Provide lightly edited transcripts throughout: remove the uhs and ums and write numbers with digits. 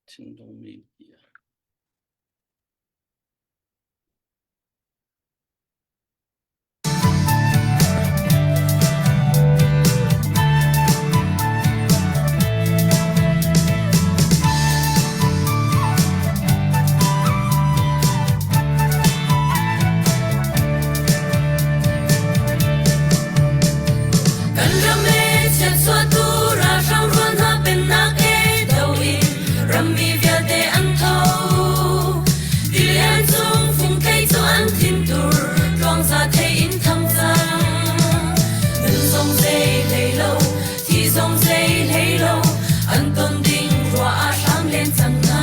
Thinlung media. Kan ram e chiatchuahtu ralhrang rual hna pennak e do in rammi vialte an tho. Tilian cung fungthei cu an thintur tluangza thei in thang cang. Nun zong zei hlei lo, thi zong zei hlei lo, an ton ding ruah ah hram len cang hna.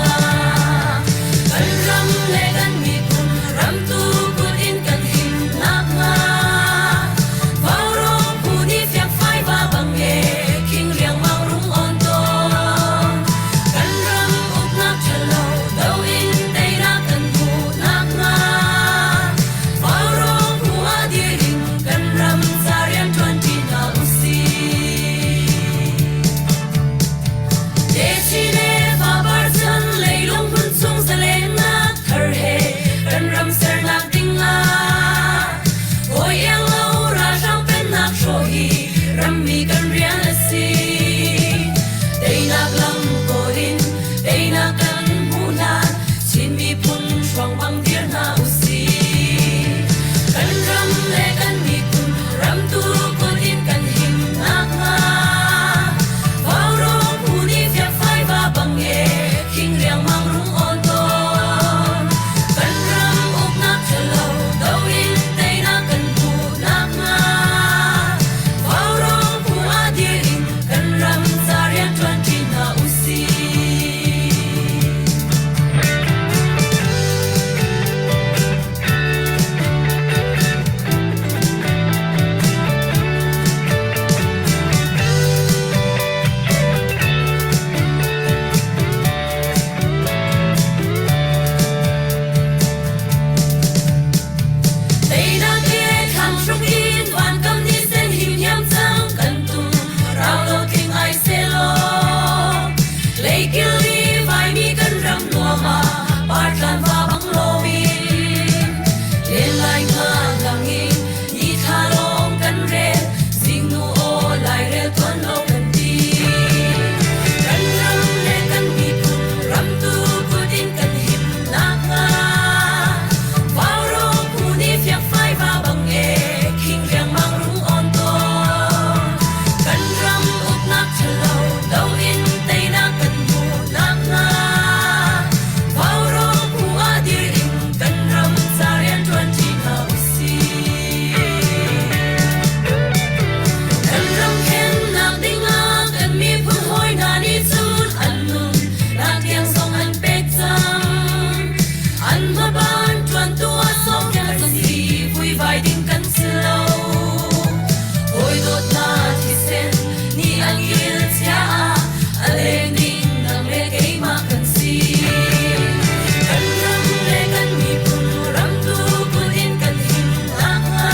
Kan ram le kan miphun ramtu kut in kan him nakhnga Vaurawng phu nih fiangfai va bang e khing riangmang rung on tawn. Kan ram uknak ṭhalo do in teinak kan hmuh nakhnga Vaurawng phu ah dir in kan ram ca rian ṭuanṭi hna usih. Techin le fapar chan leilung hmun chung zalennak thar he kan ram sernak ding ah hawi iang lo ralhrang pennak hrawh hi rammi kan rian a si. Teinak lam kawl in teinak kan hmuh hlan Chin miphun hruang bang dir hna usih. Kan ram le kan miphun ramtu kut in kan him nakhnga Vaurawng phu nih fiakfai va bang e khing riangmang rung awn tawn. Kan ram uknak ṭhalo do in teinak kan hmuh nakhnga Vaurawng phu ah dir in kan ram ca rian ṭuanṭi hna usih. Teinak he thlang hruk in vankam ni sen himhiam cang kan tum rau lo tling ai selaw leikil i vaimi kan ram nuam ah partlan va bang lomin len lai nga lang in ni thla lawng kan rel zingnu aw lairel tuan lo kan ti kan ram le kan miphun ramtu kut in kan him nakhnga Vaurawng phu nih fiakfai va bang e khing riangmang rung awn tawn kan ram uknak ṭhalo do in teinak kan hmuh nakhnga Vaurawng phu ah dir in kan ram ca rian ṭuanṭi hna usih. Kan ram khennak dingah kan miphun hawi hna nih cun an nun nak tiang zong an pek cang. An hmaban ṭuantu ah sawmpiak kan si, vuivai ding kan si lo. Hawi dawtnak thisen nih an kil chia ah a leng ding nang le keimah kan si. Kan ram le kan miphun ramtu kut in kan him nakhnga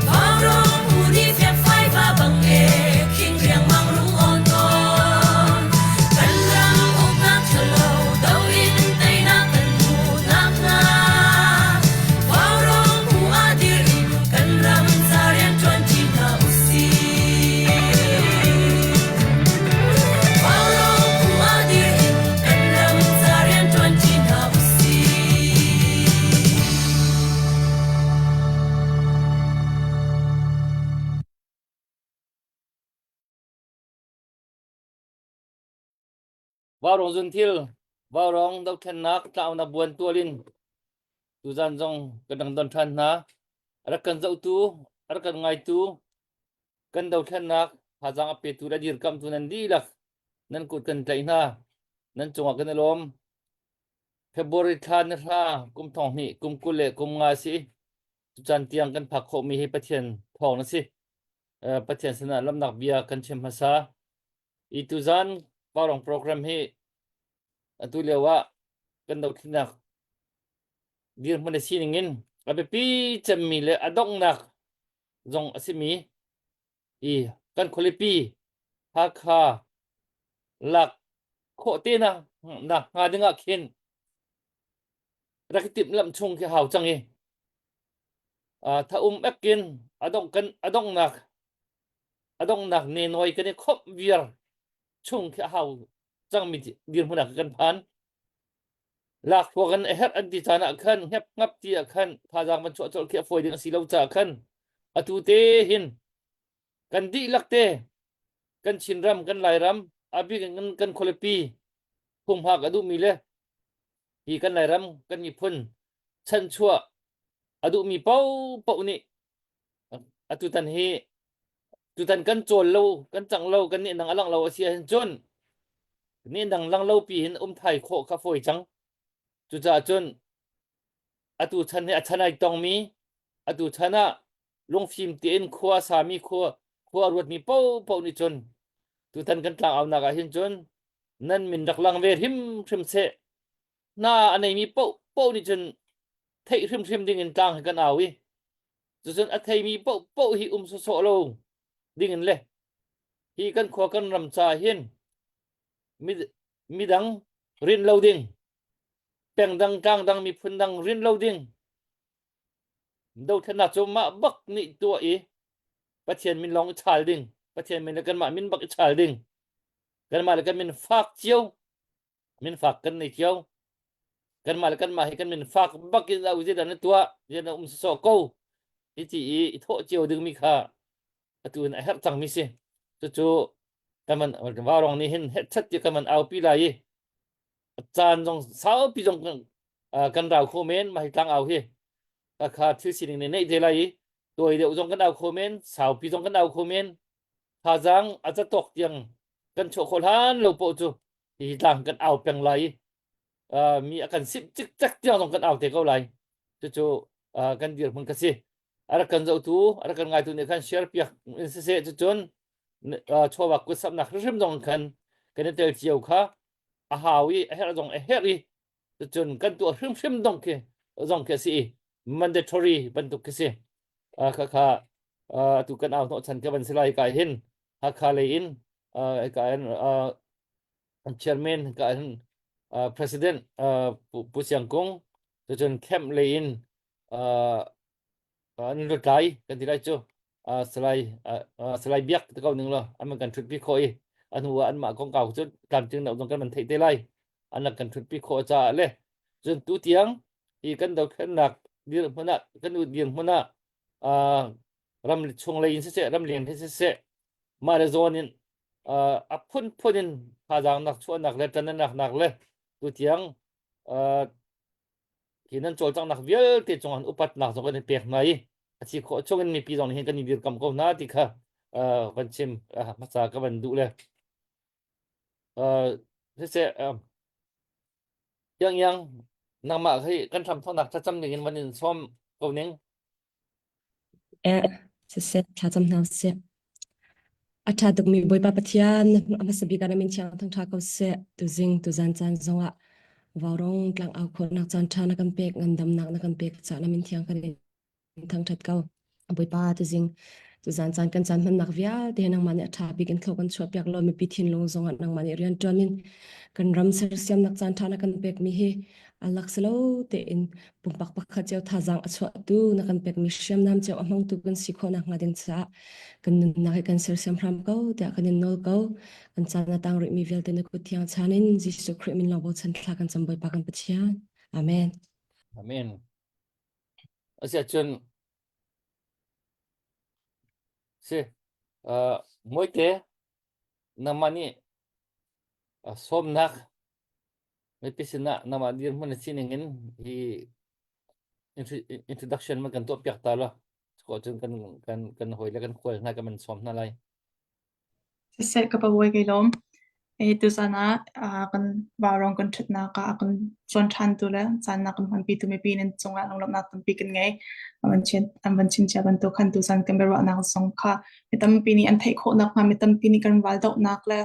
Vaurawng phu nih fiakfai va bang e khing riangmang rung awn tawn. Kan ram uknak ṭhalo do in teinak kan hmuh nakhnga Vaurawng phu ah dir in kan ram ca rian ṭuanṭi hna usih. Vaurawng phu ah dir in kan ram ca rian ṭuanṭi hna usih. Vaurawng zunthil, vaurawng dothlennak tlaunak buan tual in tuzan zong kan rak don ṭhan hna. A rak kan zohtu, a rak kan ngaitu, kan dothlennak thazaang a petu le a dirkamtu nan dihlak nan kut kan tlaih hna. Nan cungah kan i lawm. February thla ni hra kum thong hnih kum 20 le kum nga si. Tucan tiang kan phak khawhmi hi Pathian thawng na si. Pathian sinah lamnak bia kan chim hmasa. I tuzan Vaurawng program hi atu lio ah kan dothlennak dirhmun a sining in a biapi cemmi le a donghnak zong a simi i. Kan khualipi Hakha lak khawh te na nak hnga ding ah khin rak i timhlamh chung khi hau cang i tha um ekin adong kan adongnak adongnak ne noi kan i khomh viar chung khi hau cangmi dirhmun ah kan phan. Lakhruak in a herh an ti caan ah khan hngep ngap ti ah khan thazaang van chuah colh khi a fawi ding a si lo caah khan atu te hin kan dihlak te kan Chinram kan Lairam a bik in kan, kan khualipi humhak a duhmi le hi kan Lairam kan miphun chanchuah a duhmi paohpaoh nih atutan hi tutan kan cawl lo kan cang lo kan nih nang a lang lo a si ahhin cun nih nang lang lo pi hin um thai khawh kha fawi cang. Cucaah cun atu chan hi a chan ai tongmi atu chan ah lungfim tein khua sami khua khua a ruatmi paohpaoh nih cun tutan kan tlangaunak ah hin cun nan min rak lang ve hrimhrim seh hna a neimi paohpaoh nih cun theih hrimhrim ding in tlang hi kan au i cucun a theimi paohpaoh hi um sawsawh lo ding in le hi kan khua kan ram ca hin midang rin lo ding peng dang tlang dang miphun dang rin lo ding dothlennak cu mah bak nih tuah i Pathian min lawng i chal ding Pathian min le kanmah min bak i chal ding kanmah le kan min fak cio min fak kan nei cio kanmah le kanmah hi kan min fak bak in au zeidah na tuah zeidah um sawsawh ko hi ti i i thawh cio dingmi kha atu in a herh cangmi si cucu kan van vaurong nih hin hetchat ti kan van aupi lai i caan zong saupi zong kan rau kho men mah hi tlang au hi kha thil sining nih neih te lai i tawi deuh zong kan au kho men saupi zong kan au kho men thazaang a zatawk tiang kan chuah khawh hlan lo poh cu hi tlang kan au peng lai i mi a kan simh cikcek tiang zong kan au te ko lai. Cucu kan dirhmun ka si. A rak kan zohtu, a rak kan ngaitu nih khan share piak in siseh cucun chawva kut samnak hrimhrim zong khan kan i tel cio kha a hau i a herh zong a herh i cucun kan tuah hrimhrim dong khi zong khi a si i mandatory bantuk khi si. Kha kha atu kan au hnawh chan ka van si lai kai hin Hakha lei in ka in chairman ka in president Pu Siang Kung cucun camp lei in an lutlai kan ti lai cu Salai Salai Biak te ko ning law an kan thutpi khawh i a hnu ah anmah kongkau cu tlamtling deuh zong kan van theih te lai an rak kan thutpi khawh caah le cun tu tiang hi kan dothlennak dirhmun ah kan dirhmun ah ram chung lei in siseh ram leng in siseh mah le zawn in a phunphun in thazaang nak chuahnak le ṭan nak le tutiang hi nan cawlcanghnak vialte cung an upatnak zong kan i pek hna i a si khawh chung in mipi zong nih hin kan i dirkam ko hna ti kha van chim hmasa ka van duh le siseh yang yang nangmah hi kan hram thawknak thlacam ning in van in sawm ko ning Eh, siseh, thlacam hna usih. A ṭha tukmi Bawipa Pathian, a hmasa bik ah na min thiang thangṭha ko seh. Tuzing, tuzan caan zongah vaurong tlangau khawhnak caan ṭha na kan pek, ngandamnak na kan pek caah na min thiang kan in thangṭhat ko. Bawipa, tuzing, tuzan caan kan caan hmannak vialte nangmah nih a ṭha bik in thlawh kan chuahpiak law mipi thinlung zongah nangmah nih rian ṭuan in kan ram sersiamnak caan ṭha na kan pekmi hi a laksalo tein pumpak pakhat cio thazaang a chuahtu na kan pekmi hriamnam cio a hmangtu kan si khawh nakhnga ding caah kan nunnak hi kan sersiam hram ko tiah kan in nawl ko. Kan caan a tang rihmi vialte na kut thiang chan in Jesuh Khrih min lawng bochan thla kan cam Bawipa kan Pathian. Amen. Amen. Asiahcun si uh, Mawite nangmah nih uh, sawmnak Mipi sinah nangmah dirhmun na sining in hi introduction man kan tuah piak ta law ko cun kan kan kan hawi le kan khual hna kan man sawm hna lai. Siseh ka pabawi kai lawm. E tuzan ah kan vaurawng kan ṭhutnak ah a kan cawn ṭhantu le caan na kan hmanpitu mipi nan cungah lunglawmhnak tampi kan ngei. An van chin an van chim cia bantuk khan tuzan kan biaruahnak zong kha mi tampi nih an theih khawh nakhnga mi tampi nih kan ral dohnak le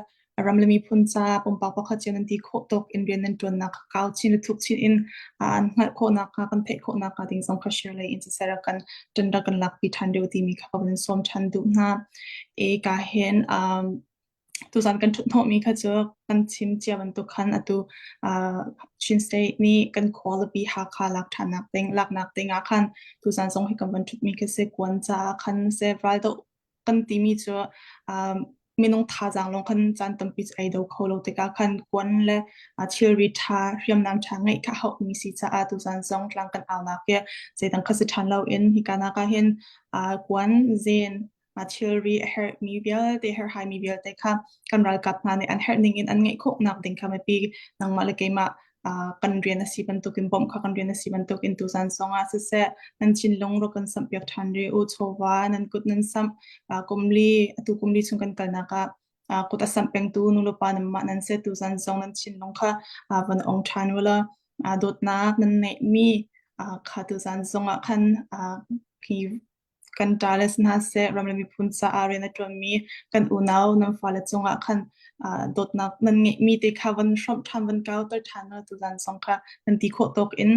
Ram le miphun ca pumpak pakhat cio nan ti khawh tawk in rian nan ṭuannak kha kau chin le thuk chin in an hngalh khawhnak hnga kan theih khawhnak hnga ding zong kha share lei in siseh rak kan ṭan rak kan lakpi ṭhan deuh timi kha ka van in sawm ṭhan duh hna. E ka hin um, tuzan kan ṭhut hnawhmi kha cu kan chim cia bantuk khan atu uh, Chin State nih kan khualipi Hakha lak ṭhannak ding laknak ding ah khan tuzan zong hi kan van ṭhutmi khi si kuan caah khan se raldoh kan timi cu um, minung thazaang lawng khan caan tampi cu ei do kho lo tikah khan kuan le uh, thilri ṭha hriamnam ṭha ngeih kha hauhmi si caah tuzan zong tlang kan aunak hi zeidang kha si ṭhan loin hika nak ah hin uh, kuan zen a thilri a herhmi vialte herhhaimi vialte kha kan ralkap hna nih an herh ning in an ngeih khawhnak ding kha mipi nangmah le keimah uh, kan rian a si bantukin bawmh kha kan rian a si bantukin tuzan zongah siseh nan thinlung rak kan samh piak ṭhan rih u chawva nan kut nan samh uh, kumli atu kumli chung kan kalnak ah uh, kut a samh pengtu nulepa nanmah nan si tuzan zong nan thinlung kha uh, van ong ṭhan ula uh, dawtnak nan neihmi uh, kha tuzan zongah khan uh, khi kan ṭale si hna seh, ram le miphun caah rian a ṭuanmi kan unau nan fale cungah khan uh, dawtnak nan ngeihmi te kha van hrawmh ṭhan, van kauter ṭhan u tuzan zong kha nan ti khawh tawk in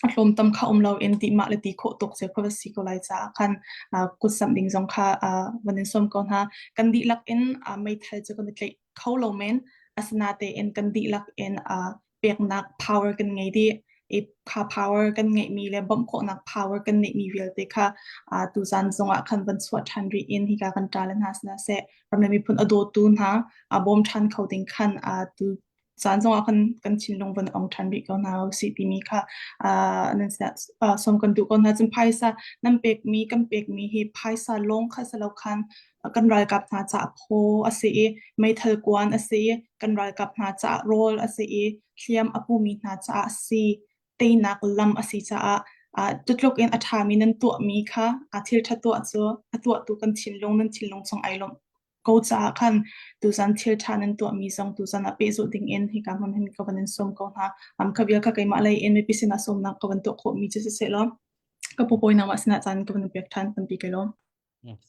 a hlawmtam kha um loin ti mah le ti khawh tawk cio kha va si ko lai caah khan uh, kutsamh ding zong kha uh, van in sawm ko hna. Kan dihlak in uh, meithal cu kan i tlaih kho lo men, asinatein kan dihlak in uh, peknak power kan ngei dih. I kha power kan ngeihmi le bawmh khawhnak power kan ngeihmi vialte kha uh, tuzan zongah khan van chuah ṭhan rih in hika kan ṭa le hna sina seh ram le miphun a dawtu hna a bawm ṭhan kho ding khan uh, tu caan zongah kan kan thinlung van ong ṭhan rih ko hna usih timi kha uh, nan sinah uh, sawm kan duh ko hna. Cun phaisa nan pekmi kan pekmi hi phaisa lawng kha si lo khan kan ralkap hna caah phaw a si i meithal kuan a si i kan ralkap hna caah rawl a si i hliam a pumi hna caah si teinak lam a si caah uh, cutluk in a ṭhami nan tuahmi kha a thil ṭha tuah cu a tuahtu kan thinlung nan thinlung chung ai lawmh ko caah khan tuzan thil ṭha nan tuahmi zong tuzan ah pehzulh ding in hika hmun hin ka van in sawm ko hna. Um, kha vial kha keimah lei in mipi sinah sawmnak ka van tuah khawhmi cu siseh law ka pupawi nangmah sinah caan ka van pek ṭhan tampi kai lawm.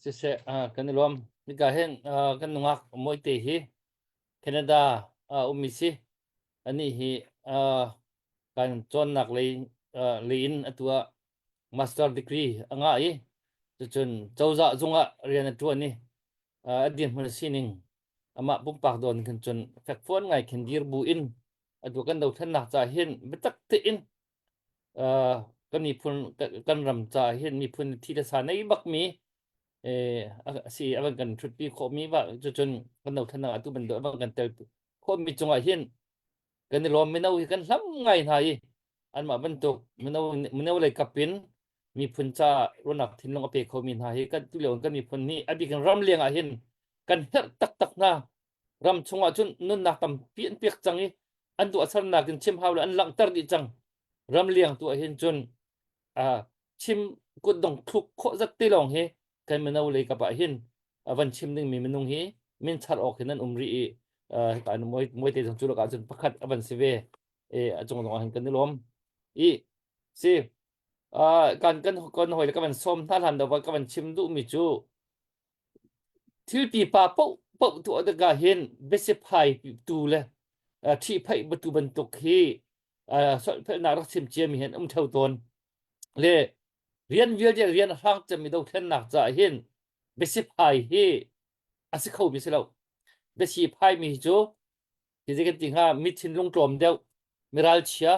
Siseh, kan i lawm. Hika hin kan nungak Mawite hi Canada ah ummi si. Anih hi kan cawnnak lei lei in atu ah master degree a ngah i cucun cozah zung ah rian a ṭuan i a dirhmun a sining amah pumpak dawn khin cun fekfuan ngai khin dir bu in atu kan dothlennak ca hin biatak tein kan miphun kan ram caah hin miphun thi le sa nei bakmi si a van kan ṭhutpi khawhmi va cucun kan dothlennak atu bantuk a van kan tel khawhmi cungah hin kan i lawm mino hi kan hlam ngai hna i anmah bantuk mino mino lei kap in miphun ca ruahnak thinlung a pe khomi hna hi kan tulio kan miphun nih a bik in ram leng ah hin kan herh taktak hna ram chungah cun nunnak tampi an pek cang i an tuahsernak in chim hau le an langhter dih cang ram liang tu ah hin cun chim kutdong thluk khawh zat te lawng hi kan mino lei kap ah hin van chim ding mi minung hi min char awk hin an um rih i hika moi moi te zong cu lakah cun pakhat a van si ve e a cung zong ah hin kan i lawm i si kan kan kan hoi le ka van sawm hna hlan do ka van chim duh mi cu Thil pipa paohpaoh tuah tikah hin biasiphai tu le ṭhihphaih batu bantuk hi solhphelhnak rak chim ciami hi an um ṭheo tawn. Le rian vialte rian a hrang cemmi dothlennak caah hin biasiphai hi a si khomi si lo. Biasiphaimi hi cu hi zei kan ti hnga mi thinlung tlawm deuh miralchia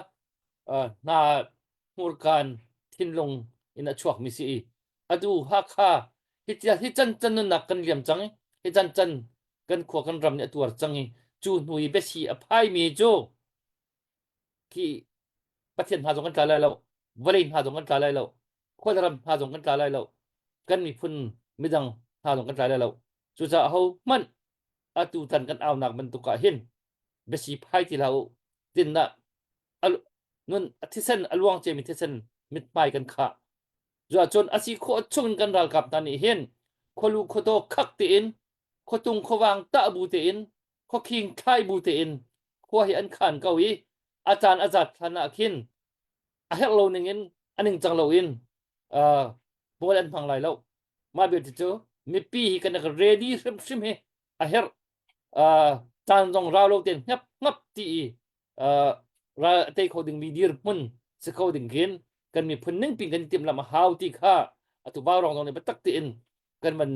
hna hmurkaan thinlung in a chuakmi si i atu Hakha hi tia hi can can nunnak kan liam cang i hi can can kan khua kan ram nih a tuar cang i cu hnu i biasi a phaimi cu khi Pathian hna zong kan tla lai lo vawlei hna zong kan tla lai lo khuaram hna zong kan tla lai lo kan miphun midang hna zong kan tla lai lo cucaah ho hmanh atu tan kan aunak bantuk ah hin biasi phai ti hlah u tindah nun thisen a luang ciami thisen mithmai kan khah Cuahcun a si khawh chung kan ralkap hna nih hin khualu khuataw khak tein khuatung khuavang tah bu tein khuakhing thlai bu tein khua hi an khan ko i a caan a zat hlan ah khin a herh lo ning in a ningcang lo in uh, bawl an hmang lai lo mah belte cu mipi hi kan ready hrimhrim hi a herh uh, Caan zong rau lo tein hngap hngap ti i uh, ral a tei kho dingmi dirhmun si kho ding khin kan miphun ning pin kan timhlamh a hau ti kha atu Vaurawng zong nih biatak tein kan van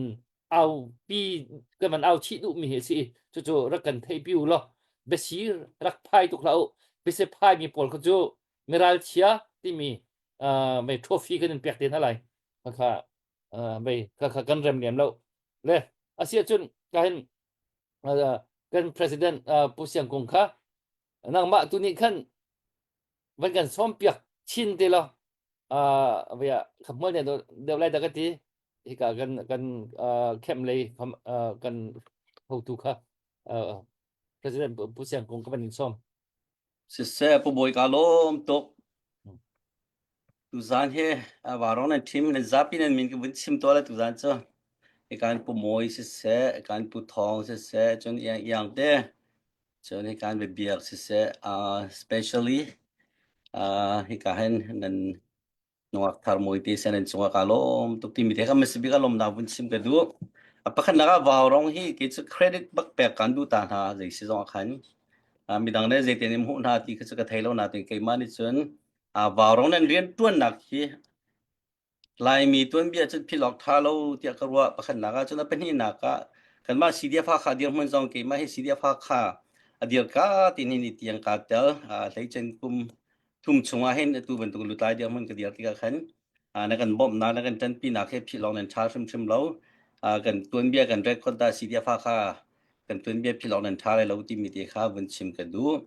au pi kan van au chih duhmi hi a si i cucu rak kan theih pi u law biasi rak phai tuk hlah u biasi phai mi pawl kha cu miral chia timi uh, mei trophy kan in pek te hna lai kha uh, mei kha kha kan rem lem lo le asi ahcun ka hin uh, kan president uh, Pu Siang Kung kha nangmah tu nih khan van kan sawm piak chin te law uh, via khapmual ne deuh lai da ka ti hika kan kan uh, camp lei uh, kan hotu kha uh, president Pu Siang Kung ka van in sawm Siseh Pu Bawi ka lawm tuk. Tuzaan hi Vaurawng nan ṭhim nan zapi nan min ka vun chim tuah lai tuzaan cu. Hikan Pu Mawi siseh, hikan Pu Thawng siseh, cun Iang Iang te, cun hikan Biabiak siseh, uh, especially uh, hika hin nan nungak thar mui te sen an cungah ka lawm tuk timi te kha masibi ka lawmnak vun chim ka duh. A pakhatnak ah Vaurawng hi kei cu credit bak pek kan duh ta hna zei si zong ah khan. Uh, midang nih zeitin in hmuh hna ti kha cu ka thei lo nain keimah nih cun uh, Vaurawng nan rian ṭuannak hi Laimi tuanbia cun philh awk ṭha lo tiah ka ruah. Pakhatnak ah cun a pahnihnak ah kanmah CDF Hakha dirhmun zong keimah hi CDF Hakha a dirka ti ni ni tiang kaa tel. Uh, hleicen kum thum chungah hin atu bantuk lutlai dirhmun ka dir tikah khan na kan bawmhnak na kan ṭanpinak he philh awk nan ṭha hrimhrim lo. Kan tuanbia kan record dah CDF Hakha kan tuanbia philh awk nan ṭha lai lo timi te kha vun chim ka duh.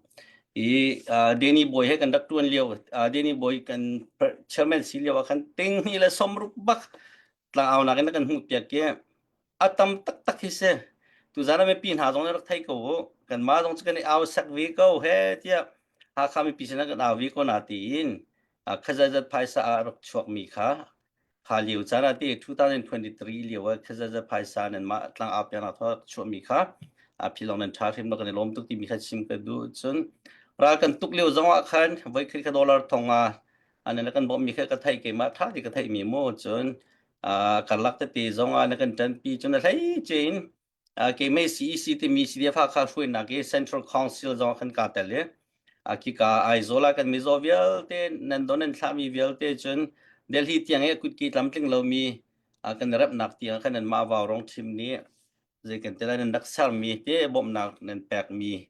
I Danny Boy he kan rak ṭuan lio Danny Boy kan chairman si lio ah khan ting hnih le 60 bak tlangaunak in na kan hmuh piak i a tam taktak hi si. Tuzaan ah mipi hna zong nih rak thei ko u. Kanmah zong cu kan i au sek ve ko he tiah Hakha mipi sinah kan au ve ko na tiin khazaizat phaisa ah rak chuakmi kha kha lio caan ah ti 2023 lio ah khazaizat phaisa nan mah tlang au piak nak rak chuahmi kha a philong nan ṭha hrim lo kan i lawm tuk timi kha chim ka duh. Cun ral kan tuk lio zong ah khan voi khat kha dollar thong ah an kan bawmhmi kha ka theih keimah ṭha ti ka theihmi mu cun karlak tete zong ah na kan ṭanpi cun a hleice in keimah CEC timi CDF Hakha hruainak i Central Council zong khan kaa tel i khika Aizawl ah kan mizaw vialte nan don nan thlahmi vialte cun Delhi tiang i kutki tlamtling lomi kan remnak tiang khan nanmah Vaurawng thim nih zei kan ti lai nan rak sermi te bawmhnak nan pekmi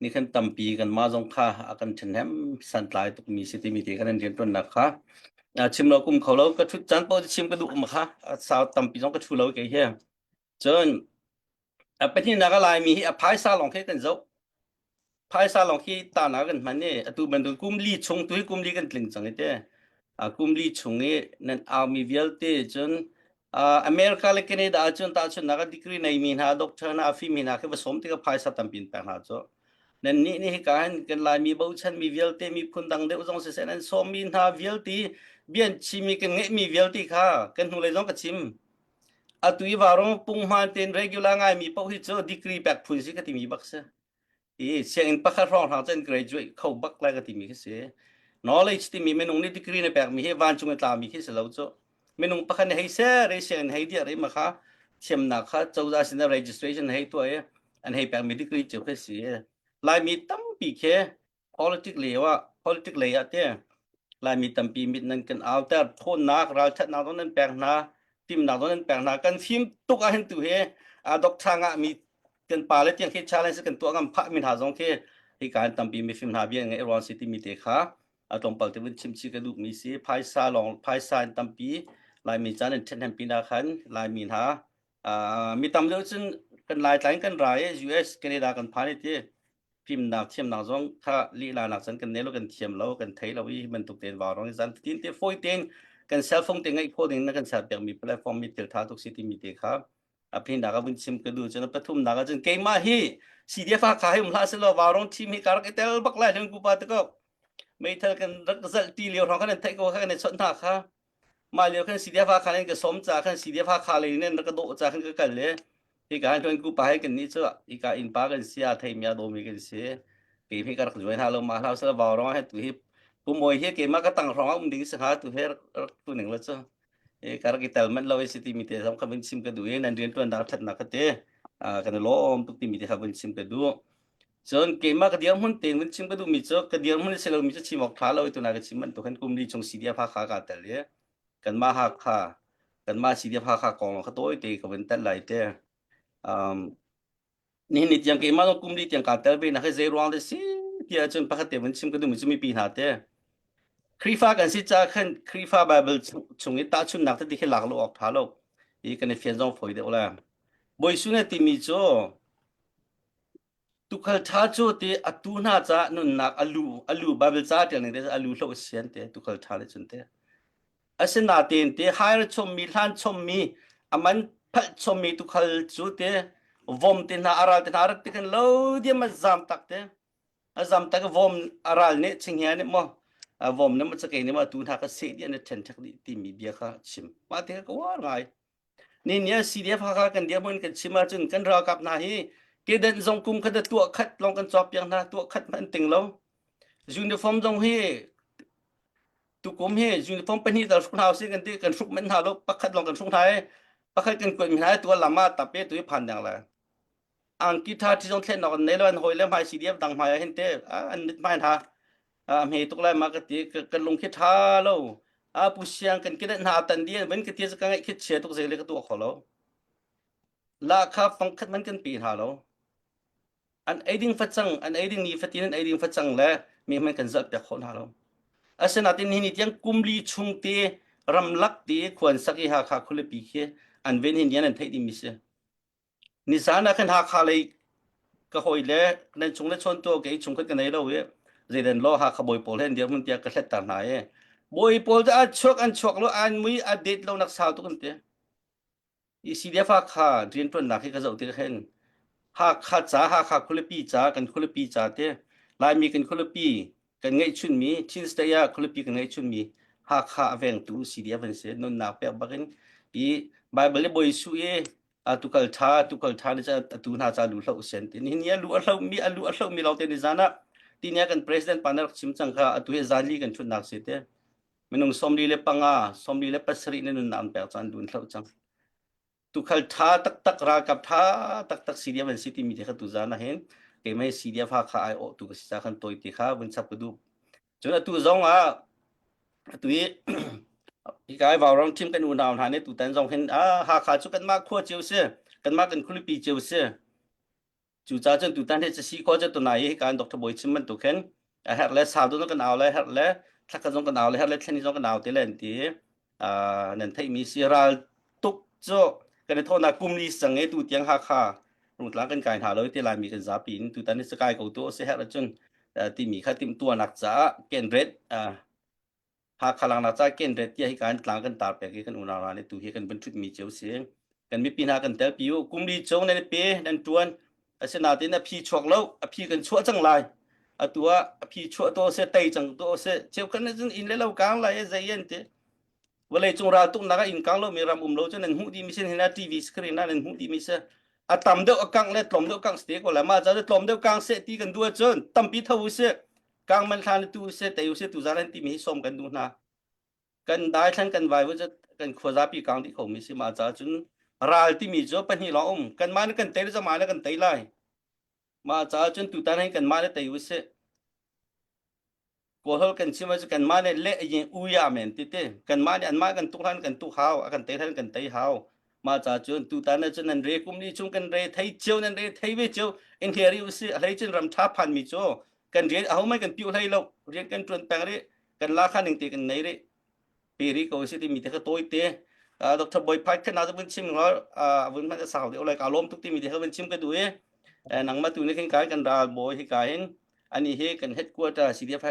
nih khan tampi kanmah zong kha a kan ṭhahnem santlai tukmi si timi te khan an rianṭuannak kha chim lo kum kho lo ka ṭhut caan paoh chim ka duh ma kha sau tampi zong ka ṭhu lo kei hi cun a pahnihnak a laimi hi a phaisa lawng khi kan zoh phaisa lawng khi ta na kan hman i atu bantuk kum li chung tu hi kum li kan tling cang i te kum li chung i nan aumi vialte cun America le Canada ahcun tahchunhnak ah degree neimi hna doctor hna a fimmi hna khi va sawm tikah phaisa tampi in pek hna cu. Nan nih nih hika hin kan Laimi bochanmi vialte miphun dang deuh zong siseh nan sawmmi hna vialte bian chimmi kan ngeihmi vialte kha kan hnulei zong ka chim. Atu i varung punghman tein regular ngaimi paoh hi cu degree pek phun si ka timi bak si. I sianginn pakhat hrawnghrang cun graduate kho bak lai ka timi khi si. Knowledge timi minung nih degree na pekmi hi vancung i tlami khi si lo cu. Minung pakhat nih hei ser i sianginn hei diar i ma kha thiamnak kha cozah sin registration hei tuah i an hei pekmi degree cu khi si. Laimi tampi khi politic lei ah politic lei ah te Laimi tampi mit nan kan auter thawnnak ralthatnak zong nan pek hna fimnak zong nan pek hna kan fim tuk ah hin tu hi a doctor ngah mi kan pa le tiang khi challenge kan tuah ngam phah mi hna zong khi hi kan tampi mi fim hna bia ngai ruang si timi te kha a tlawmpal te vun chim chi ka duh mi si phaisa lawng phaisa in tampi Laimi caan in ṭhahnem pi na khan Laimi hna mi tam deuh cun kan Lai tlai kan ra i US Canada kan phan i ti fimnak thiamnak zong kha lihla nak cun kan nei lo kan thiam lo kan thei lo i bantuk tein vau rong zan tin te foi tein kan cell phone te ngeih khawh ding na kan ser piak mi platform mi thil tha tuk si timi te kha a phin nak a vun chim ka du cun pathum nak ah cun keimah hi CDF kha hi um hlah selaw vau rong team hi ka rak i tel bak lai hlun pupa te ko meithal kan rak zalh ti lio hrawng kan theih ko kha kan i chawnh hna kha mah lio khan CDF Hakha in ka sawm ca khan CDF Hakha lei in ka dawh ca khan ka kal le hika han tuan ku pa he kan ni cu hika inn pa kan si a thei mi a dawmi kan si ke hi ka rak join ha lo ma hlau sala vau rong he tu hi pumoi hi ke ma ka tang rong um ding si ha tu he rak tu ning la chu e ka rak i tel man lo si ti mi te zong ka vun chim ka du e nan rian tuan dak that na ka te kan lom tuk ti mi te kha vun chim ka du. Cun keimah ka dirhmun tein vun chim ka duhmi cu ka dirhmun a si lomi cu chim awk ṭha lo i tunai ka chim bantuk hin kum li chung CDF Hakha kaa tel i kanmah Hakha kanmah CDF Hakha kong kha tawi te ka vun tel lai te. Um, nihin ni tiang keimah zong kum li tiang kaa tel ve nak hi zei ruang dah si tiah cun pakhat te vun chim ka duhmi cu mipi hna te. Khrihfa kan si caah khan Khrihfa Bible chung i tahchunhnak tete khi lak lo awk ṭha lo. I kan i fian zong fawi deuh la. Bawi Jesuh nih a timi cu Tuukhal ṭha cu ti a tuu hna caah nunnak a lu a lu Baibal ca ṭial ning te a lu hloh a sian te tuukhal ṭha nih cun te. Asinain te hire chommi hlan chommi a man phalh chommi tuukhal cu te vom te hna a ral te hna rak ti khan lo diam a zam tak te a zam tak vom a ral nih chinghia nih maw a vom nih maw cakei nih maw a tuu hna kha seh dih an i ṭhen ṭhek dih timi bia kha chim mah te kha ka uar ngai. Ni ni ah CDF Hakha kan dirhmun kan chim ahcun kan ralkap hna hi kedenh zong kum khat tuah khat lawng kan cawk piak hna tuah khat hmanh ting lo. Uniform zong hi tukum hi uniform pahnih tal hruk hna usih kan ti kan hruk manh hna lo pakhat lawng kan hruk hna i pakhat kan kuat mi hna i tuah lam ah tape tu i phan deng le angki tha thi zong thlen nok an nei lo an hawi le hmai CDF dang hmai ah hin te an mit hmai hna a hme tuk lai ma ka ti kan lung khi tha lo a pu siang kan kilet hna tan di an ka ti ka ngaih khit chia tuk zei le ka tuah kho lo la kha fang khat man kan pi hna lo an ei ding facang an ei ding ni fatin an ei ding facang le mi man kan zalh piak kho hna lo asinain ni ni tiang kumli chung te ramlak te khuan sak i Hakha khualipi khi an ven hin an theih ding mi si Nizan ah khan Hakha lei ka hawi le nan chung le chawn tu kei chung khat ka nei lo i zeidan law Hakha bawi pawl he an dirhmun tiah ka hletter hna i bawi pawl cu an chuak an chuak lo an mui a det lo nak sau tuk an ti. I CDF Hakha rianṭuannak hi ka zoh tik hin Hakha ca Hakha khualipi ca kan khualipi ca te Laimi kan khualipi kan ngeihchunmi Chin State ah khualipi kan ngeihchunmi Hakha a vengtu CDF an si nunnak pek bakin i Bible i Bawi Jesuh i tukal tha tukal tha ni ca atu hna ca lu hloh sen ti ni a lu a hloh mi a lu a hloh mi lawngte ni zan ah ti ni kan president pa na rak chim cang kha atu hi zan li kan thutnak si te minung 45 47 na nunnak an pek caan dun hloh cang tukhal ṭha taktak ralkap ṭha taktak CDF an si timi te kha tuzan ah hin keimah CDF Hakha ai awh tu ka si ca khan tawi te kha vun chap ka duh cun atu zong ah atu hi hi kai vauram team kan unau hna nih tutan zong hin ah Hakha cu kanmah khua cio si kanmah kan khualipi cio si Cucaah cun tutan hi si ko cu tunai hi kan Dr. Bawi chim bantuk hin a herh le sau tu kan au le herh le thlakhat zong kan au le herh le thlen zong kan au te le an ti nan theihmi si ral tuk cu kan i thawhnak kum li sang e tu tiang Hakha rungtlang kan kai hna lo ti Laimi kan zapi in tutan hi kai ko tu si herh cun timi kha tim tuanak caah ken ret Hakha langnak ca ken ret tiah hika in tlang kan tar pek i kan unau hna nih tu hi kan vun ṭhutmi cio si. Kan mipi hna kan telpi u. Kum li chung nan i pe, nan ṭuan. Asinain a phi chuak lo, a phi kan chuah cang lai. Atu ah a phi chuah to seh, tei cang to seh. Cheukhat nih cun inn le lo kang lai zei an ti. Vawlei cung ral tuknak ah inn kang lomi ram um lo cu nan hmuh dihmi sin hin ah TV screen ah nan hmuh dihmi si. A tam deuh a kangh le tlawm deuh kangh si te ko lai. Mah ca cu tlawm deuh kang seh ti kan duh ahcun tampi tho u sih. Kang man hlan tu se tei se tu zaran timi hi som kan duh hna. Kan dai thlan kan vai cu kan khua zapi kang dih khomi si ma ca cun ral timi cu pahnih lawng um kan mah kan tei le mah kan tei lai. Ma ca cun tutan hin kan mah le tei u si. Kawlhol kan chim cu kan mah le le yin u ya men ti te kan mah nih an mah kan tuk hlan kan tuk hau a kan tei hlan kan tei hau. Ma ca cun tutan cun nan re kum ni chung kan re thei cio nan re thei ve cio in heri u si a hlei cun ram tha phan mi cu kan rian aho mai kan piu hlei lo rian kan tuan peng rih kan la kha ning te kan nei rih pe ri ko si ti mi te kha tawi te Dr. Boy Phai khan na vun chim ngor vun man sau deuh lai ka lom tuk ti mi te kha vun chim ka du i nang ma tu ni khin kai kan ral boy hi ka hin ani hi kan headquarter CDF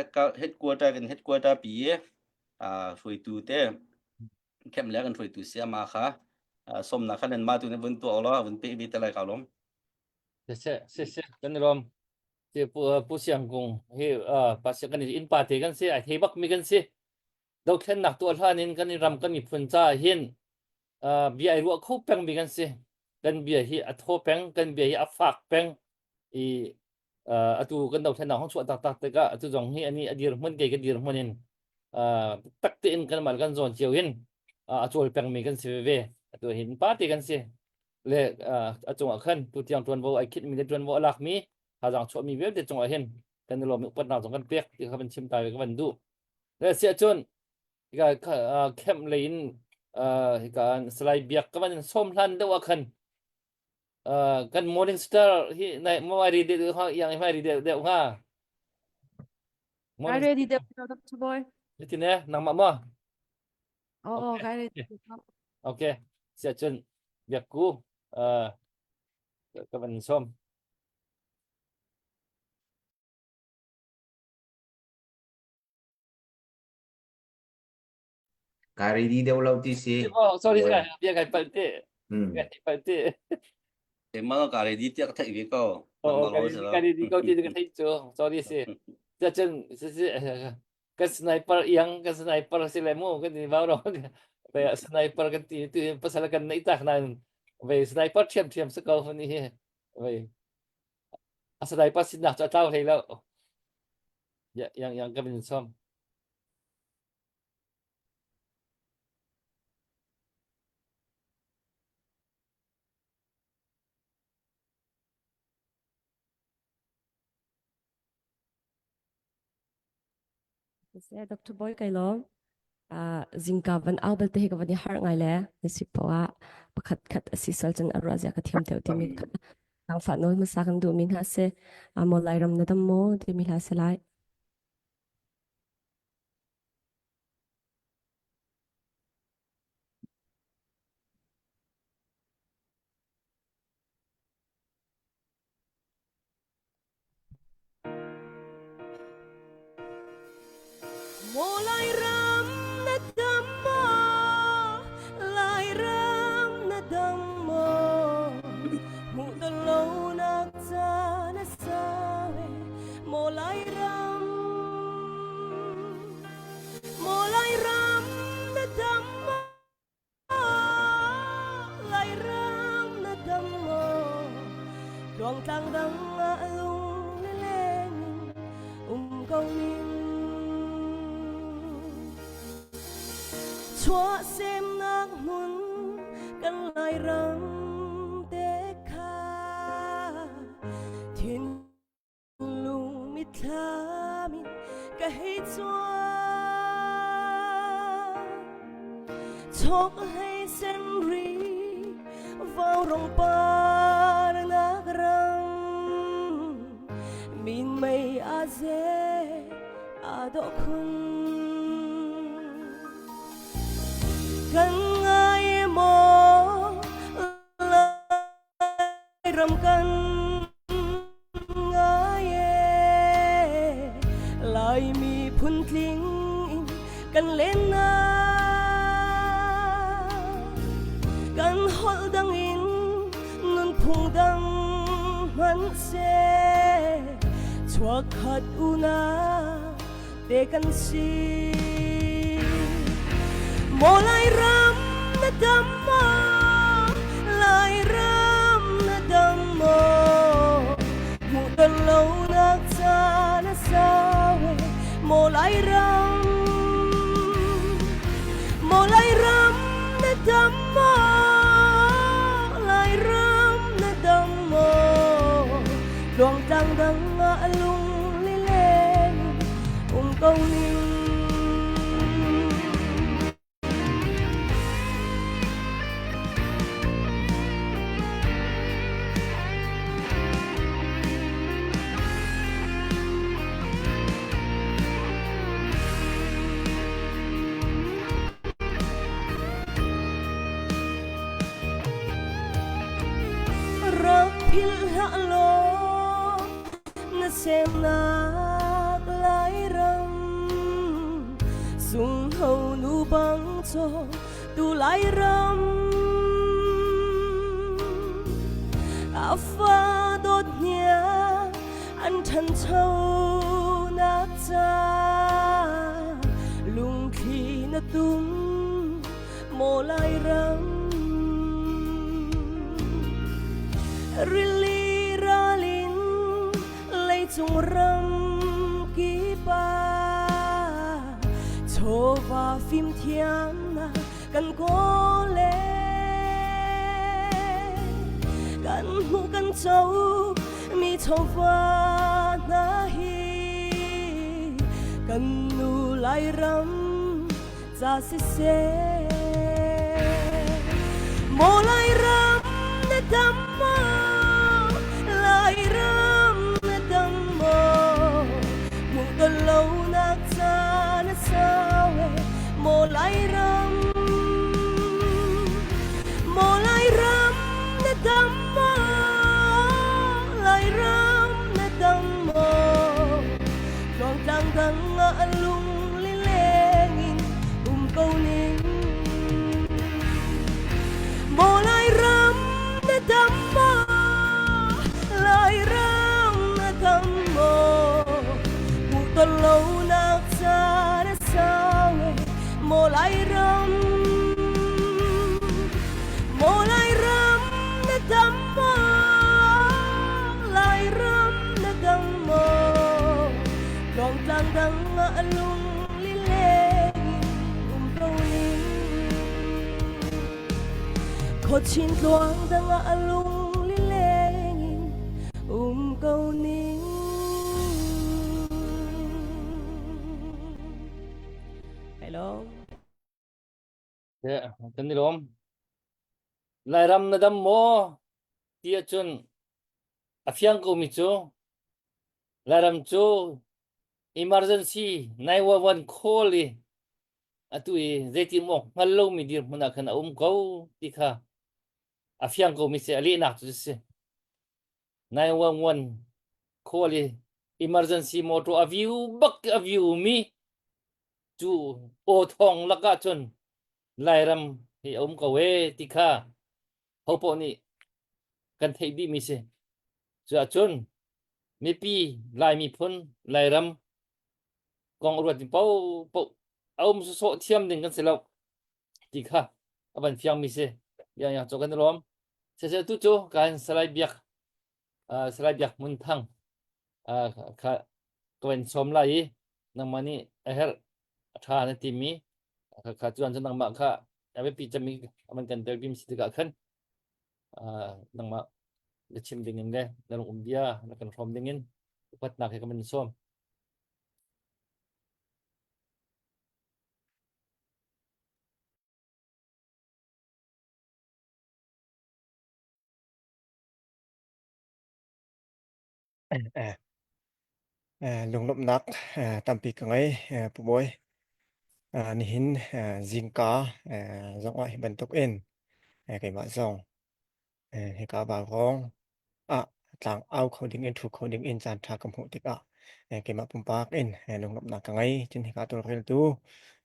headquarter kan headquarter pi hruaitu te khem le kan hruaitu sia ma kha somna kha nan ma tu ne vun tu lo vun pe bi te lai ka lom Se se se kan lom Ti Pu, Pu Siang Kung hi pa siang kan inn pa te kan si ai thei bak mi kan si dothlennak tuah hlan in kan ram kan miphun ca hin bia ai ruah kho peng mi kan si kan bia hi a thaw peng kan bia hi a fak peng i atu kan dothlennak hong chuah taktak tikah atu zong hi ani a dir hmun ke ka dir hmun in tak tein kan mal kan zawn cio in a cawl peng mi kan si ve atu hin pa te kan si le a cungah khan tu tiang tuanvo ai khit mi le tuanvo a lak mi. Thazaang chuahmi vialte cungah hin kan i lawm i upatnak zong kan pek ti kha van chim ta ve ka van duh. Le siah cun hika camp lei in hika Salai Biak ka van in sawm hlan deuh ah khan kan morning star hi nai mo ai ri deuh hnga yang mai ri deuh deuh hnga. Kai ready deuh Dr. Boy. Nitin eh nangmah maw? Oh, kai ready. Okay. Siah cun Biak ku ka van sawm. Kai ready deuh lo ti si. Oh, sorry sorry, bia kai palh te. Kai palh te. Keimah ka ready tiah ka theih ve ko. Oh, kai ready ko ti ka theih cu. Sorry si. Cun si si kan sniper iang kan sniper si le mu kan ni vau ro. Ve sniper kan ti tu pasal kan nei tak nan ve sniper thiam thiam sa ko ni hi. Ve a sniper sinak cu a tlau hlei lo. Yang yang ka bin som. Siseh, Dr. Boy kai lawm. Uh, zingka van au belte hi ka van i harh ngai le na si poah pakhat khat a si sal cun a ruah zia ka thiam deuh timi kha zaangfah nawl hmasa kan duhmi hna si. Amo Lairam na dam maw timi hla si lai. Maw Lairam na dam maw? Lairam na dam maw? Hmuh ton lonak caan a sau e Maw Lairam Maw Lairam na dam maw? Lairam na dam maw? Tluangtlang dang ah lung le leng in um ko ning. Chuahsemnak hmun kan Lairam te kha thin Lung mitthlam in ka hei cuang Chok hlei sen ri vaurawng par nak ram Min mei a ze a dawh khun Kan ngai maw Ram kan ngai e Laimi phuntling in kan len na Kan holh dang in nunphung dang hmanhseh Chuakkhat unau te kan si Maw Lairam na dam maw Lairam na dam maw Hmuh ton lo nak caan a sau e Maw Lairam Maw Lairam na dam maw Lairam na dam maw Tluangtlang dang ah lung lileng um ko ning. Rak philh hlah law na semnak Lairam sungho nu bang cho tu Lairam a fa dawt hnia an ṭhancho nak ca lungthli na tum maw Lairam rili ralin leicung ram kipa chawva fimthiamnak kan kawl e kan hmuh kan co mi. chawva hna hi kan nu Lairam ca siseh. Maw Lairam na dam maw? Lairam na dam maw? Hmuh ton lonak caan a sau e maw Lairam. Maw Lairam na dam maw? Lairam na dam maw? Tluangtlang dang ah lung lileng in um ko ning. Maw Lairam na dam maw? Lairam na dam maw? Hmuh ton lonak caan a sau e maw Lairam. Maw Lairam na dam maw? Lairam na dam maw? Tluangtlang dang ah lung lileng in um ko ning. Khuachin tluang dang ah lung lileng in um ko ning. Hello. Yeah, kan i lawm. Lairam na dam maw? Ti ahcun a fiang komi cu Lairam cu emergency 911 call i atu i zeitin awk hngal lomi dirhmun ah khan a um ko ti kha a fiang komi si a lehnak cu si. 911 call i emergency motor a view bak a view mi cu aw thawng lakah cun Lairam hi a um ko e ti kha hopoh nih kan theih dihmi si. Cuahcun mipi Lai miphun Lairam kong a ruat mi paohpaoh a um sawsawh thiam ding kan si lo ti kha a van fiangmi si. Yang yang cu kan i lawm. Siseh tu cu kan Salai Biak uh, Salai Biak Hmun Thang uh, kha ka van sawm lai i nangmah nih a herh a ṭha na timi kha kha cuan cu nangmah kha a biapi cemmi a van kan tel bim si tikah khan uh, nangmah na chim ding in le na lung um bia na kan hrawm ding in upatnak he ka van sawm. Eh, eh, lunglawmhnak eh, tampi ka ngei eh, Pu Bawi. Eh, nihin eh, zingka eh, zong ah hi bantuk in eh, keimah zong eh, hika Vaurawng ah tlang au kho ding in thu kho ding in caan ṭha ka hmuh tikah eh, keimah pumpak in eh, lunglawmhnak ka ngei. Cun hika tawlreltu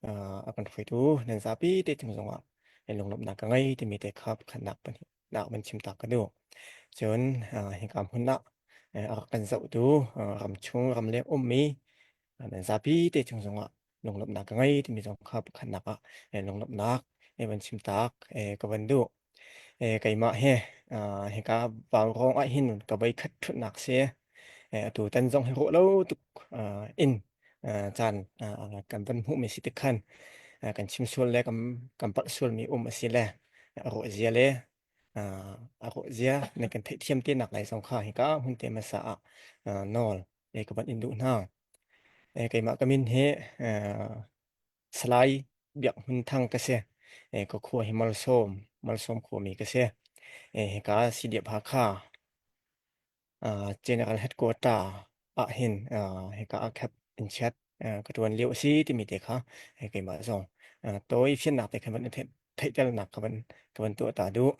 eh, a kan hruaitu nan zapi te cung zongah eh, lunglawmhnak ka ngei timi te kha pakhatnak pahnih nak van chim ta ka duh. Cun hika hmun ah a rak kan zohtu ramchung ramleng ummi nan zapi te chung zongah lunglawmhnak ka ngei timi zong kha pakhatnak ah lunglawmhnak van chim tak ka van duh. Keimah he hika Vaurawng ah hin ka voi khat ṭhutnak si. Atu tan zong hi ruah lo tuk in caan kan van hmuhmi si tik khan kan chim sual le kan kan palh sualmi um a si le a rawh zia le a rawh zia nan kan theihthiam te nak lai zong kha hika hun te hmasa ah nawl ka van in duh hna. Keimah ka min hi Salai Biak Hmun Thang ka si. Ka khua hi Malsawm, Malsawm khuami ka si. Hika CDF Hakha General Headquarter ah hin hika ah khep in chiat ka ṭuan lio a si timi te kha keimah zong tawi fiannak te khan van theihternak ka van ka van tuah ta duh.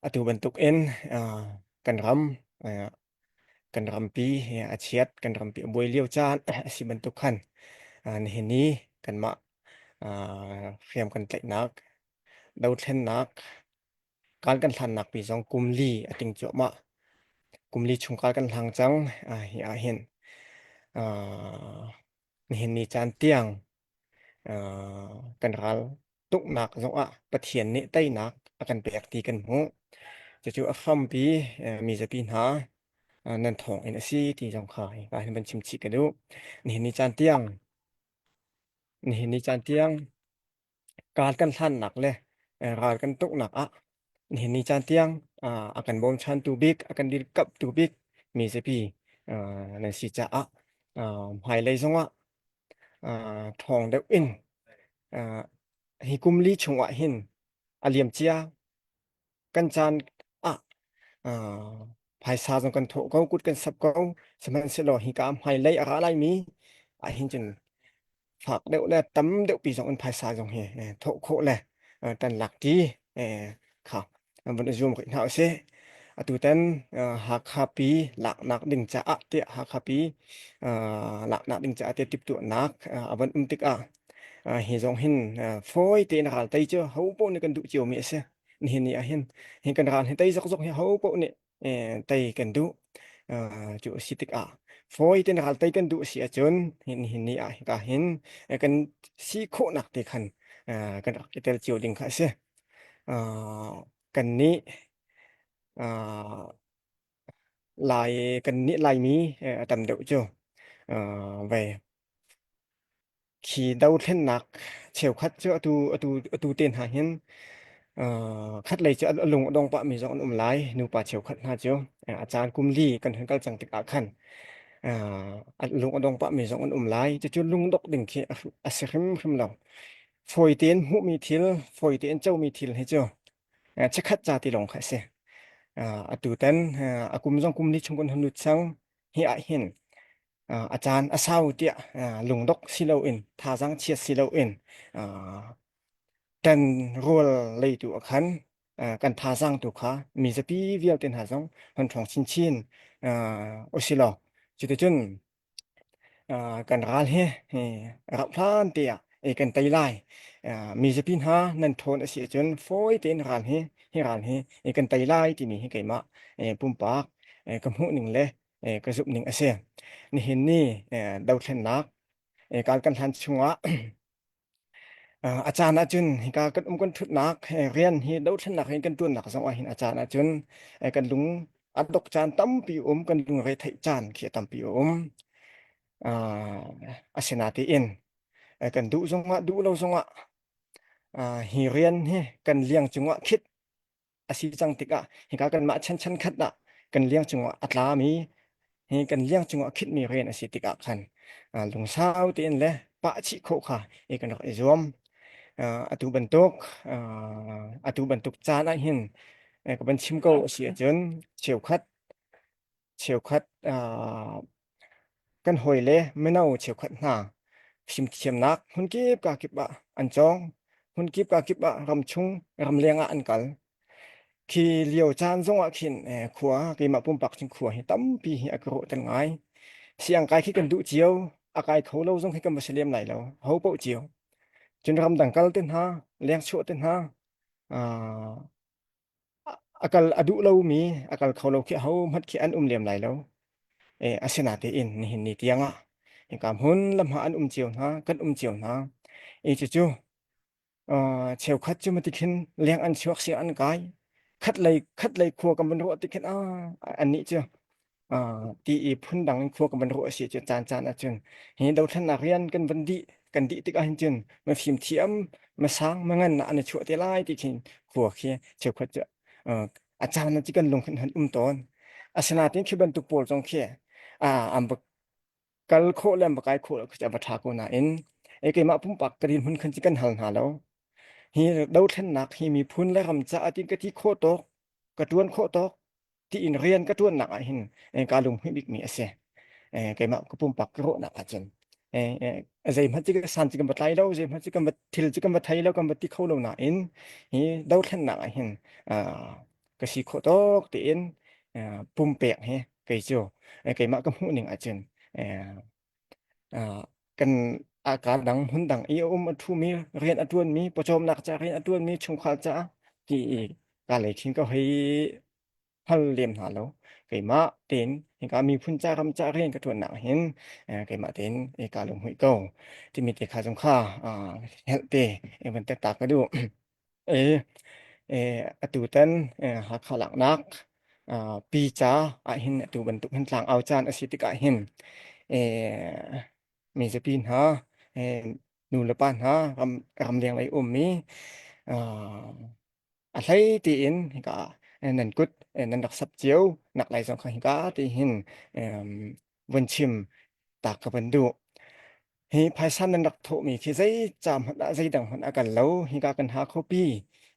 Atu bantuk in kan ram kan rampi a chiat kan rampi a buai lio caan a si bantuk khan nihin ni kanmah hriam kan tlaihnak dothlennak Kal kan hlannak pi zong kum li a ting cuahmah. Kum li chung kal kan hlang cang. Hi ah hin nihin ni caan tiang kan ral tuknak zong ah Pathian nih teinak a kan pek ti kan hmuh. Cucu a hrampi mizapi hna nan thawng in a si ti zong kha hika hin van chim chih ka duh. Nihin ni caan tiang nihin ni caan tiang Kal kan hlannak le ral kan tuknak ah Nihin ni caan tiang a kan bawmchantu bik, a kan dirkamhtu bik mi zapi nan si caah hmailei zongah ṭhawng deuh in hi kum li chungah hin a liamcia kan caan ah phaisa zong kan thawh ko, kut kan sap ko. Sihmanhsehlaw hika hmailei a ra laimi ahhin cun fak deuh le tam deuh pi zong in phaisa zong hi thawh khawh le tan lak ti kha van i zuam rih hna usih. Atu tan Hakha pi laknak ding caah tiah Hakha pi laknak ding caah tiah timhtuahnak a van um tikah hi zong hin fawi tein ral tei cu ho paoh nih kan duh cio mi a si. Nihin ni ah hin hi kan ral hi tei zokzok hi ho paoh nih tei kan duh. Cu a si tikah fawi tein ral tei kan duh a si ahcun nihin ni ah hika hin kan si khawhnak te khan kan rak i tel cio ding kha a si. Kannih Lai kannih Laimi a tam deuh cu ve Khi dothlennak cheukhat cu atu atu atu te hna hin khatlei cu a lung a dong pahmi zong an um lai. Nupa cheukhat hna cu a caan kum li kan hun kal cang tikah khan a lung a dong pahmi zong an um lai. Cucu lungdok ding khi a si hrimhrim lo. Fawi tein hmuhmi thil, fawi tein comi thil hi cu chikkhat ca ti lawng kha a si. Atu tan a kum zong kum li chung kan hun lut cang. Hi ah hin a caan a sau tiah lungdok si loin thazaang chiat si loin kan rawl lei tu ah khan kan thazaang tu kha mi zapi vialte hna zong hon ṭhawng chinchin usilaw cuticun kan ral hi rauh hlan te ah kan tei lai mi zapi hna nan ṭhawn a si ahcun fawi tein ral hi hi ral hi kan tei lai timi hi keimah pumpak ka hmuh ning le ka zumh ning a si. Nihin ni dothlennak kal kan hlan chungah a caan ahcun hika kan um kan ṭhutnak rian hi dothlennak rian kan ṭuannak zong ah hin a caan ahcun kan lung a dok caan tampi um kan lungre theih caan khi a tampi a um. Asinain kan duh zongah duh lo zongah hi rian hi kan liang cungah khit a si cang tikah hika kanmah chan chan khat ah kan liang cungah a tlami hi kan liang cungah khitmi rian a si tikah khan lungsau tein le pah chih khawh kha i kan rak i zuam atu bantuk atu bantuk caan ah hin ka van chim ko a si ahcun cheukhat cheukhat kan hawile mino cheukhat hna fimthiamnak hmunkip kakip ah an cawng hmunkip kakip ah ramchung ramleng ah an kal khi lio caan zong ah khin khua keimah pumpak cun khua hi tampi hi a ka ruahter ngai siang kai khi kan duh cio a kai kho lo zong hi kan va si lem lai lo ho paoh cio cun ramdang kal te hna leng chuah te hna A kal a duh lomi, a kal kho lo khi ahohmanh khi an um lem lai lo. Asinatein nihin ni tiangah hika hmun lamha an um cio hna, kan um cio hna. I cucu cheukhat cu mati khin leng an chuak sia an kai. Khatlei khatlei khua kan van ruah ti khin ah annih cu ti i phundang in khua kan van ruah a si cu caan caan ahcun hi dothlennak rian kan van dih kan dih tik ahhin cun ma fimthiam ma sang ma ngan an i chuah te lai ti khin khua khi cheukhat cu a caan ah kan lung khin han um tawn asinain khi bantuk pawl zong khi an va kal khawh le an va kai khawh lo khi a va ṭha ko nain e keimah pumpak ka dirhmun khan ci kan hal hna lo hi dothlennak hi miphun le ram caah tin ka ti khawh tawk ka ṭuan khawh tawk tiin rian ka ṭuannak ah hin kaa lunghmuih bikmi a si. Keimah ka pumpak ka ruahnak ahcun zeihmanh ci ka san ci kan va tlai lo, zeihmanh ci kan va thil ci kan va thei lo, kan va ti kho lo nain hi dothlennak ah hin ka si khawh tawk tiin pumpek hi kei cu keimah ka hmuh ning ahcun kan kaa dang hmun dang i a um a ṭhumi rian a ṭuanmi pawcawmnak ca rian a ṭuanmi chungkhar caah ti i ka lei khin ka hei hngal lem hna lo keimah tein hika miphun ca ram ca rian ka ṭuannak hin keimah tein ka lunghmuih ko timi te kha zong kha helh te van tek ta ka duh E, e, atu tan Hakha laknak pi ca ahhin atu bantuk hin tlangau caan a si tikah hin e, mizapi hna e, nu le pa hna ram ramleng lei ummi. A hlei tiin hika nan kut nan rak sap cio nak lai zong kha hika ti hin vun chim ta ka van duh. Hi phaisa nan rak thawhmi khi zei ca hmanh ah zeidang hmanh a kal lo. Hika kan Hakhuapi,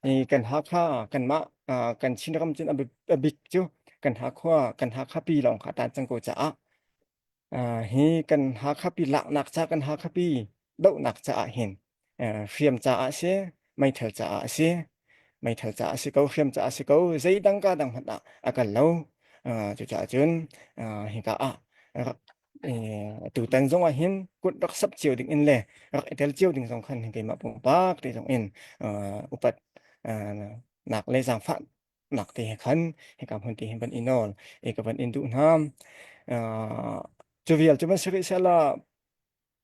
hi kan Hakha, kanmah kan Chinram cun a bik cu kan Hakhua, kan Hakhapi lawng kha tan cang ko caah hi kan Hakhapi laknak ca kan Hakhapi dohnak caah hin hriam caah a si, meithal caah a si, meithal caah a si ko, hriam caah a si ko, zeidang ka dang hmanh ah a kal lo. Cucaah cun hika ah rak tutan zong ah hin kut rak sap cio ding in le rak i tel cio ding zong khan keimah pumpak te zong in upat nak le zaangfah nak te he khan hika hmun te hin van i nawl i ka van in duh hna. Cu vial cu van si rih seh la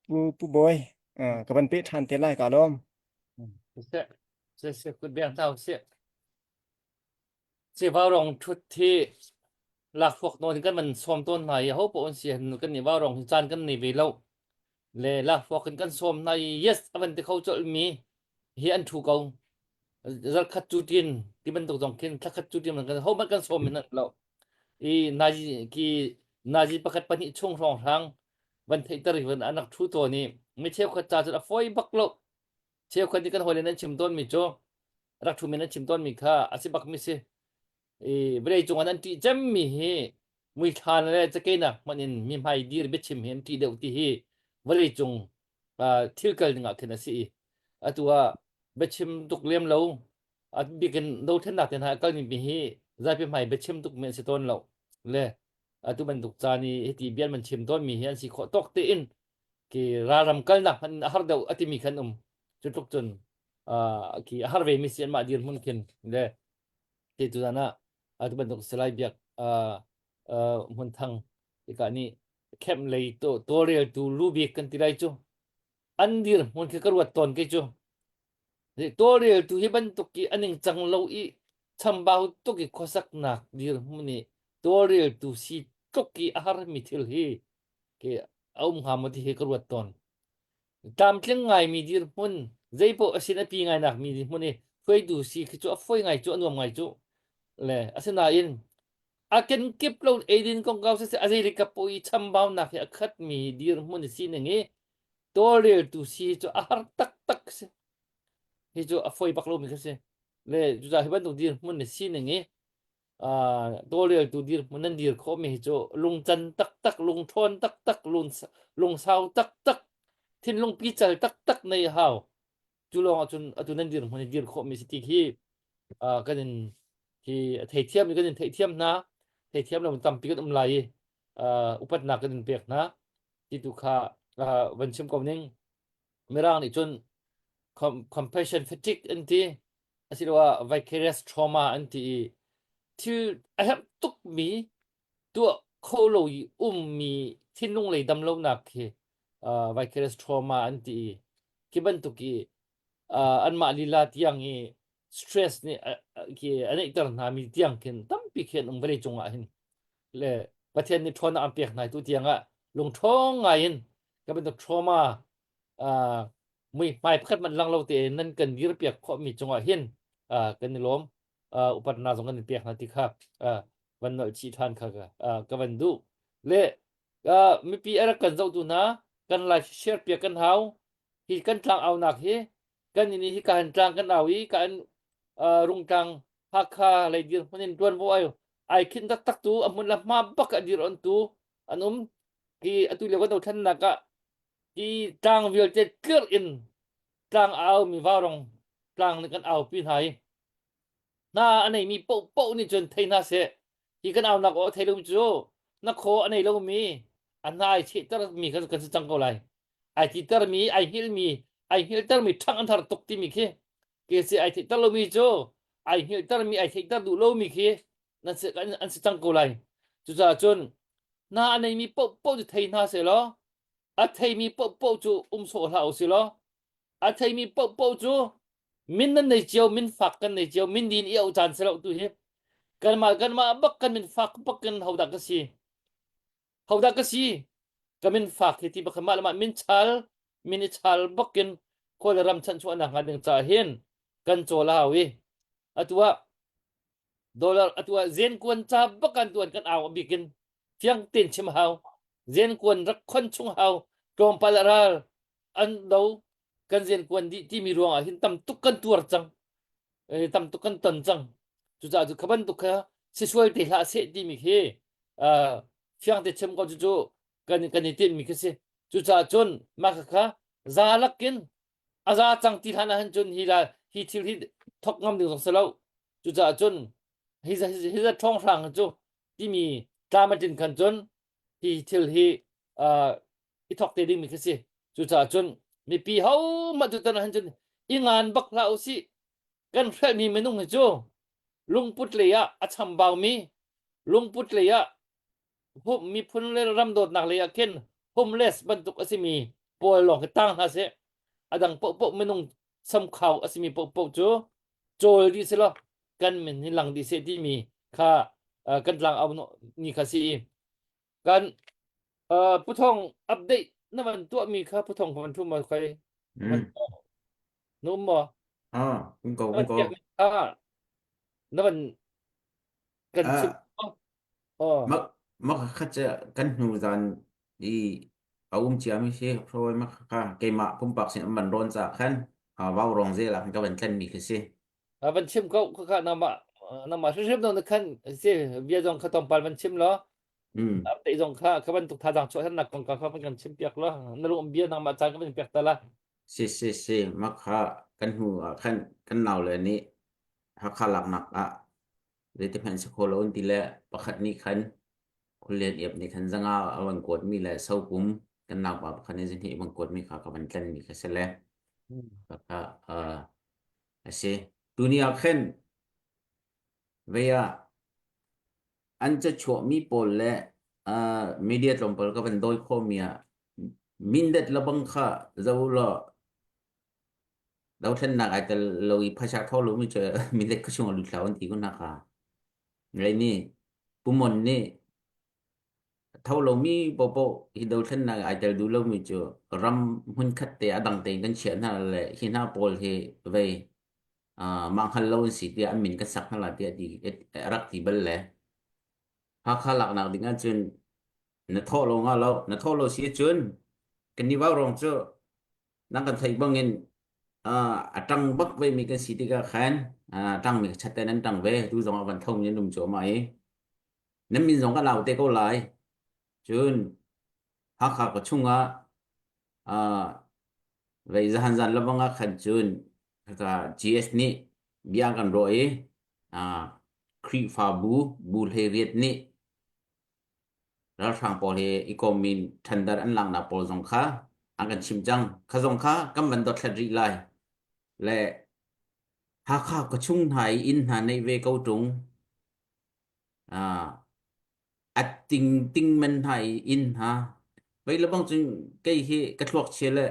Pu Pu Bawi ka van peh ṭhan te lai ka lawm. Seh, seh, seh, kut beng hna usih. Vaurawng ṭhut hi lakhruak nawn in kan van sawm tawn hna i ahopaoh an si kan nih vaurawng hi caan kan nei ve lo. Le lakhruak in kan sawm hna i yes a van ti kho colhmi hi an ṭhu ko. Zarkhat cu tin ti bantuk zong khin thlakhat cu tin kan hohmanh kan sawm hin an lo. I nazi ki nazi pakhat pahnih chung hrawnghrang van theihter i van an rak ṭhu tawn i mi cheukhat ca cun a fawi bak lo. Cheukhat nih kan hawile nan chim tawnmi cu rak ṭhumi nan chim tawnmi kha a si bakmi si. I vawlei cungah nan ṭih cemmi hi muithla le cakeinak hmanh in mi hmai dir biachim hi an ṭih deuh ti hi vawlei cung thil kal ning ah khin a si i atu ah biachim tuk lem lo a bikin dothlennak te hna a kal mi hi zapi hmai biachim tuk mi an si tawn lo le atu bantuk caan i hiti bian man chim tawn mi hi an si khawh tawk tein ki ralram kalnak hmanh a har deuh a timi khan um cu tluk cun khi a har ve mi si anmah dirhmun khin le te tu zan ah atu bantuk salai biak hmun thang tika nih camp lei to tawlreltu lu bik kan ti lai cu an dirhmun khi ka ruat tawn kei cu tawlreltu hi bantuk i a ningcang lo i chambau tuk i khuasaknak dirhmun i tawlreltu si tluk i a harmi thil hi ke a um hnga maw ti hi ka ruat tawn. Tlamtling ngaimi dirhmun, zeipaoh a sin a pi ngainak mi dirhmun i hruaitu si khi cu a fawi ngai cu a nuam ngai cu. Le asinain a kenkip lo eidin kongkau siseh a zeilikap paoh i chambaunak hi a khatmi dirhmun i sining i tawlreltu si hi cu a har taktak si. Hi cu a fawi bak lomi kha si. Le cucaah hi bantuk dirhmun i sining i tawlreltu dirhmun nan dir khawhmi hi cu lungcan taktak, lungṭhawn taktak, lungsau taktak, thinlung pical taktak nei a hau. Cu lawng ahcun atu nan dirhmun hi dir khawhmi si ti khi kan in hi a theithiam kan in theihthiam hna. Theithiam lo tampi kan um lai i upatnak kan in pek hna. Ti tu kha van chim ko ning. Mirang nih cun compassion fatigue an ti. Asiloah vicarious trauma an ti i thil a herh tukmi tuah kho lo i ummi thinlung lei damlonak khi uh, vicarious trauma an ti i khi bantuk i uh, anmah lila tiang i stress nih khi a neihter hna mi tiang khin tampi khi an um vawlei cungah hin le Pathian nih ṭhawnnak an pek hna tu tiang ah lungṭhawng ngai in ka bantuk trauma uh, muihmai pakhat hmanh lang lo tein nan kan dirpiak khawhmi cungah hin uh, kan i lawm uh, upatnak zong kan in pek hna ti kha uh, van nolh chih ṭhan kha ka, uh, ka van duh le uh, mipi a rak kan zohtu hna kan live share piak kan hau hi kan tlang aunak hi kan ini hi ka han tlang kan au i ka an uh, rungtlang Hakha lei dir hmun in tuanvo ai ai khin taktak tu a hmun la hma bak a dir on tu an um hi atu lio kan dothlennak ah Hi tlang vialte tlirh in tlang a aumi vaurong tlang nih kan aupi hna i hna a neimi paohpaoh nih cun thei hna seh. Hi kan aunak aw a thei lomi cu na khaw a nei lomi a hna ai chehtermi kha kan si cang ko lai. Ai titermi, ai hngilhmi, ai hngilhtermi ṭhangh an har tuk timi khi ke si ai theihter lomi cu ai hngilhtermi, ai theihter duh lomi khi nan si, an si cang ko lai. Cucaah cun hna a neimi paohpaoh cu thei hna seh law A theimi paohpaoh cu um sawh hlah usih law a theimi paohpaoh cu min nan nei cio, min fak kan nei cio, min din i auh caan si lo tu hi. Kanmah kanmah bak kan min fak bak kan hodah ka si. Hodah ka si. Ka min fak hi ti bak mah le mah min chal, min i chal bak in kawl ram chanchuahnak hnga ding caah hin kan cawl a hau i. Atu ah dollar atu ah zenkuan ca bak an tuan kan au bikin fiang ten chim hau. Zenkuan rak khon chung hau. Tlawmpal ral an do kan zenkuan dih timi ruang ah hin tam tuk kan tuar cang. Eh, tam tuk kan ton cang. Cucaah cu kha bantuk kha si sual te hlah seh timi khi uh, fiang te chim ko cu cu kan kan i tinhmi khi si. Cucaah cun mah kha za lakin a za cang ti hlan ah hin cun hi la hi thil hi thok ngam ding zong si lo. Cucaah cun hi hi za ṭhawng hrang cu timi tlam a tlin khan cun hi thil hi uh, i thok te dingmi khi si. Cucaah cun mipi ho mah tu tan ah hin cun i ngan bak hlah usih. Kan hrelhmi minung hi cu lungput lei ah a chambaumi lungput lei ah miphun le ram dawtnak lei ah khin homeless bantuk a simi pawl lawng hi tang hna seh. A dang paohpaoh minung samkhau a simi paohpaoh cu cawl dih selaw kan min hi lang dih seh timi kha uh, kan tlang au ni kha si i kan uh, puthong update na van tuahmi kha puthong van thu ma khoi Mm. na um maw Ah, um ko, na um van ko. piakmi kha na van kan chim Ah, oh mak mak khat cu kan hnu zan i a um ciami si hruai mak kha keimah pumpak sin an van rawn ca khan ah, vau rong zel ah khan ka van tlenmi khi si. A van chim ko kha kha nama nama hrimhrim dong na khan si bia zong kha tawmpal van chim law Mm. te zong kha ka bantuk thazang chuah nak kong ka kha van kan chim piak law na lung bia nangmah caan ka van piak ta la Si si si mak kha kan hnu ah khan kan nau le nih Hakha laknak ah zeiti hmanh si kho lo an ti le pakhat nih khan khualian iap nih khan zanga a van kuatmi le sopum kan naupa pakhat nih zihnih a van kuatmi kha ka van tlenmi kha si le kha uh, a si. Tuni ah khin vei ah an cachuahmi pawl le uh, media tlawmpal ka van dawi khawhmi ah mindat lebang kha zo law dothlennak ai tel lo i phaisa tho lomi cu mindat khuachung a lut hlah an ti kun hna kha. Ngai nih Pumon nih tho lomi popoh hi dothlennak ai tel duh lomi cu ram hmunkhat te a dang tein kan chiah hna le hi hna pawl hi vei uh, mah hngal lo an si tiah an min kan sak hna la tiah ti a rak ti bal le Hakha laknak ding ahcun na thawh lo nga lo na thawh lo si ahcun kan ni vau rong cu nang kan theih bangin uh, a ṭang bak ve mi kan si tikah khan uh, ṭang mi chat te nan ṭang ve tu zong ah van tho mi nan um cuahmah i nan min zong ka lau te ko lai cun Hakha ka chungah uh, vei zahan zan labang ah khan cun ka GS nih bia kan ruah i uh, Khrihfabu bu hlei riat nih ralhrang pawl hi i kawm in ṭhandar an laknak pawl zong kha an kan chimh cang. Kha zong kha kan van dothlat rih lai. Le Hakha khuachung hna i inn hna neih ve ko ṭung. Ah, a ting ting men hna i inn hna. Vei lebang cun kei hi ka thluak chia le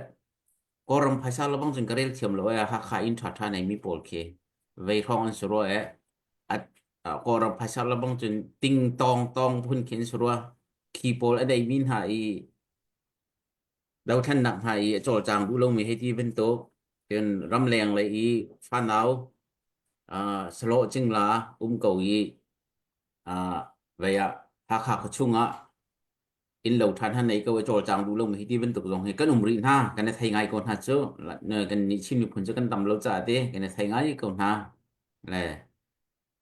Kawlram phaisa lebang cun ka rel thiam lo ee. Hakha inn ṭhaṭha neimi pawl khi vei hrawng an si rua ee. A Kawlram phaisa lebang cun ting tawng tawng phun khin si rua. Khi pawl a deimi hna i dothlennak hna i a cawlcang duh lomi hei ti bantuk cun ramleng lei i fanau uh, salawh cingla um ko i uh, vei ah Hakha khuachung ah innlo ṭhan han nei ko i cawlcang duh lomi hi ti bantuk zong hi kan um rih hna kan i thei ngai ko hna cu kan nih Chin miphun cu kan tam lo caah ti kan i thei ngai ko hna le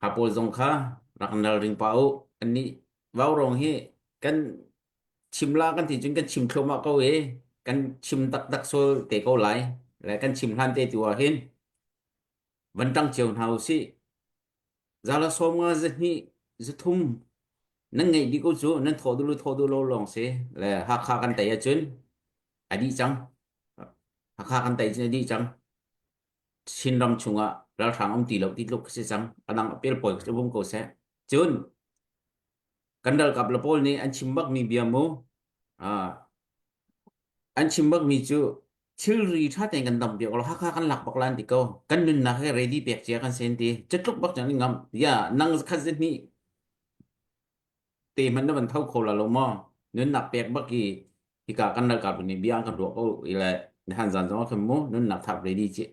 ha pawl zong kha rak nal ring pa u kan nih vaurawng hi kan chim la kan ti cun kan chim thluahmah ko i kan chim taktak sual te ko lai le kan chim hlan te tu ah hin van ṭang cio hna u sih Zala sawm nga zahnih zathum nan ngeih dih ko cu nan thawh duh lo thawh duh lo lawng si le Hakha kan tei ahcun a dih cang Hakha kan tei cun a dih cang Chinram chungah ralhrang um ti lo ti tluk si cang a dang apel pawi cu vung ko seh cun kan ralkap le pawl nih an chim bak mi bia mu an chim bak mi cu thilri ṭha tein kan dam piak lo Hakha kan lak bak lan ti ko kan nunnak he ready pek cia kan sen ti catluk bak cang ngam ya nang khat zet ni te hmanh na van tho kho la lo maw nunnak pek bak i hika kan ralkap nih bia an kan ruah ko i le han zan zong khan mu nunnak thap ready chi.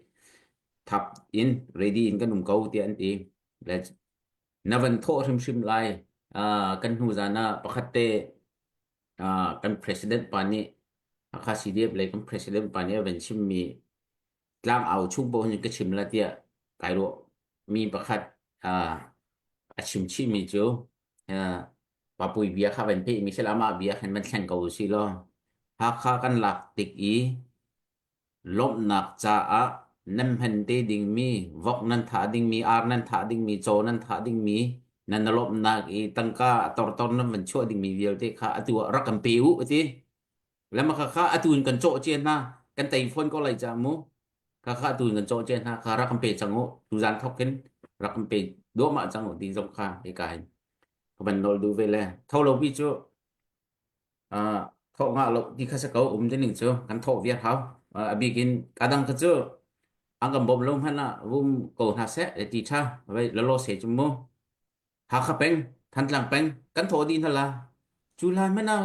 thap in ready in kan um ko tiah an ti. Le na van thawh hrimhrim lai. Uh, kan hnu zan ah pakhat te uh, kan president pa nih Hakha CDF lei kan president pa nih a van chimmi tlang au chung paoh hin ka chim la tiah kai ruah mi pakhat uh, a chim chihmi cu uh, Papui bia kha van pehmi sila amah bia khan van thleng ko usih law Hakha kan lak tik i lawmhnak caah nan hman te dingmi vok nan thah dingmi ar nan thah dingmi caw nan thah dingmi nan lawmhnak i tangka a tortor nan van chuah dingmi vialte kha atu ah rak kan pe u ati lama kha kha atu in kan cawh cia hna kan tei phone ko lai ca mu kha kha atu in kan cawh cia hna kha rak kan pe cang u tuzan thok in rak kan pe duahmah cang u ti zong kha hika hin ka van nawl duh ve le tho lo pi cu Uh, thawh ngah lo ti kha si ko um ning cu kan thawh viar hau. Uh, a bik in kadang kha cu an kan bawm lo hmanh ah vum ko hna seh le ti tha vai lalo se chu mu. Hakha peng, Thantlang peng kan thawh dih hna la. Cu hlan hmanh ah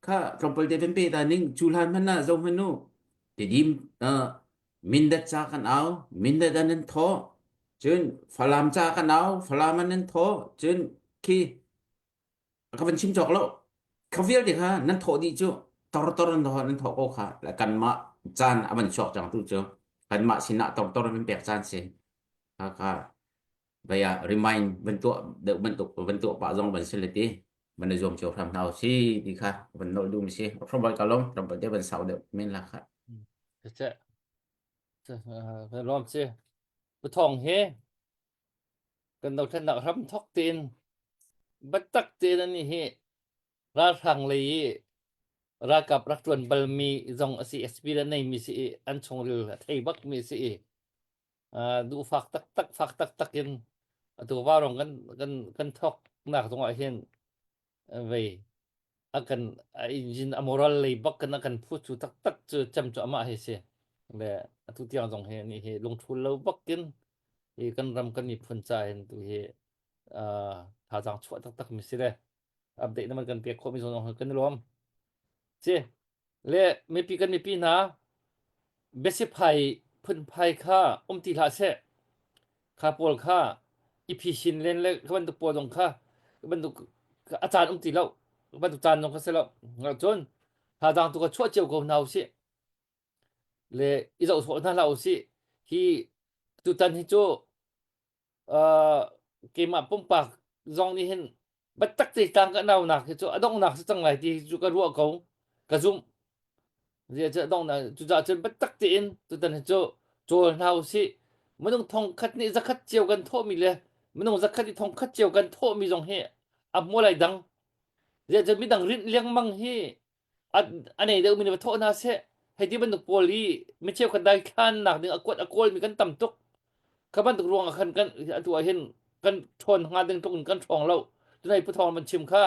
kha tlawmpal te pe ta ning cu hlan hmanh ah zo hmanh u. Tidim uh, Mindat ca kan au, Mindat an nan thawh. Cun Falam ca kan au, Falam an nan thawh. Cun khi ka van chim cawk lo kha vialte kha nan thawh dih cu tortor nan thawh nan thawh ko kha le kanmah caan a van chuak cang tu cu kanmah sinah tortor nan pek caan si kha kha vaya remind van tuah deuh bantuk van tuah pah zong van si le ti van i zuam cio hram hna si ti kha van nolh duh mi si hrobal ka lom tlawmpal te van sau deuh men la kha Che lom si Pathong he Kan dothlennak hramthawk tein biatak tein anih hi ralhrang lei i ralkap rak ṭuan balmi zong a si, experience neimi si i an chungril a thei bakmi a si i uh, duhfak taktak fak taktak in atu vaurawng kan kan kan thawknak zongah hin vei a kan a engine a moral lei bak kan a kan phu cu taktak cu cem cu amah hi si le atu tiang zong hi ni hi lungthul lo bakin hi kan ram kan miphun ca hin tu hi uh, thazaang chuah taktak mi si le update na man kan pek khawh mi zong kan i lawm si Le mipi kan mipi hna biasiphai phunphai kha um ti hlah seh. Kha pawl kha i phisin len le kha bantuk pawl zong kha bantuk a caan um ti lo. Bantuk caan zong kha si lo. Cun thazaang tu kha chuah cio ko hna usih. Le i zoh sawh hna hlah usih. Hi tutan hi cu uh, keimah pumpak zong nih hin biatak te tlang ka naunak hi cu a donghnak si cang lai ti cu ka ruah ko ka zumh zia cu a donghnak cucaah cun biatak tein tutan hi cu cawl hna usih minung thong khat nih zakhat cio kan thawhmi le minung zakhat i thong khat cio kan thawhmi zong hi a hmual ai dang zia cu midang rinh lengmang hi a nei deuhmi nih va thawh hna seh hei ti bantuk pawl hi mi cheukhat daithlannak ding a kuat a kawlmi kan tam tuk kha bantuk ruang ah khan kan atu ah hin kan ṭhawn hnga ding tluk in kan ṭhawng lo tunai pu thawng van chim kha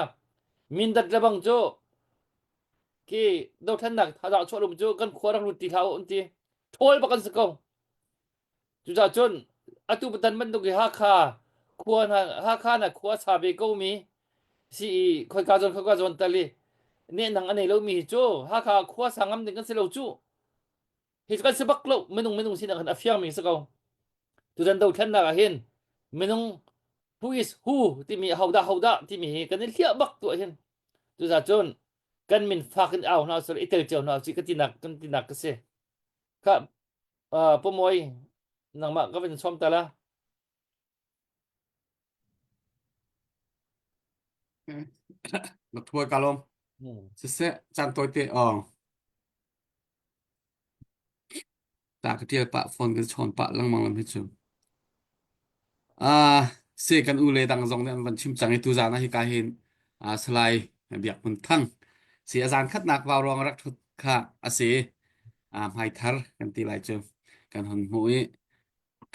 mindat le bang cu khi dothlennak thazaang chuah lum cu kan khua rak lut ti hlah u an ti ṭhawl bak an si ko Cucaah cun atu patan bantuk hi Hakha khua hna Hakha na khua sa ve ko mi si i khoika zawn khoika zawn tal i nehnang a nei lomi hi cu Hakha khua sa ngam ding kan si lo cu hi cu kan si bak lo minung minung sinak hin a fiang mi si ko tutan dothlennak ah hin minung who is who timi hodah hodah timi hi kan i hliah bak tu ah hin cucaah cun kan min fak in au hna usih i tel cio hna usih ka tinak kan tinak ka si kha Uh, Pumawi, nangmah ka vin sawm ta la. Na thuai ka lawm. Hmm. Siseh, caan tawi te ong. Ta ka tial pah phone kan chawn pah lengmang lam hi cu. Ah, se kan u le dang zong nih an van chim cang i tu zan ah hika hin ah Salai Biak Hmun Thang si a zan khatnak vau ruang rak thut kha a si. Ah hmaithar kan ti lai cu kan hon hmuh i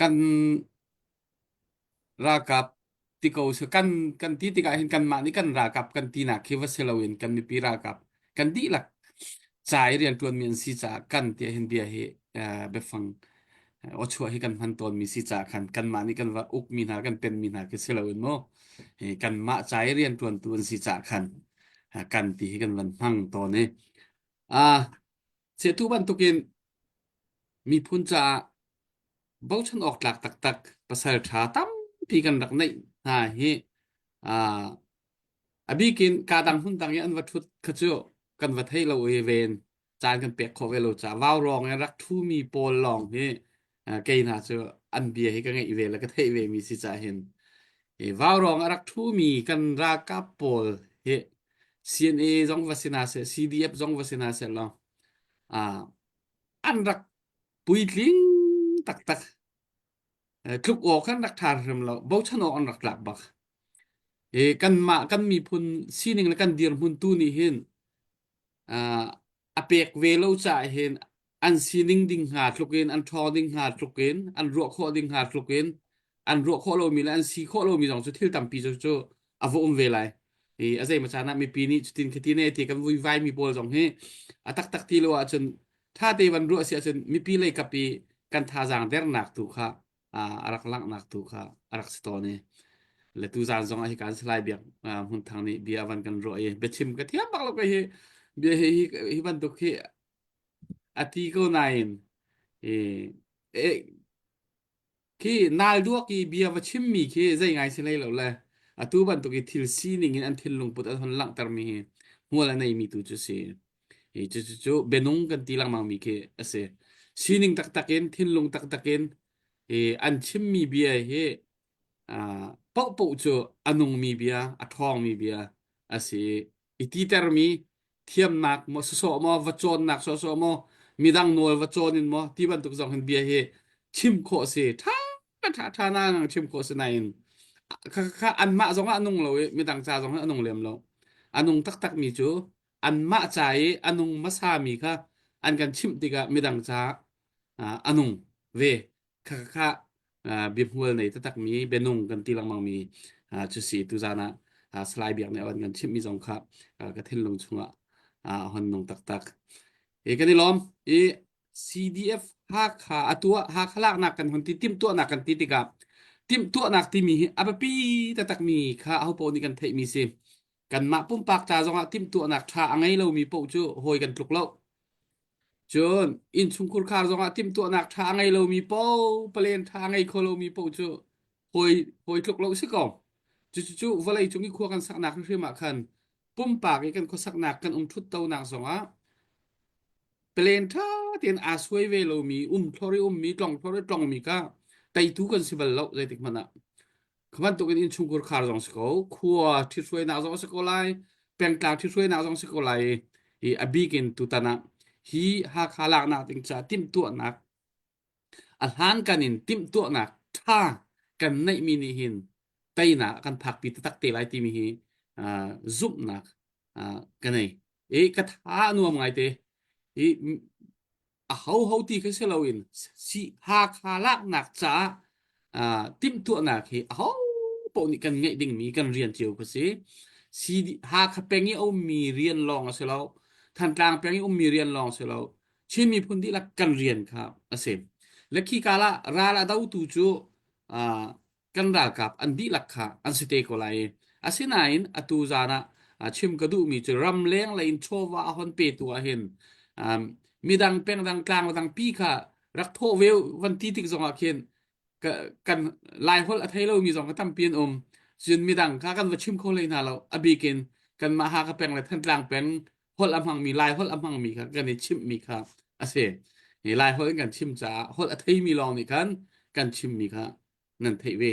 kan Ralkap ti ko usih. Kan kan ti tikah hin kanmah nih kan ralkap kan tinak khi va si loin kan mipi ralkap kan dihlak ca i rianṭuanmi an si caah kan tiah hin bia hi uh, biafang uh, awchuah hi kan hman tawnmi si caah khan kanmah nih kan va ukmi hna kan penmi hna khi si loin mu hi kanmah ca i rianṭuantu an si caah khan uh, kan ti hi kan van hmang tawn i ah uh, tu bantukin miphun caah. Bochan awk tlak taktak pasal ṭha tampi kan rak neih hna hi uh, a bikin kaa dang hmun dang i an va ṭhut kha cu kan va thei lo i ven caan kan pek khawh ve lo caah vaurawng i rak ṭhumi pawl lawng hi kei hna cu an bia hi ka ngeih ve le ka theih ve mi si caah hin i vaurawng a rak ṭhumi kan ralkap pawl hi CNA zong va si hna seh CDF zong va si hna seh law an rak puitling taktak tluk awk an rak ṭha hrim lo bochan awk an rak tlak bak i kanmah kan miphun sining le kan dirhmun tu nih hin a pek ve lo caah hin an sining ding hnga tluk in an ṭhawng ding hnga tluk in an ruah khawh ding hnga tluk in an ruah khawh lomi le an si khawh lomi zong cu thil tampi cu cu a va um ve lai. I a zeimaw caan ah mipi nih cutin khati ne ti kan vuivai mi pawl zong hi a taktak ti lo ahcun ṭha te van ruah si ahcun mipi lei kap i kan thazaang dernak tu kha a rak langhnak tu kha a rak si tawn i le tu zan zong ah hi kan Salai Biak Hmun Thang nih bia van kan ruah i biachim ka thiam bak lo ka hi bia hi hi, hi bantuk hi a ti ko nain i e, khi nal duak i bia va chimmi khi zei ngai si hlei lo le atu bantuk i thil sining in an thinlung put an hon langhtermi hi hmual a neimi tu cu si hi cu cu cu bianung kan ti lengmang mi khi a si. Sining taktak in thinlung taktak in i an chimmi bia hi uh, paohpaoh cu a nungmi bia, a ṭhawngmi bia a si. I titermi thiamnak maw sawsawh maw va cawnnak sawsawh maw midang nawl va cawn in maw ti bantuk zong hin bia hi chim khawh a si. Ṭha ṭha ṭha na ngang chim khawh si nain kha kha anmah zong ah a nung lo i midang ca zong hi a nung lem lo. A nung taktak mi cu anmah ca i a nung hmasami kha an kan chimh tikah midang ca a nung ve kha kha biahmual nei taktakmi bianung kan ti lengmangmi cu si tuzan ah Salai Biak nih a kan chimhmi zong kha ka thinlung chungah a hon nung taktak. I kan i lawm i CDF Hakha atu ah Hakha laknak kan hun ti timhtuahnak kan ti tikah timhtuahnak timi hi a biapi taktakmi kha ahopaoh nih kan theihmi si. Kanmah pumpak ca zongah timhtuahnak ṭha a ngei lomi paoh cu hawi kan tluk lo. Cun innchungkhur khar zongah timhtuahnak ṭha a ngei lomi paoh, palen ṭha a ngei kho lomi paoh cu hawi hawi tluk lo si ko. Cucu vawlei cung i khua kan saknak hrimhrim ah khan pumpak i kan khuasaknak kan um ṭhuttonak zongah Palen ṭha tein aa suai ve lomi, um thlor i ummi, tlong thlor i tlongmi kha teitu kan si bal lo zeitik hmanh ah. Kha bantukin innchungkhur khar zong si ko, khua ṭhithruainak zong a si ko lai, pengtlang ṭhithruainak zong si ko lai i a bik in tutan ah hi Hakha laknak ding caah timhtuahnak a hlankan in timhtuahnak ṭha kan neihmi nih hin teinak a kan phakpi taktak te lai timi hi uh, zumhnak uh, ka nei. I ka tha a nuam ngaite. I a ho ho ti kha si loin si Hakha laknak caah uh, timhtuahnak hi a ho paoh nih kan ngeih dingmi kan rian cio kha si. Si Hakha peng i a ummi rian lawng a si lo. Thantlang peng i ummi rian lawng a si lo. Chin miphun dihlak kan rian kha a si. Le khi kal ah ral a dotu cu uh, kan ralkap an dihlak kha an si te ko lai. Asinain atu zan ah chim ka duhmi cu ramleng lei in chawva a hon petu ah hin um, midang pengdang tlang dang pi kha rak thawh ve van ti tik zong ah khin kan Laiholh a thei lomi zong ka tampi an um. Cun midang kha kan va chim kho hlei hna lo. A bik in kanmah Hakha peng le Thantlang peng holh a hmangmi Laiholh a hmangmi kha kan i chimhmi kha a si. Hi Laiholh in kan chim caah holh a theimi lawng nih khan kan chimmi kha nan theih ve.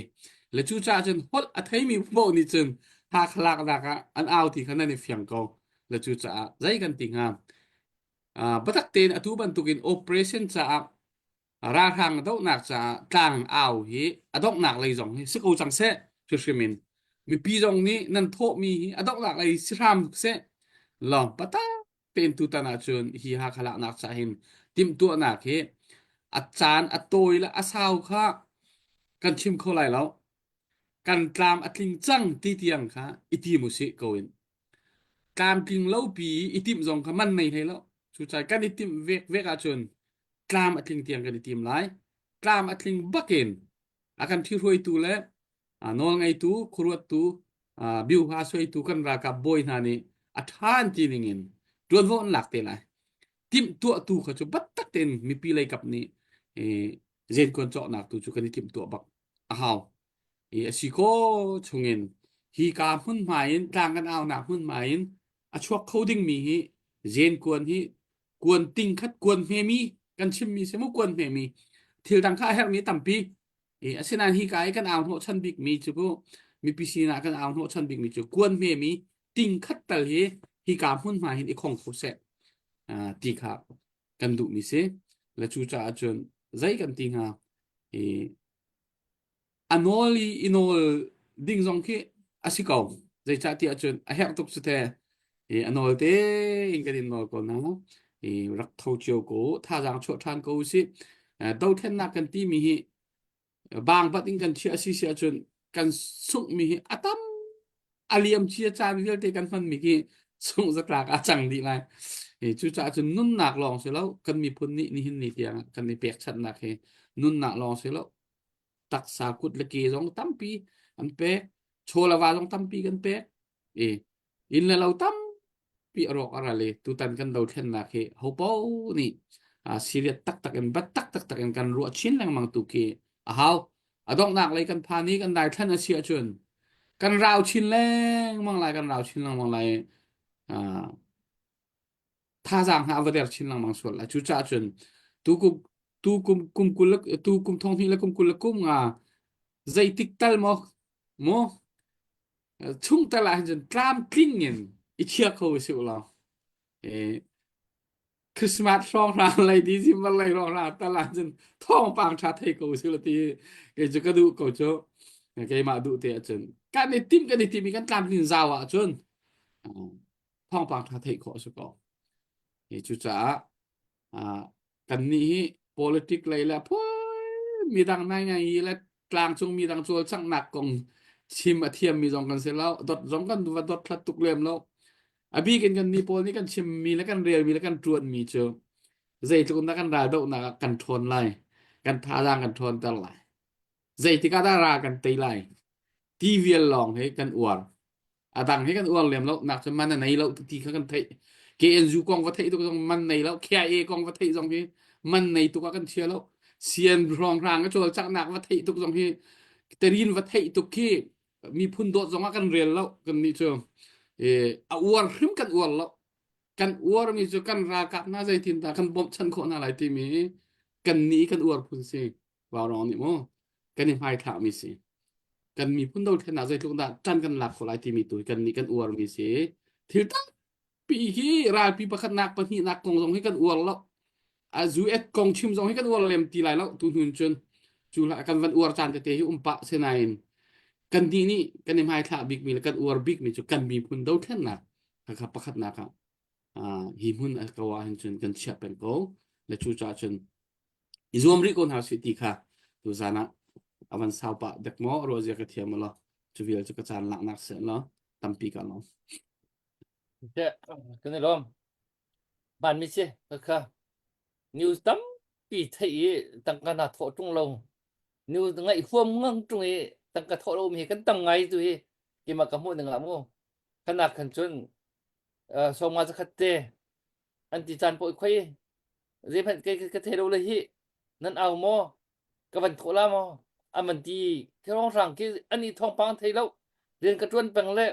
Le cucaah cun holh a theimi paoh nih cun Hakha laknak ah an au ti kha nan i fiang ko. Le cucaah zei kan ti hnga? Uh, biatak tein atu bantukin operation caah ralhrang dohnak caah tlang au hi a donghnak lei zong hi si ko cang seh hrimhrim in mipi zong nih nan thawhmi hi a donghnak lei si hram seh lawng pata tein tutan ahcun hi Hakha laknak ca hin timhtuahnak hi a caan a tawi le a sau kha kan chim kho lai lo kan tlam a tling cang ti tiang kha i tim usih ko in tlamtling lo pi i timh zong kha man nei hlei lo cucaah kan i timh vek vek ahcun tlam a tling tiang kan i tim lai tlam a tling bakin a kan ṭhihruaitu le nawlngeitu khuaruattu biuha suaitu kan ralkap bawi hna nih a ṭha an ti ning in ṭuanvo an lak te lai timhtuahtu kha cu biatak tein mipi lei kap nih. Zenkuan cawknak tu cu kan i timhtuah bak a hau. I a si ko chungin hi ka hmunhma in tlang kan aunak hmunhma in a chuak kho dingmi hi zenkuan hi kuan ting khat kuan hmemi kan chimmi si mu kuan hmemi thil dang kha a herhmi tampi i asinain hi ka i kan au hnawhchan bikmi cu ku mipi sinah kan au hnawhchan bikmi cu kuan hmemi ting khat tal hi hi ka hmunhma hin i khong kho seh ti kha kan duhmi si le cu caah cun zei kan ti hnga i a nawl i i nawl ding zong khi a si ko zeicah tiah cun a herh tuk cu te i a nawl te in kan in nawl ko na i rak tho cio ko thazaang chuah ṭhan ko usih dothlennak kan timi hi bang bat in kan chiah si si ahcun kan sunghmi hi a tam a liam cia caan vialte kan hmanmi khi sungh zatlak a cang dih lai. Cucaah cun nunnak lawng si lo kan miphun nih nihin ni tiang kan i pekchanhnak hi nunnak lawng si lo taksa kut le ke zong tampi an pek chaw le va zong tampi kan pek i inn le lo tampi a rawk a ral i tutan kan dothlennak hi hopo nih serious taktak in bat tak taktak in kan ruah chin lengmang tu khi a hau a donghnak lei kan phan i kan daithlan a si ahcun kan rau chin lengmang lai kan rau chin lengmang lai thazaang hna a va der chin lengmang sual lai cucaah cun tu kum tu kum kum kul tu kum thong hnih le kum 20 le kum nga zeitik tal maw maw chung tal ah hin cun tlamtling in i chia kho si u law Christmas hrawnghrang lei December lei hrawnghrang tal ah cun thawngpang ṭha thei ko si la ti kei cu ka duh ko cu keimah duh te ahcun kan i tim kan i tim i kan tlamtlin zau ahcun thawngpang ṭha theih khawh a si ko. Cucaah kannih hi politic lei le phui midang nai ngai hi le tlangcung midang cawlcanghnak kong chim a thiammi zong kan si lo dot zong kan va dot hlat tuk lem lo a bik in kan mi pawl nih kan chimmi le kan relmi le kan ṭuanmi cu zeitluk in dah kan raldohnak ah kan ṭhawn lai kan thazaang kan ṭhawnter lai Zeitik ah dah ra kan tei lai? Ti vial lawng hi kan uar. A dang hi kan uar lem lo. Nak cu man a nei lo ti kha kan theih. KNU kong va theih tuk zong man nei lo. KIA kong va theih zong hi man nei tuk ah kan chia lo. Sian hrawnghrang a cawlcanghnak va theih tuk zong hi terin va theih tuk khi miphun dawt zong ah kan rel lo kan nih cu a uar hrim kan uar lo kan uarmi cu kan ralkap hna zeitin dah kan bawmhchanh khawh hna lai timi kan nih kan uar phun si Vaurawng nih mu kan i hmaithlakmi si. Kan miphun dothlennak zeitluk dah ṭan kan lak khawh lai timi tu kan nih kan uarmi si. Thil tampi hi ralpi pakhatnak pahnihnak kong zong hi kan uar lo. A US kong chim zong hi kan uar lem ti lai lo tu hnun cun cu hlah kan van uar caan tete hi um pah sinain kan nih nih kan i hmaithlah bikmi le kan uar bikmi cu kan miphun dothlennak kha pakhatnak ah hi hmun a ko ah hin cun kan chiah peng ko le cu caah cun i zuam rih ko hna sih ti kha tuzan ah a van sau pah dek maw ruah zia ka thiam law cu vial cu ka caan laknak si law tampi ka lawm Kan i lawm. Van mi si kha news tampi theih i tangka na thawh ṭung lo. News ngaih huam ngang ṭung i tangka thawh lo mi hi kan tam ngai tu hi keimah ka hmuh ning ah mu. Khanak khan cun sawma zakhat te an ti caan paoh khoi zeihmanh ka ka thei lo le hi nan au maw ka van thawh la maw an van ti thirong khi an i thawngpang thei lo rian ka tuan peng le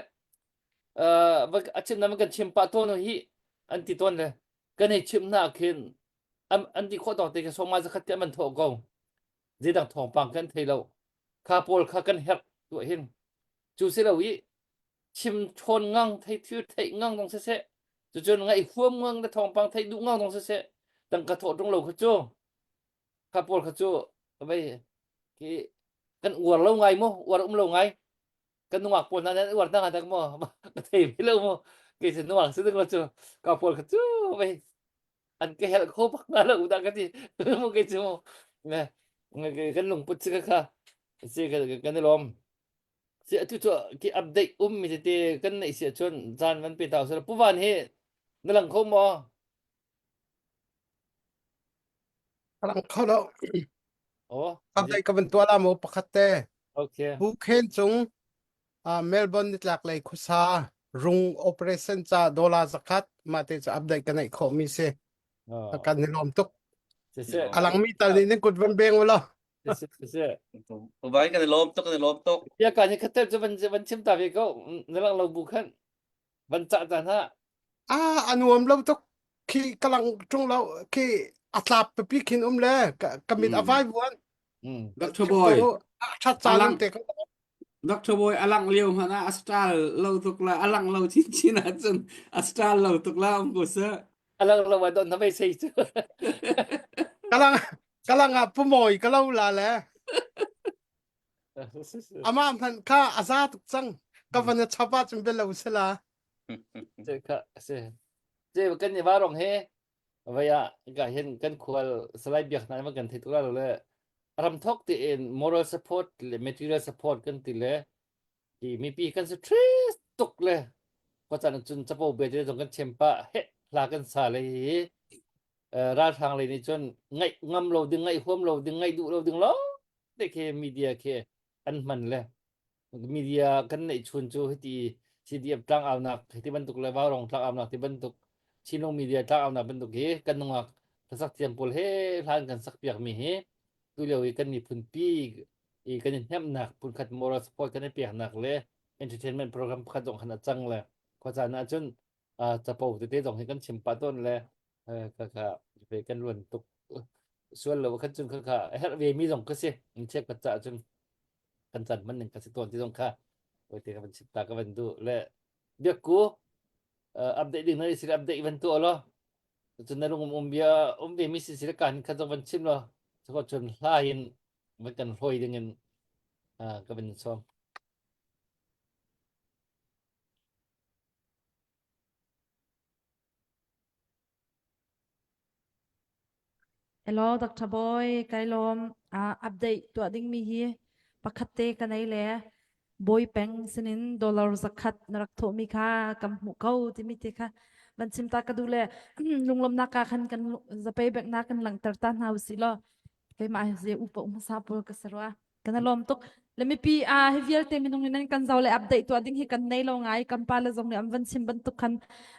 a chim na kan chim pah tawn hi an ti tawn le kan hei chim hna khin an ti khawh tawk te khin sawma zakhat te an van thawh ko zeidang thawngpang kan thei lo kha pawl kha kan herh tuah hin cu si lo i chim ṭhawn ngang thei thil theih ngang dong siseh cucun ngaih huam ngang le thawngpang theih duh ngang dong siseh tangka thawh ṭung lo kha cu kha pawl kha cu vei khi kan uar lo ngai mu uar um lo ngai kan nungak pawl hna nan uar hna tak maw ka thei ve lo mu kei cu nungak si ding lo cu ka pawl kha cu vei an ka helh kho bak hna lo dah ka ti mu kei cu mu kan lungput si kha kha si kan i lawm Si atu cu ki update um mi tete kan neih si ahcun caan van pe ta usih. Pu Van hi na lang kho maw? Lang kho lo. Oh, Update ka van tuah la maw pakhat te. Okay. Pu Khen Cung uh, Melbourne nitlak lei khuasa rung operation ca dollar zakhat mah te cu update ka neih khawh mi si. Oh. Kan ni lawm tuk. Siseh. A langmi tal nih nan kut van beng u law. Siseh, siseh. Bai kan i lawm tuk kan i lawm tuk. Ya ka ni khatel cu van van chim ta ve ko. Na lang lo bu khan. Van cah ta hna. Ah, a nuam lo tuk. Khi ka lang ṭung lo. Khi a tlap pipi khin um le ka, ka mit a vai vuan. Mm. Dr. Boy. A ṭhat caan um te ko. Dr. Boy a langh lio hmanh ah a style lo tuk la a langh lo chinchin ahcun a style lo tuk la um ko seh. A lang lo ah don na vei sei cu. Kalang kalang ah pumawi ka lo la le. Ama hmanh kha a za tuk cang. Ka van a chap ahcun bia lo sila. Ce kha se. Ce kan ni varong he Vai ah ka hin kan khual Salai Biak hna in kan thei tuk la lo le ramthok tiin moral support le material support kan ti le i mipi kan si tris tuk le khuacan cun capo bia te zong kan chem pah he hla kan sa le hi ralhrang lei nih cun ngaih ngam lo ding ngaih huam lo ding ngaih duh lo ding lo te khi media khi an hman le media kan neih chun cu hiti CDF tlangaunak hiti bantuk le Vaurong tlangaunak ti bantuk Chinlung media tlangaunak bantuk hi kan nungak hlasak thiam pawl he hlan kan sak piak mi hi tulio i kan miphun pi i kan i hnemhnak phunkhat moral support kan i peknak le entertainment program pakhat zong khan a cang le khuacaan ahcun capo tete zong hi kan chim pah tawn le kha kha ve kan ruan tuk sual lo khan cun kha kha a herh ve mi zong ka si in check ka ca cun kan chan man ning ka si tawn ti zong kha oi te ka van chim ta ka van du le biakku update ding na si update van tu lo cun na lung um bia um ve mi si si kan kha zong van chim lo so cun hla in van kan hloi ding in ka van som Hello Dr. Boy, kai lawm. Uh, update tuah ding mi hi pakhat te ka nei le Boy peng sinin dollar zakhat na rak thawh mi kha kam hmuh ko timi te kha van chim ta ka duh le lunglawmnak ka khan kan zapei bek na kan langter ta hna usih law keimah hi upa umsa pawl ka sarwa. Kan i lawm tuk. Le mipi a hi vialte minung in nan kan zoh le update tuah ding hi kan nei lo ngai. Kan pa le zong nih an van chim bantuk khan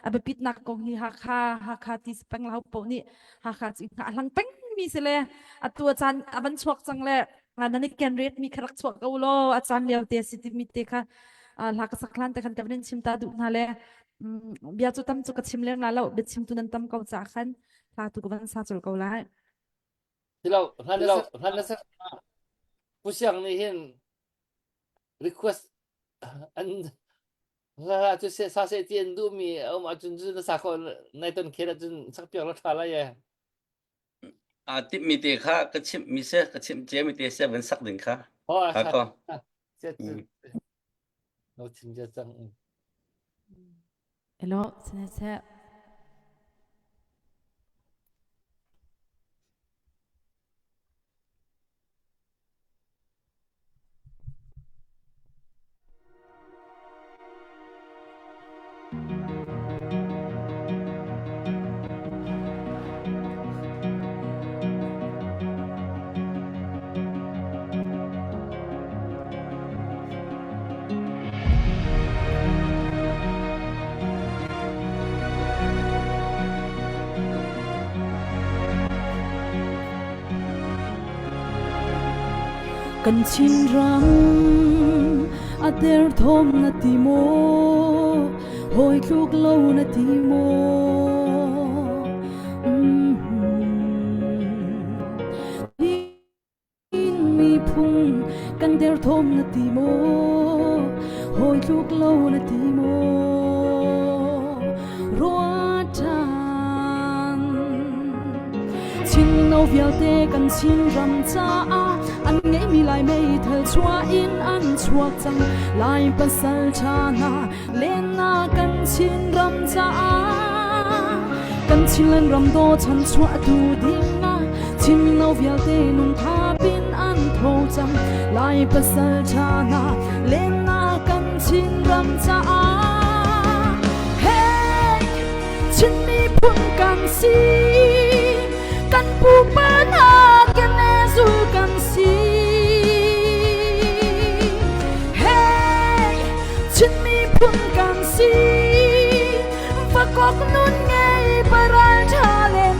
a biapitnak kong hi Hakha Hakha ti si peng lau poh nih Hakha cu hngah hlang peng mi si le atu a caan a van chuak cang le nan i ken ret mi kha rak chuak ko law a caan lio te si ti mi te kha hla ka sak hlan te khan ka van in chim ta duh hna le bia cu tam cu ka chim leng la lo bia chim tu nan tam ko ca khan hla tu ka van sa cul ko lai. Silo, hlan lo, hlan na sak. Pu Siang nih hin request an hla cu se sa se ti an duh mi a um ahcun cu na sa kho nai ton khen ahcun sak piak la tha lai e. A tip mi te kha ka chimh mi se ka chimh cia mi te se van sak ding kha. Ho a Kha sa ko. se no chim ja cang. Hello, sine Kan Chinram a derthawm na ti maw? Hawi tluk lo na ti maw? Mm-hmm. Miphun kan derthawm na ti maw? Hawi tluk lo na ti maw? Ruah ṭhan. Chinno vialte kan Chinram caah an ngeihmi Lai meithal chuah in an chuak cang. Lai pasal ṭha hna lennak kan Chinram caah kan Chinland ram daw chan chuah tu ding ah Chinno vialte nung thapin an tho cang Lai pasal ṭha hna lennak kan Chinram caah Hey Chin miphun kan si kan pupa hna kan zul kan si Hey Chin miphun kan si vakok nun ngei paral tha len.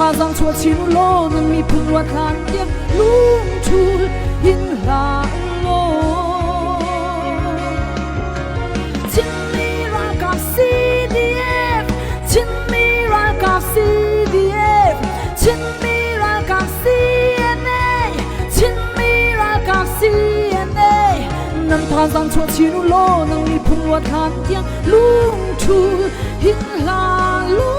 thazang chuah chin u law nan miphun ruat hlan tiang lungthul hin hlah law. Chinmi ralkap CDF Chinmi ralkap CDF Chinmi ralkap CNA Chinmi ralkap CNA nan thazang chuah chin u law nan miphun ruat hlan tiang lungthul hin hlah law.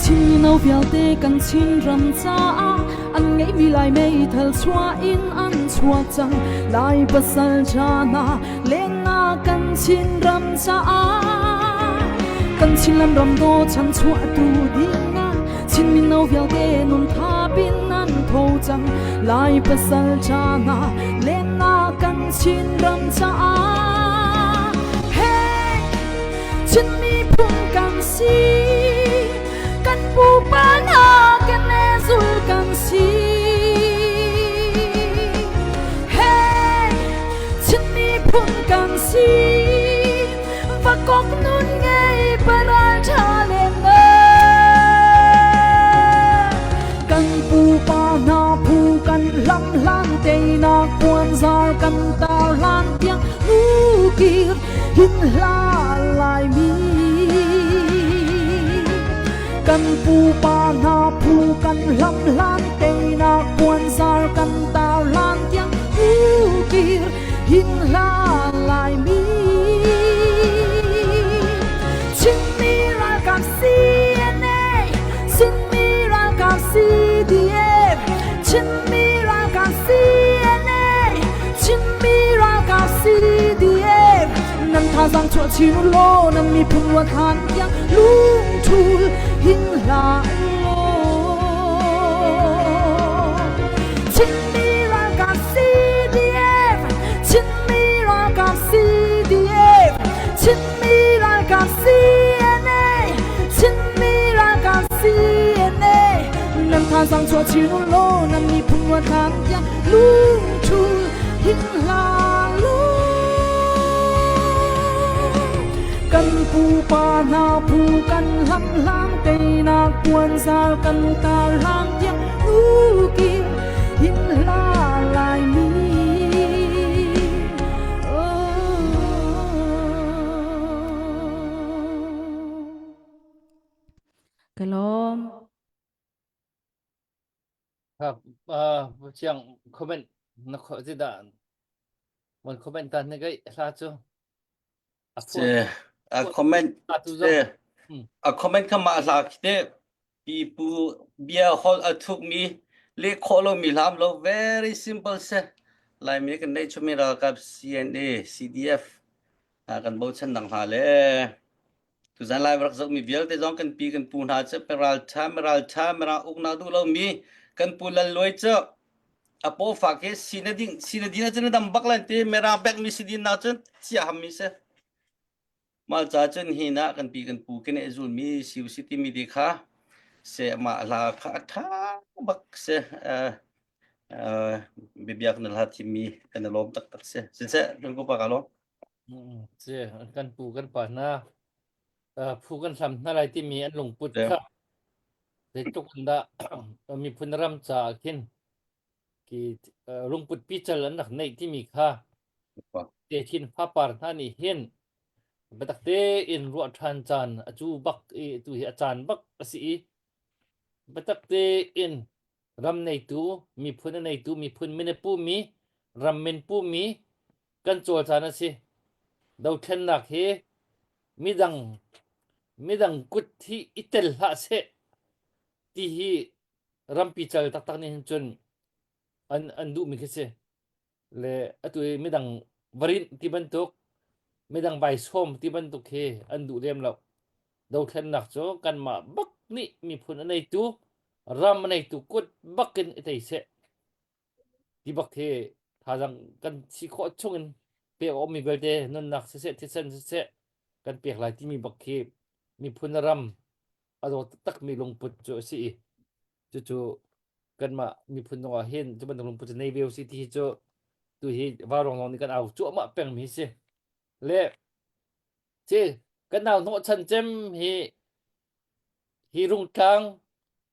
Chin mino vialte kan Chinram caah an ngeihmi Lai meithal chuah in an chuak cang Lai pasal ṭha hna lennak kan Chinram caah kan Chinland ram daw chanchuahtu dingah Chin mino vialte nun thapin nan tho cang Lai pasal ṭha hna lennak kan Chinram caah Hey Chin miphun kan si kan pupa hna kan zul kan si Hey Chin miphun kan si vakok nun ngei paral ṭha len kan pupa hna phu kan hlam hlan teinak puanzar kan tar hlan tiang nukir hin hla laimi kan pupa hna phu kan hlam hlan teinak puanzar kan tar hlan tiang nukir hin hla laimi Chinmi ralkap CNA Chinmi ralkap CDF Chinmi ralkap CNA Chinmi ralkap CDF nan thazang chuah chin u law nan miphun ruat hlan tiang lungthul hin hlah law Chinmi ralkap CDF Chinmi ralkap CDF Chinmi ralkap CNA Chinmi ralkap CNA nan thazang chuah chin u law nan miphun ruat hlan tiang lungthul hin hlah law kan pupa hna phu kan hlam hlang teinak puanzar kan tar hlang tiang nukir hin hla laimi Ka lawm. Chiang comment na kho dah mon comment ta ne gai hla cu a Se a comment se a comment kha mah hla khi te pipu bia hol a thuk mi le khawh lo mi hlam lo very simple se Laimi kan neih chumi ralkap CNA CDF kan bochan dang hna le Tuzan lai rak zohmi vialte zong kan pi kan pu hna cu ralṭha ralṭha mirang uknak duh lomi kan pu Lal Luai cu a paw fak hi si na ding si na din ahcun na dam bak lan ti mirang pekmi si din nak cun sia hammi si. Mah ca cun hi na kan pi kan pu kene zulmi si usi timi ti kha se mah hla kha a ṭha bak si. Bibiak na hla thimmi kan i lawm taktak si. Siseh, kan ku pa ka lawm. Si, kan pu kan pa hna phu kan hlam hna lai timi an lungput kha zeitluk in dah miphun ram caah khin ki lungput pical an rak neih timi kha techin fapar hna nih hin biatak tein ruah ṭhan caan a cu bak i tu hi a caan bak a si i biatak tein ram neitu miphun a neitu miphun min a pumi ram min pumi kan cawl caan a si. Dothlennak hi midang midang kut hi i tel hlah seh ti hi rampi cal taktak nih hin cun an an duhmi khi si. Le atu i midang varinh ti bantuk midang vai sawm ti bantuk hi an duh lem lo. Dothlennak cu kanmah bak nih miphun a neitu ram a neitu kut bak in i tei seh. Ti bak hi thazaang kan si khawh chungin pek a ummi vialte nunnak siseh thisen siseh kan pek lai timi bak khi miphun le ram a daw taktakmi lungput cu a si i. Cucu kanmah miphun zongah hin cu bantuk lungput cu nei ve usih ti hi cu tu hi vaurawng lawng nih kan au cuahmah pengmi si. Le ci kan nau hnawhchan cem hi hi Rungtlang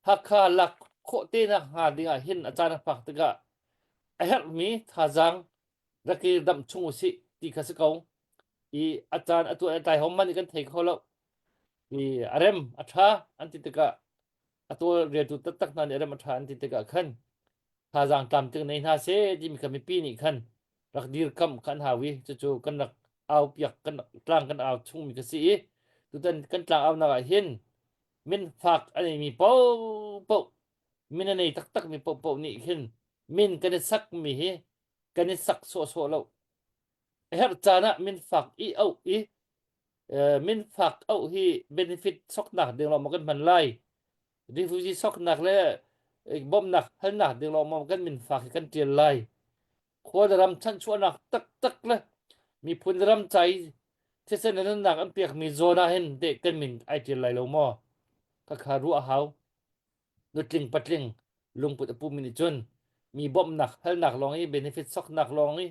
Hakha lak khawh te nak hnga ding ah hin a caan a phak tikah a herhmi thazaang rak i damh chung usih ti kha si ko. I a caan a tuan a tlai hom man i kan thei kho lo. I a rem a ṭha an ti tikah a tawlreltu taktak hna nih a rem a ṭha an ti tikah khan thazaang tlamtling nei hna seh timi kha mipi nih khan rak dirkamh kha an hau i cucu kan rak au piak kan tlang kan au chungmi ka si i tutan kan tlang aunak ah hin min fak a neimi paohpaoh min a nei taktakmi paohpaoh nih khin min kan i sakmi hi kan i sak sawhsawh lo a herh caan ah min fak i auh i min fak auh hi benefit soknak ding lawng maw kan hman lai refugee soknak le bawmhnak halnak ding lawng maw kan min fak hi kan tial lai khua le ram chanchuahnak taktak le miphun ram cai thisen le nunnak an pekmi zawn ah hin deh kan min ai tial lai lo maw khakha ruah hau nutling patling lungput a pumi nih cun mi bawmhnak halnak lawng i benefit soknak lawng i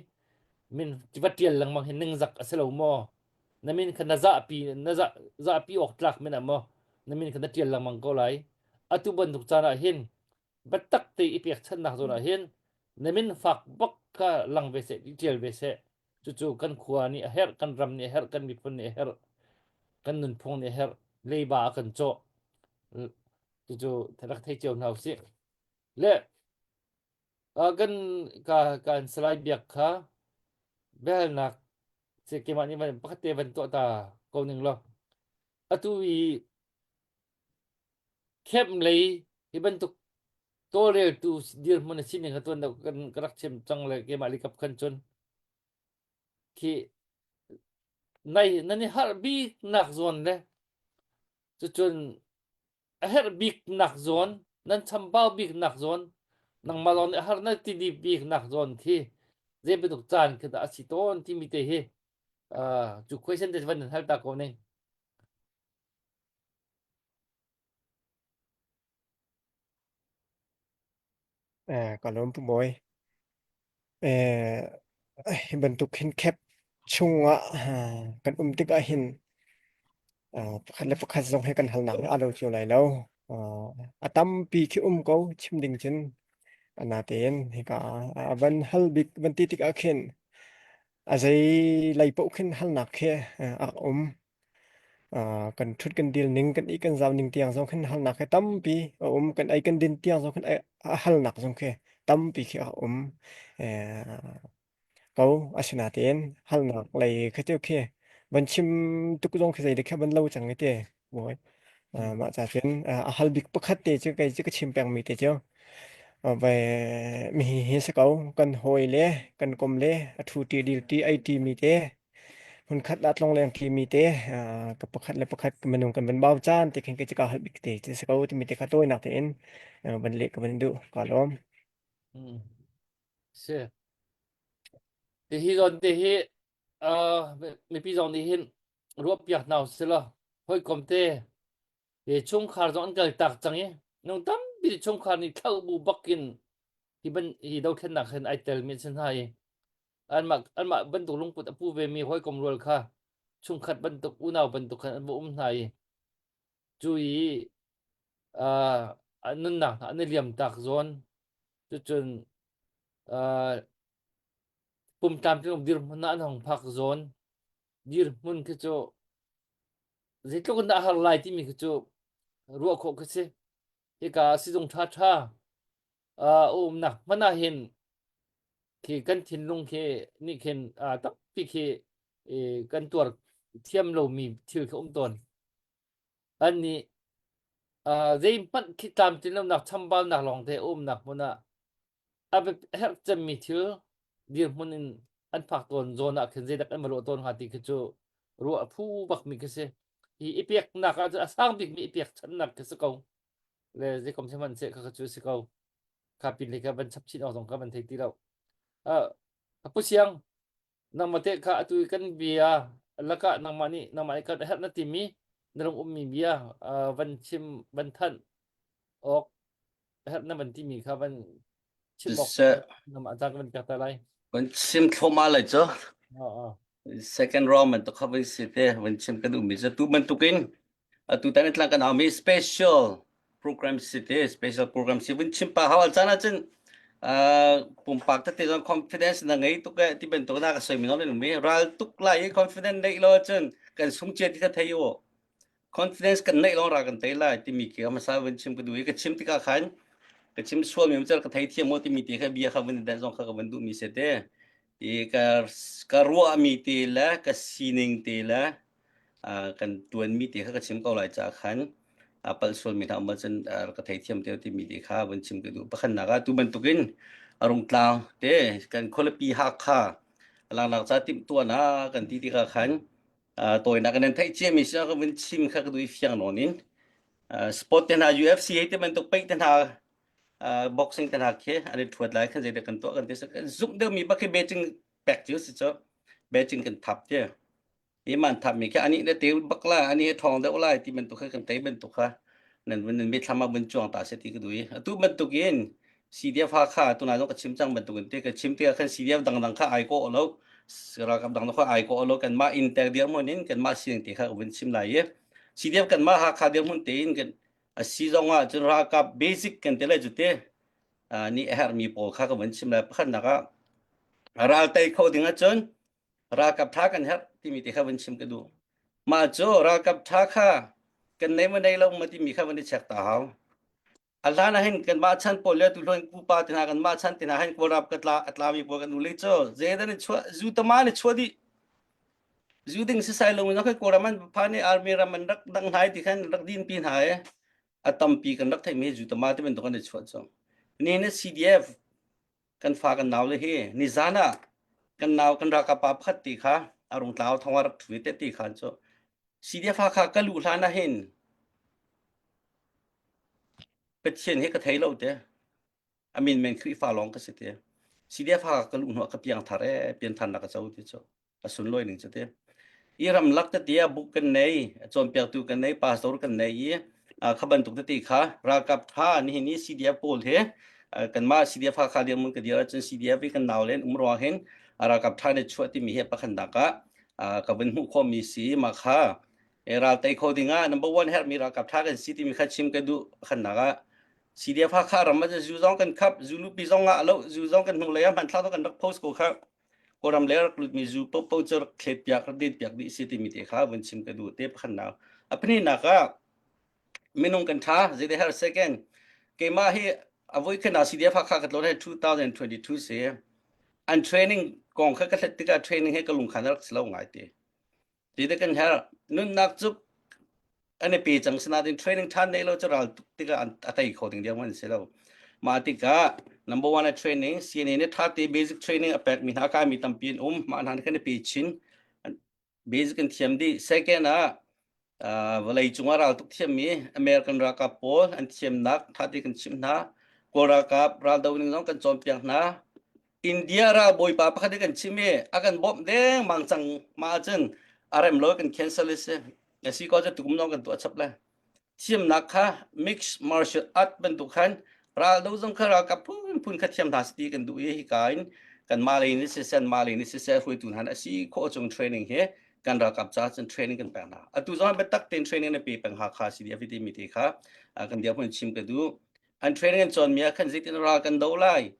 min va ṭial lengmang hi ningzak a si lo maw na min kha na zahpi na zah zahpi awk tlak men ah maw na min kha na ṭial lengmang ko lai atu bantuk caan ah hin biatak te i pekchanhnak zawn ah hin na min fak bak kha lang ve seh i ṭial ve seh cucu kan khua nih a herh kan ram nih a herh kan miphun nih a herh kan nunphung nih a herh leiba a kan cawh Cucu rak thei cio hna usih. Le kan ka kan Salai Biak kha biahalnak si keimah nih van pakhat te van tuah ta ko ning law atu i camp lei hi bantuk tawlreltu dirhmun a sining kha tuan deuh kan ka rak chim cang le keimah likap khan cun khi nai nan i harh bik nak zawn le Cucun a herh bik nak zawn, nan chambau bik nak zawn, nangmah lawng nih a har na ti bik nak zawn khi zei bantuk caan khi dah a si tawn timi te hi uh, cu question te van hal ta ko ning. Eh, ka lawm pu Bawi. Eh, hi bantuk hin khep chungah ah, kan um tikah hin ah, pakhat le pakhat zong hi kan halnak hi aa lo cio lai lo. Ah, a tampi khi um ko chim ding cun anatein hika ah a van hal bik van ti tikah khin a zei lei paoh khin halnak khi ah, a um. Ah, kan ṭhut kan dil ning kan i kan zau ning tiang zong khin halnak he tampi a um kan ei kan din tiang zong khin a halnak zong khi tampi khi a um eh, ko asinain halnak lei kha cu khi van chim tuk zong khi zei de kha van lo cang i te mawi mah ca cun a hal bik pakhat te cu kei cu ka chim peng mi te cu ve mi hi si ko kan hawi le kan kom le a thu ti dil ti ei ti mi te Hmunkhat ah tlongleng ṭimi te ka pakhat le pakhat minung kan van bau caan te khin kei cu kaa halh bik te cu si ko timi te kha tawinak tein van leh ka van duh kaa lawm. Mm. Si. Ti hi zawn te hi uh, mipi zong nih hin ruah piak hna usih law hawikom te hi chungkhar zong an kal tak cang i nung tampi chungkhar nih thlauh bu bakin hi ban hi dothlennak hin ai tel mi an si hna i anmah anmah bantuk lungput a pu vemi hawikom rual kha chungkhat bantuk unau bantuk khan an va um hna i cu i uh, an nunnak hna an i liam tak zawn cucun uh, pum tlamtling dirhmun ah an hong phak zawn dirhmun khi cu zeitluk in dah har lai timi khi cu ruah khawh khi si hika sizung ṭha ṭha uh, umnak hmanh ah hin khi kan thinlung khi nih khin uh, tampi khi kan tuar thiam lomi thil khi um tawn an nih uh, zeihmanh khi tlamtlin lonak chambaunak lawng te umnak hmun ah a herh cemmi thil dirhmun in an phak tawn zawn ah khin zeidak an va lawh tawn hnga ti khi cu ruah phu bakmi khi si hi i peknak ah cun a sang bikmi i pek channak khi si ko le zeikom sihmanhseh kha cu si ko kha pin le kha van chap chin awk zong kha van thei ti lo uh, pu siang nangmah te kha atu kan bia laka nangmah nih nangmah nih kan herh na timi na lung ummi bia uh, van chim van thanh awk. herh na van timi kha van chim awk Siseh nama caan kan pek ta lai. van chim thluahmah lai cu. Oh, oh. Second round man to kha van si te van chim kan duhmi cu tu bantukin atu tan tlang kan aumi special program si te special program si vun chim pa hawal caan ahcun pumpak tete zong confidence na ngei tuk e ti bantuk na ka soi mi non mi ral tuk lai i confidence neih lo cun kan sung cia ti kha thei u confidence kan neih long ra kan tei lai timi khi hmasa vun chim ka duh i ka chim tikah khan ka chim sual mi cal ka thei thiam mo timi ti kha bia kha vun dan zong kha ka vun duh mi se te i ka ka ruah mi te le ka sining te le kan ṭuanmi te kha ka chim ko lai caah khan palh sualmi hna um ahcun ka theithiam te timi te kha vun chim ka duh. Pakhatnak ah tu bantukin a rungtlang te kan khualipi Hakha langnak ca timhtuahnak kan ti tikah khan tawinak kan theih ciami si ka vun chim kha ka duh i fiang nawn in sport te hna UFC hei ti bantuk paih te hna boxing te hna khi an i ṭhuat lai khan zeidah kan tuah kan ti zumh deuhmi bak khi betting pek cio si cu betting kan thap te i man thapmi khi anih na te bak la ani hi ṭhawng deuh lai ti bantuk kha kan tei bantuk kha nan vun nan mitthlam ah vun cuang ta se ti ka duh i atu bantuk in CDF Hakha tuna zong ka chim cang bantuk in te ka chim tikah khan CDF dangdang kha ai ko lo ralkap dang kha ai ko lo kanmah in tek dirhmun in kanmah sining te kha ka vun chim lai i CDF kanmah Hakha dirhmun tein kan a si zong ah cun ralkap basic kan te lai cu te nih a herhmi pawl kha ka vun chim lai pakhatnak ah ral tei kho ding ahcun Ralkap ṭha kan herh timi te kha vun chim ka duh. Mah cu ralkap ṭha kha kan nei maw nei lo maw timi kha vun i check ta hau. A hlan ah hin kanmah chan pawl le tuhluan pupa te hna kanmah chan te hna hin Kawlram ka tla a tlami pawl kan ule cu zeidah ni chuah zu tama ni chuah dih. Zu ding sisai lo in khan Kawlram an phan i army ram an rak dang hna ti khan rak din pi hna i a tampi kan rak theihmi zu tama te bantuk an i chuah cu. Ni na CDF kan fa kan nau le hi nizan ah kan nau kan ralkap pa pakhat ti kha a rung tlau thong a rak ṭhu te ti khan cu CDF kha ka luh hlan ah hin Pathian hi ka thei lo te a min men Khrihfa lawng ka si te CDF ka luh hnuah ka piang thar e pian tharnak ka co ti cu a sunlawi ning cu ti. I ramlak tete ah buk kan nei, cawnpiaktu kan nei, pastor kan nei i kha bantuk tete kha ralkap tha nihin i CDF pawl he kanmah CDF Hakha dirhmun ka dir ahcun CDF i kan nau len um ruang hin ralkap tha ne chuah timi hi pakhatnak ah ka vun hmuh khawhmi si mah kha ral tei kho ding ah number one herhmi ralkap tha kan si timi kha chim ka duh pakhatnak ah CDF Hakha ram ah zu zong kan khap zu lupi zong ah lo zu zong kan hnulei ah hmanthlak zong kan rak post ko kha Kawlram le rak lutmi zu paohpaoh cu rak thlet piak rak din piak dih si timi te kha vun chim ka duh te pakhatnak. A pahnihnak ah minung kan tha zei her second keimah hi a voi khan CDF Hakha ka tlawn he 2022 si an training kong kha ka hlet tikah training he ka lungkhan rak si lo ngai te. Ti te kan her nunnak cu an i pe cang sinain training ṭhan nei lo cu ral tuk tikah an a tei kho ding diam an si lo. Mah tikah number one a training CNA nih ṭha te basic training a pek mi hna kai mi tampi an um mah hna kan i pe chin basic an thiam dih second ah vawlei cungah ral tuk thiammi American ralkap pawl an thiamnak ṭha te kan chimh hna Kawl ralkap raldo ning zong kan cawnpiak hna India ralbawipa pakhat i kan chim i a kan bawmh dengmang cang mah ahcun a rem lo kan cancel i si a si ko cu tukum zong kan tuah chap le thiamnak kha mixed martial art bantuk khan ral do zong kha ralkap phun phun kha thiam hna si ti kan duh i hika in kan mah lei nih siseh mah lei nih siseh hruaitu hna a si khawh chung training hi kan ralkap ca cun training kan pek hna atu zong biatak tein training na pe peng Hakha CDF timi te kha kan dirhmun chim ka duh an training an cawn mi ah khan zeitin ral kan do lai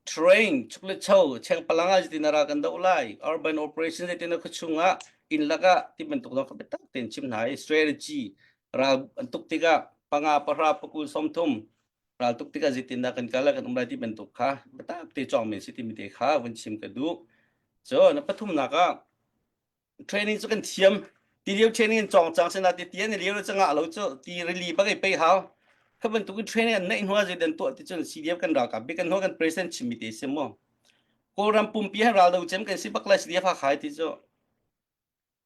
Train chuk le cho chengpalang ah zeitin ral kan doh lai urban operation zeitin a khuachung ah inn lakah ti bantuk zong kha biatak tein chim hna i strategy ral an tuk tikah panga pahra pakul 30 ral tuk tikah zeitin dah kan kal kan um lai ti bantuk kha biatak te cawng men si timi te kha vun chim ka duh so na pathumnak ah Training cu kan thiam. Ti lio training in cawng cang sina ti ti an lio cu ngah lo cu ti rili bak i pei hau. Kha bantuk in training an neih hnu ah zeidan tuah ti cun CDF kan ralkap bik kan hnu kan president chimmi te si mu. Kawlram pumpi han ral do cem kan si bak lai CDF Hakha ti cu.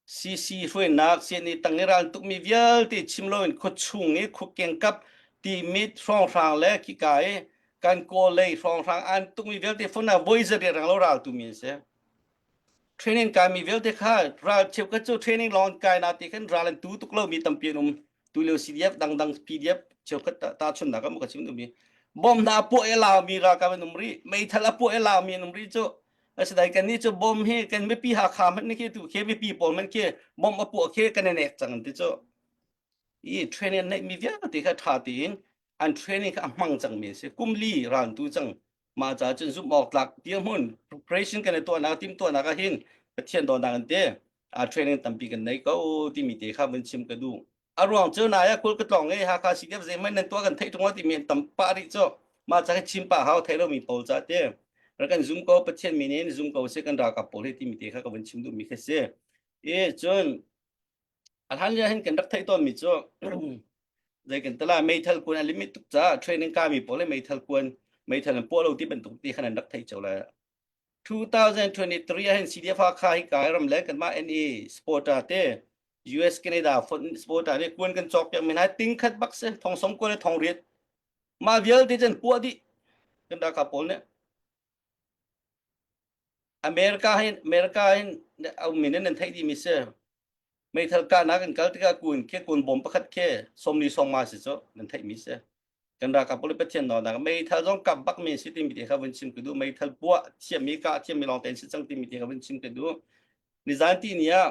CC hruainak CNA tang i ral tukmi vialte chim loin khuachung i khuakeng kap ti mit hrawnghrang le khika i kan kawl lei hrawnghrang an tukmi vialte phun ah voi zariat rang lo ral tumi an si. Training kaimi vialte kha ral cheukhat cu training lawng an kai na ti khan ral an tu tuk lomi tampi an um. Tu lio CDF dangdang PDF cheukhat tahchunhnak ah ka chim duhmi bom hna a puah i laumi ralkap an um rih meithal a puah i laumi an um rih cu asinain kan nih cu bom hi kan mipi Hakha hmanh khi tu khi mipi pawl hmanh khi bom a puah khi kan i nek cang an ti cu i training an neihmi vialte kha ṭha tein an training kha a hmang cangmi an si kum li ral tu cang mah caah cun zumh awk tlak dirhmun preparation kan i tuahnak timhtuahnak ah hin Pathian dawtnak an te a training tampi kan nei ko timi te kha vun chim ka duh a ruang cu nai ah kul ka tlong i Hakha CDF zeihmanh nan tuah kan theih ṭung timi an tam pah rih cu mah ca hi chim pah hau thei lomi pawl ca te rak kan zum ko Pathian min in zum ko si kan ralkap pawl hi timi te kha ka vun chim duhmi kha si i cun a hlan lio hin kan rak theih tawnmi cu zei kan tala meithal kuan a limit tuk caah training kami pawl le meithal kuan meithal an puah lo ti bantuk ti khan an rak theih cio lai 2023 ah hin CDF Hakha hi kai ram le kanmah NE supporter te US Canada supporter nih kuan kan cawk piak mi hna ting khat bak se thong som ko le thong riat mah vialte cun puah dih kan ralkap pawl nih America hin America hin a min in nan theih dih mi si meithal kahnak in kal tikah kun khi kun bom pakhat khi somli songma si cu nan theih mi si kan ralkap pawl pathian nawlnak meithal zong kap bak mi si timi te kha vun chim ka duh meithal puah thiammi kah thiammi lawng tein si cang timi te kha vun chim ka duh nizan ti ni ah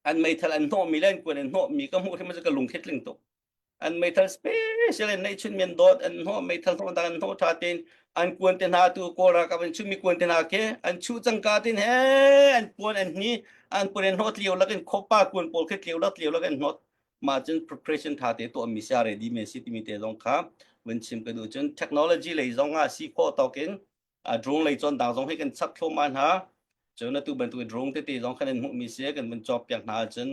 an meithal an hnawh mi le an kuan an hnawh mi ka hmuh hrim cu ka lung khi tling tuk an meithal special in neih chun men dawt an hnawh meithal hnawh dang an hnawh tha tin an kuan te hna tu kawl ralkap an chumi kuan te hna ke an chuh cangka tin he an puan an hni an puan an hnawt lio lakin khopa kuan pawl khi tlio lak tlio lak an hnawt mah cun preparation tha te tuah mi sia ready men si timi te zong kha vun chim ka duh cun technology lei zong ah si khawh tawkin drone lei cawn dang zong hi kan chap thluahmah hna cun atu bantuk drone tete zong khan an hmuhmi si kan vun cawk piak hna ahcun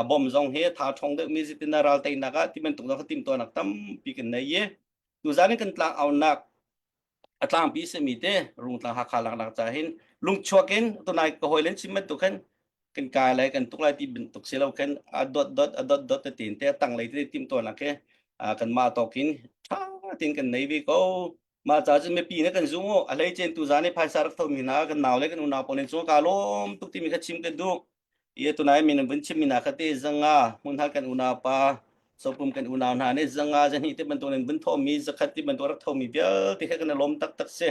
bom zong hi tha ṭhawng deuhmi zitin ral teinak ah ti bantuk zong kha timhtuahnak tampi kan nei i tuzan in kan tlang aunak a tlangpi simi te Rungtlang Hakha laknak ca hin lungchuak in tunai ka hawi len chim bantuk khan kan kai lai kan tuk lai ti bantuk si lo khan a dot dot a dot dot te tin te a tang lei te timhtuahnak he kan mah tawk in ṭha tin kan nei ve ko Mah ca cun mipi nih kan zum u. A hleicen tuzaan i phaisa rak thomi hna kan nau le kan unau pawl nih cun kaa lawm tuk timi kha chim kan duh. I tunai min an vun chimmi hna kha te zanga hmunhal kan unau pa sopum kan unau hna nih zanga zahnih te bantuk in vun thomi zakhat ti bantuk rak thomi vialte kha kan i lawm taktak si.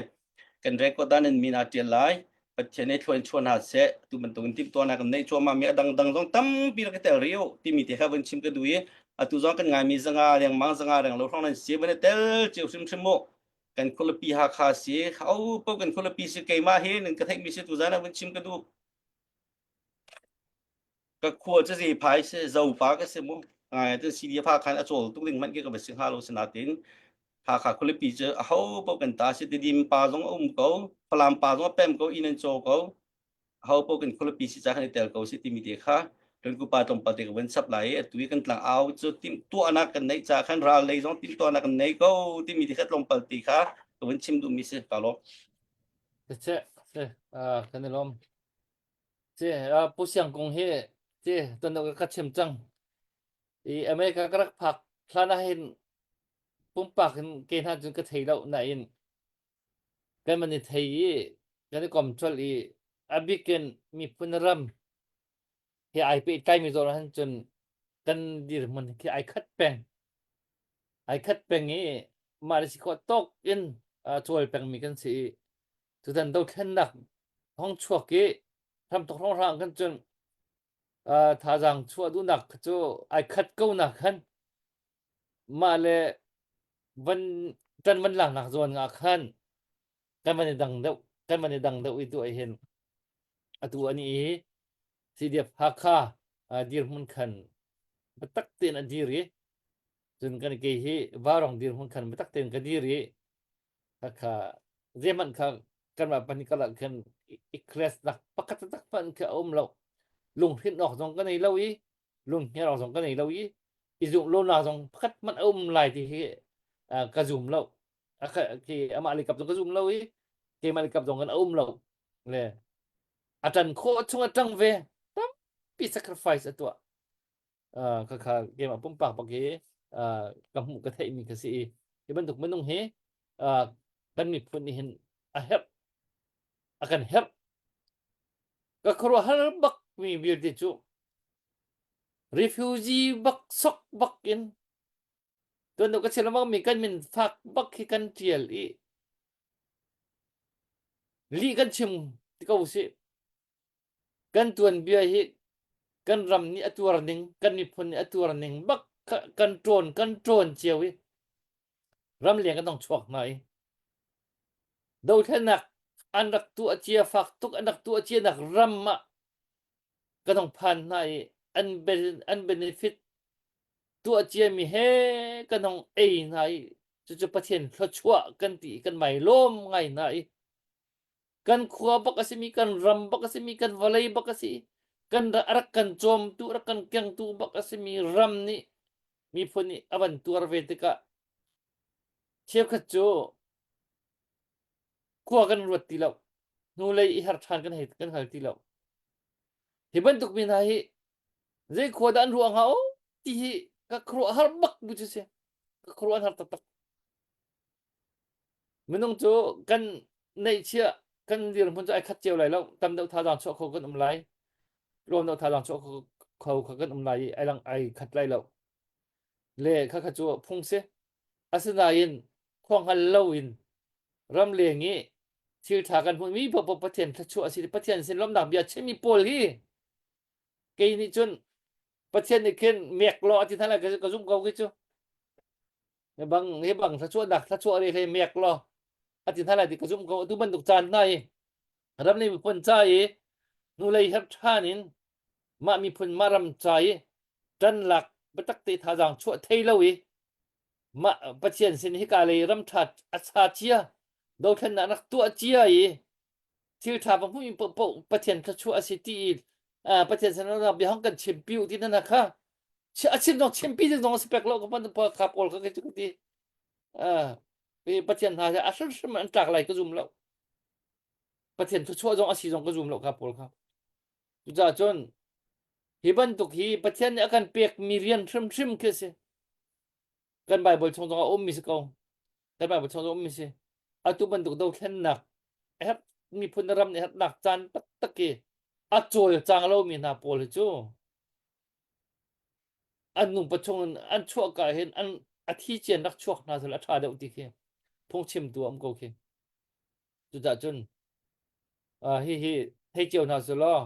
Kan record dan in min aa ṭial lai. Pathian nih thlua in chuah hna seh. Tu bantuk in timhtuahnak kan neih cuahmah mi a dangdang zong tampi rak i tel rih u timi te kha vun chim ka duh i atu zong kan ngaimi zanga lengmang zanga reng lo hrawng nan si van i tel cio hrimhrim mu. Kan khualipi Hakha si, au po kan khualipi si keimah hi nan ka theihmi si tuzan ah vun chim ka duh. Ka khua cu zei phai si zopa ka si mu ngai ahcun CDF khan a cawl tuk ding hmanh khi ka va si hnga lo sinatin Hakha khualipi cu aho paoh kan ta si Tidim pa zong a um ko Falam pa zong a pem ko inn an caw ko aho paoh kan khualipi si ca kan i tel ko si timi te kha Tunku pa tlawmpal te ka vun chap lai i atu i kan tlang au cu tim tuahnak kan neih ca khan ral lei zong timhtuahnak kan nei ko timi te kha tlawmpal te kha ka vun chim duhmi si ka lawm. Siseh, kan i lawm. Ci Pu Siang Kung hi ci tuan deuh ka chim cang. I America ka rak phak hlan ah hin pumpak in ke hna cun ka thei lo nain kan man i thei i kan i kom colh i a bik in miphun ram he ai pehtlaimi zawn ah hin cun kan dirhmun khi ai khat peng. Ai khat peng i mah le si khawh tawk in cawl pengmi kan si i Tutan dothlennak hong chuak i hramthok hrawnghrang khan cun thazaang chuah duhnak cu ai khat ko nak khan mah le van ṭan van laknak zawn ah khan kan van i dang deuh kan van i dang deuh i tu ah hin atu ani i CDF Hakha dirhmun khan biatak tein a dir i cun kan ke hi Varong dirhmun khan biatak tein ka dir i Khakha zeihmanh kha kanmah pahnih karlak khan i class nak pakhat taktak hmanh khi a um lo. Lunghrinh awk zong ka nei lo i lunghngiar awk zong ka nei lo i i zumh lonak zong pakhat hmanh a um lai ti hi ka zum lo. Khi amah lei kap zong ka zum lo i keimah lei kap zong kan a um lo. Le a ṭan khawh chung a ṭang ve. Tampi sacrifice a tuah. Khakha keimah pumpak bak hi ka hmuh ka theihmi ka si i hi bantuk minung hi kan miphun nih hin a herh a kan herh ka khuaruahhar bak mi vialte cu Refugee bak sok bak in tuan deuh ka chim lengmang mi kan min fak bak hi kan tial i lih kan chim ti ko sih. Kan tuanbia hi kan ram nih a tuar ning, kan miphun nih a tuar ning bak kan ṭawn kan ṭawn cio i ramleng kan dong chuak hna i dothlennak an rak tuah cia fak tuk an rak tuah cia nak ram ah kan hong phan hna i an an benefit tuah ciami he kan hong ei hna i cucu Pathian thluachuah kan ti i kan mai lawm ngai hna i kan khua bak a simi kan ram bak a simi kan vawlei bak a si kan rak kan cawmtu rak kan kengtu bak a simi ram nih miphun nih a van tuar ve tikah cheukhat cu khua kan ruat ti lo hnulei i har ṭhan kan hei kan hngal ti lo hi bantuk mi hna hi zei khua dah an ruah hnga o ti hi ka khuaruah har bak bu cu si ka khuaruah an har taktak Minung cu kan neihchiah kan dirhmun cu ai khat cio lai lo. Tam deuh thazaang chuah kho kan um lai. Tlawm deuh thazaang chuah kho kha kan um lai i ai lang ai khat lai lo. Le khakha cu phung si. Asinain khua hngal lo in ramleng i thil ṭha kan hmuhmi paohpaoh Pathian thluachuah a si. Pathian sin lawmhnak bia chimmi pawl hi kei nih cun Pathian nih khin mek law a ti hna lai ka zumh ko khi cu. Hi bang hi bang thluachuahnak thluachuah re hlei mek law a ti hna lai ti ka zumh ko atu bantuk caan hna hi ram le miphun ca i hnulei her ṭhan in mah miphun mah ram ca i ṭan lak biatak te thazaang chuah thei lo i mah Pathian sin hika lei ram ṭha a cha cia dothlennak rak tuah cia i thil ṭha va hmuh paohpaoh Pathian thluachuah a si ti i Pathian sin bia hong kan chim pi u ti na kha a chim zong chimpi ding zong a si pek lo ka pan kha pawl kha ka ti Pathian hna a hrimhrim an tlak lai ka zum lo Pathian thluachuah zong a si zong ka zum lo kha pawl kha cucaah cun hi bantuk hi Pathian nih a kan pekmi rian hrimhrim khi a si kan Bible chung zong a ummi si ko kan Bible chung zong ummi si atu bantuk dothlennak herh miphun ram nih herhnak caan taktak i a cawlcang lomi hna pawl hi cu an nupa chung in an chuahka hin an a thi cian rak chuak hna sel a ṭha deuh ti khi phungchimtu a um ko khi cucah cun uh, hi hi thei cio hna su law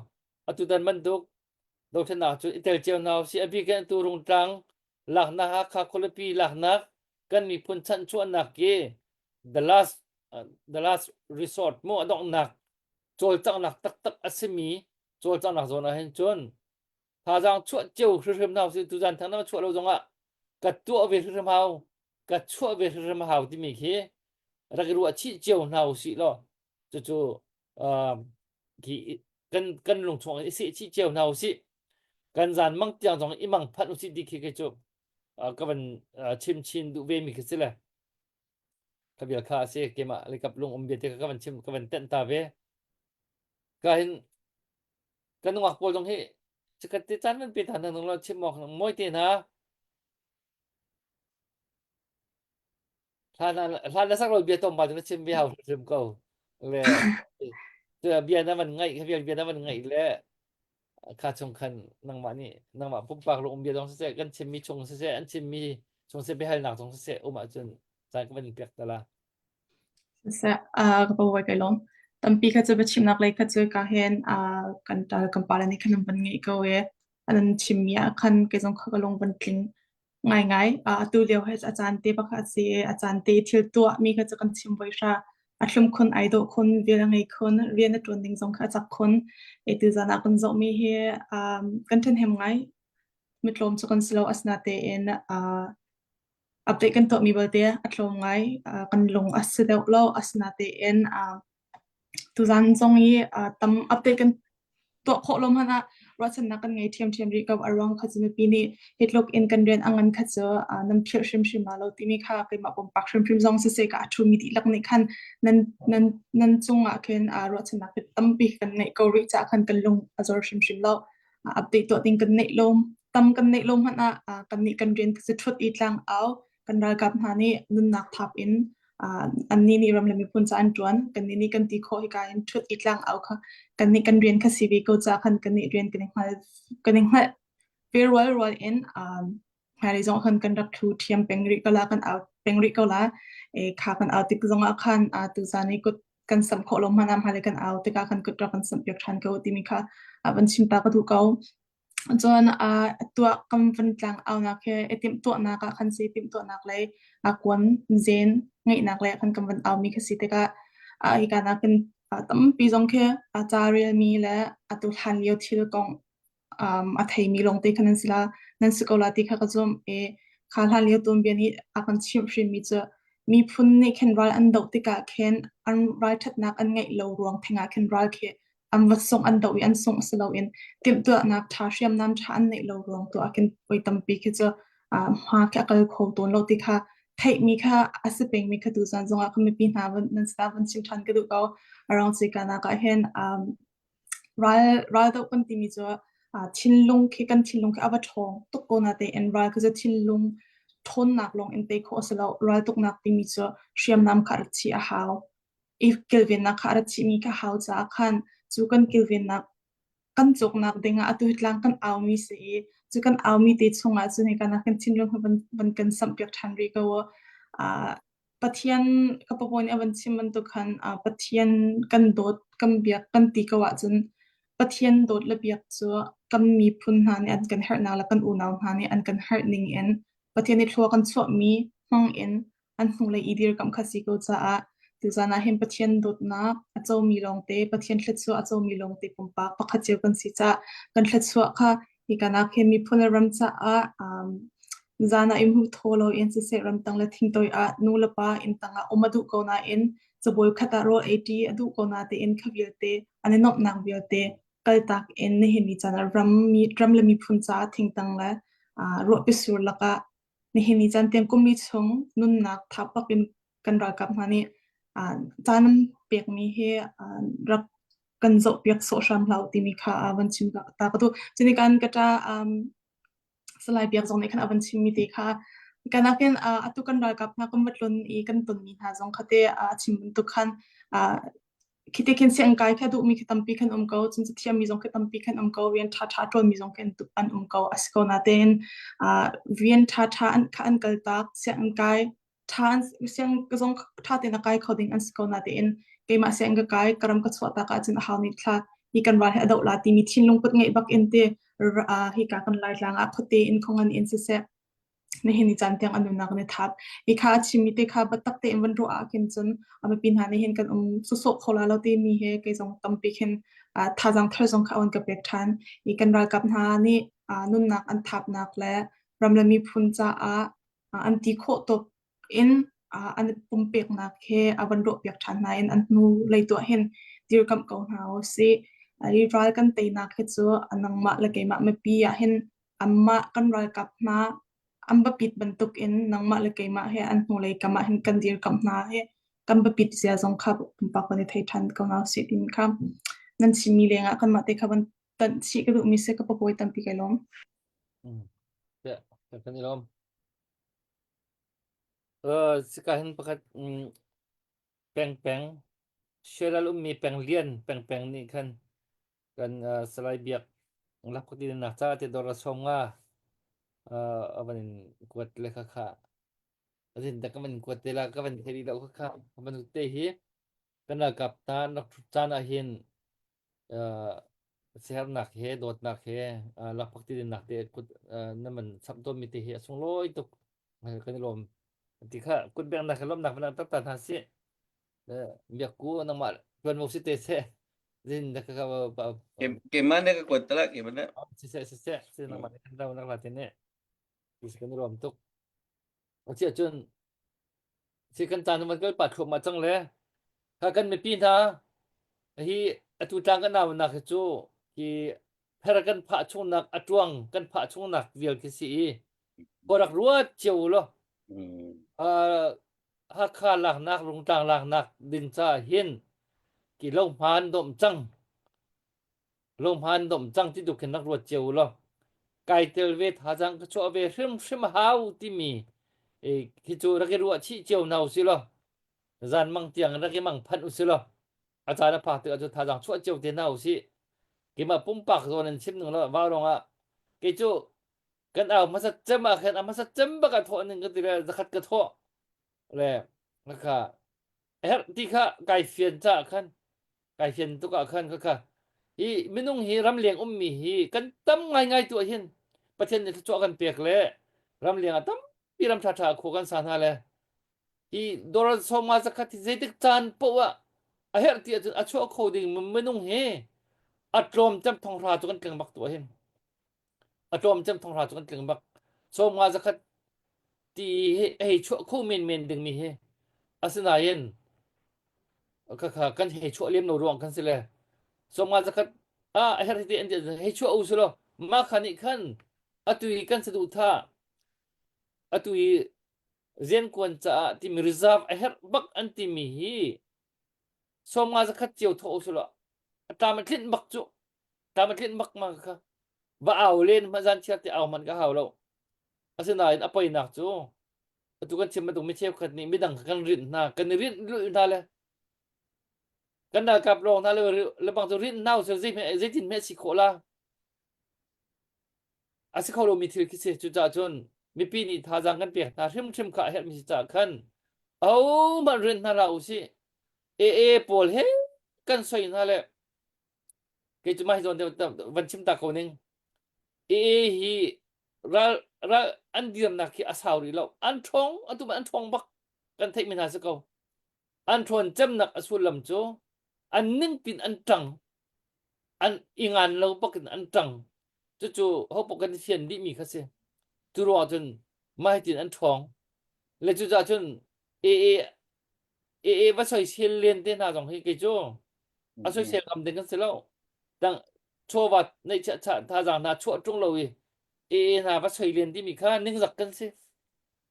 atutan bantuk dothlennak cu i tel cio hna si a bik in atu rungtlang laknak Hakha khualipi laknak kan miphun chanhchuahnak ki the last uh, the last resort mu a donghnak cawlcanghnak taktak a simi cawlcanghnak zawn ah hin cun thazaang chuah cio hrimhrim hna usih tuzan thang na chuah lo zongah ka tuah ve hrimhrim hau ka chuah ve hrimhrim hau timi khi rak i ruah chih cio hna usih law cucu khi kan kan lung chung i seh chih cio hna usih kan zan mang tiang zong i mang phanh usih ti khi khi cu ka van chim chin duh ve mi khi si le ka bia kha a si keimah le kap lung um bia te ka van chim ka van tenh ta ve ka hin kan nungak pawl zong hi chikat te caan van pe than hna lo chim awk mawi te hna hlan hlan na sak lo bia tom ba na chim ve hau hrim ko le bia na van ngaih bia bia na van ngaih le kha chung khan nangmah nih nangmah pumpak lung um bia zong siseh kan chimmi chung siseh an chimmi chung siseh biahalnak zong siseh um ahcun caan ka van in pek ta la Siseh, uh, ka pawi kai lawm. Tampi kha cu biachimnak lei kha cu ka hin uh, kan ṭal kan pale nih khan an van ngeih ko i an chimmi ah khan kei zong kha ka lung van tling ngaingai. Uh, atu lio hi a caan te pakhat a si i a caan te thil tuahmi kha cu kan chim voi hra. A thlum khun, ai dawh khun, rian a ngei khun, rian a ṭuan ding zong kha a cak khun. E tuzaan ah kan zohmi hi um, kan ṭhahnem ngai. Mitlawm cu kan si lo asinatein uh, update kan tuahmi belte a tlawm ngai. Uh, kan lung a si deuh lo. Asinatein uh, tuzaan zong i uh, tam update kan tuah khawh lo hmanh ah ruahchannak kan ngei ṭhiamṭhiam rih ko. A ruang kha cu mipi nih hi tluk in kan rian a ngan kha cu uh, nan philh hrimhrim la lo timi kha keimah pumpak hrimhrim zong siseh ka a ṭhumi dihlak nih khan nan nan nan cungah khin uh, ruahchannak tampi kan ngeih ko rih caah khan kan lung a zor hrimhrim lo. update tuah ding kan neih lo tam kan neih lo hmanh ah kan nih kan rian cu ṭhut i tlang au kan ralkap hna nih nunnak thap in annih nih ram le miphun ca an ṭuan kan nih nih kan ti khawh hika in ṭhut i tlang au kha kan nih kan rian kha si ve ko ca khan kan nih rian kan i hngal kan i hngalh. Ve rual rual in um, hmailei zong khan kan rak thu ṭhiam peng rih ko la, kan au peng rih ko la. E, kha kan au tik zong ah khan uh, tuzan i kut kan samh khawh lo hmanh ah hmailei kan au tikah khan kut rak kan samh piak ṭhan ko timi kha a van chim ta ka duh ko. Cun uh, tuah kan van tlang aunak he i timhtuahnak ah khan si timhtuahnak lei a kuan zen ngeihnak lei ah khan kan van aumi kha si tikah uh, hika nakin uh, tampi zong khi a ca relmi le atu hlan lio thil kong um, a theimi lawngte kha nan si la nan si ko la ti kha ka zumh i kha hlan lio tuanbia nih a kan chimh hrimmi cu miphun nih khin ral an doh tikah khin an ralṭhatnak an ngeih lo ruang theng ah khin ral khi an va sungh an doh i an sungh si loin timhtuahnak ṭha hriamnam ṭha an neih lo ruang tu ah khin voi tampi khi cu uh, hma khi a kal kho tawn lo ti kha theihmi kha a si pengmi kha tuzan zongah kan mipi hna van nan sinah van chim ṭhan ka duh ko arang cikana ah hin um, Ral raldoh kan timi cu uh, thinlung khi kan thinlung khi a va ṭhawng tuk ko natein ral khi cu thinlung ṭhawnnak lawng in tei khawh a si lo. Raltuknak timi cu hriamnam kha rak chih a hau. I kilvennak kha a rak chihmi kha hau caah khan cu kan kilvennak kan cawknak dingah atu hi tlang kan aumi si i cu kan aumi te chungah cun hika nak kan thinlung hi van, van kan samhpiak ṭhan rih ko. Uh, Pathian ka papaw nih a van chim bantuk khan uh, Pathian kan dawt, kan biak, kan ti ko ahcun Pathian dawt le biak cu kan miphun hna nih an kan herhnak le kan unau hna nih an kan herh ning in Pathian nih thlua kan chuahmi hmang in an hnulei i dirkamh kha si ko caah tuzan ah hin Pathian dawtnak a comi lawngte, Pathian thluachuah a comi lawngte pumpak pakhat cio kan si caah kan thluachuah kha Hika nak hin miphun le ram caah um, zan ah i hmu thaw loin siseh ramtang le thingtoi ah nu le pa inn tangah um a duh ko nain cabuai khat ah rawl ei ṭi a duh ko natein kha vialte an i nuamhnak vialte kaltak in nihin ni caan ah ram, mi, ram le miphun caah thingtang le uh, ruahpi sur lakah nihin ni caan tiang kum li chung nunnak thapak in kan ralkap hna nih uh, caan an pekmi hi uh, rak kan zohpiak sawh hram hlah u timi kha a van chim ta ka duh. Cuni kan ka ṭa um, Salai Biak zong nih khan a van chimmi te kha kanakin uh, atu kan ralkap hna kan va tlun i kan tonmi hna zong kha te a chim bantuk khan uh, khite khin siang kai kha duhmi khi tampi khan um ko cun cathiammi zong khi tampi khan um ko rian ṭha ṭha ṭuanmi zong khi an um ko a si ko natein uh, rian ṭha ṭha an kha an kal tak sianginn kai ṭha siang zong ṭha tein a kai kho ding an si ko natein keimah siang ka kai ka ram ka chuah tak ahcun a hau nih thla hi kan ral hi a doh la timi thinlung put ngeih bak in te hi ka kan laitlang ah khuate in khongan in siseh nihin ni caan tiang an nunnak an i thap hi kha a chimmi te kha biatak tein van ruah ah khin cun a mipi hna nih hin kan um sawsawh kho la lo timi he kei zong tampi khin thazaang thar zong kha on ka pek ṭhan i kan ralkap hna nih nunnak an thapnak le ram le miphun caah an ti khawh tuk in an i pumpeknak he a van rawhpiak ṭhan hna in an hnu lei tuah hin dirkamh ko hna u sih. Hi ral kan teinak hi cu nangmah le keimah mipi ah hin anmah kan ralkap hna an biapit bantuk in nangmah le keimah he an hnulei kam ah hin kan dirkamh hna hi kan biapit zia zong kha pumpak kan i thei ṭhan ko hna usih timi kha nan chimmi lengah kanmah te kha van tanh chih ka duhmi si ka papawi tampi kai lawm. Kan i lawm. Sika hin pakhat pengpeng Shellal ummi penglian pengpeng nih khan kan Salai Biak Lakphakti nak ca te dawr a sawm nga a van in kuat le kha kha azin da ka van kuat te la ka van thei lo kha kha van te hi kan ralkap ta rak thut caan ah hin siaherhnak he dawtnak he lakphakti dinnak te kut na man chap tawnmi te hi a sunglawi tuk kan i lawm ti kha kut bengnak he lawmnak van tak ta hna si biak ku nangmah tuan mo si te se zin da ka ka Keimah ne ka kuat tala keimah ne si se si se si nangmah ne kan rau nak la te ne ti kan i lawm tuk a cun Si kan caan van kal pah thluahmah cang le kha kan mipi hna hi atu tlang kan naunak hi cu hi pher kan phah chungnak a tuang kan phah chungnak vial khi si i ko rak ruat cio law uh, Hakha laknak Rungtlang laknak ding ca hin ki lo hmaan dom cang Lohman dom cang ti tu khin rak ruat cio u law kai tel ve thazaang ka chuah ve hrimhrim a hau timi e, khi cu rak i ruah chih cio hna u si law zan mang tiang rak i mang phanh u si law a caan a phak tikah cu thazaang chuah cio te hna u si keimah pumpak zawn in chim ning law vau rong ah kei cu. Kan au hmasat cem ah khan a hmasat cem bak ah thawh ning ka ti le zakhat ka thawh le kha herh ti kha kai fian caah khan kai fian tuk ah khan kha hi minung hi ramleng ummi hi kan tam ngaingai tu ah hin Pathian nih thluachuah kan pek le ramleng ah tampi ram ṭhaṭha khua kan sa hna le hi dollar sawma zakhat hi zeitik caan poah ah a herh ti ahcun a chuah kho ding minung hi a tlawm cem thonghra cu kan tling bak tu ah hin a tlawm cem thonghra cu kan tling bak sawmnga zakhat ti hi hei chuah kho menmen dingmi hi asinain khakha kan hei chuah lem lo ruang kan si le sawmnga zakhat ah a herh ti an ti hei chuah u si law mah kha nih khan atu i kan saduhthah atu i riankuan caah timi reserve a herh bak an timi hi sawmnga zakhat cio thawh u si law a tlam a tlinh bak cu tlam a tlinh bak ma kha va au len hmanh zan chiar te au hmanh ka hau lo asinain a poinak cu atu kan chim bantuk mi cheukhat nih midang kha kan rinh hna kan i rinh lulh hna le kan ralkap lawng hna le le bang cu rinh hna usih zeitin hme si khawh la a si kho lomi thil khi si cucaah cun mipi nih thazaang kan pek hna hrimhrim kha a herhmi si caah khan ahohmanh rinh hna hlah usih AA pawl he kan soi hna le kei cu mah hi zawn van chim ta ko ning AA hi ral ral an dirnak hi a sau rih lo an ṭhawng atu an ṭhawng bak kan theih mi hna si ko an ṭhawn cemnak a sullam cu an ningpin an ṭang an i ngan lo bak in an ṭang cucu hopoh kan i fian dih mi kha si cu ruangah cun mah hitin an ṭhawng le cucaah cun AA AA va soisel len te hna zong hi kei cu a soisel ngam ding kan si lo dang chawva neihchiah thazaang hna chuah ṭung lo i AA hna va soi len timi kha ningzak kan si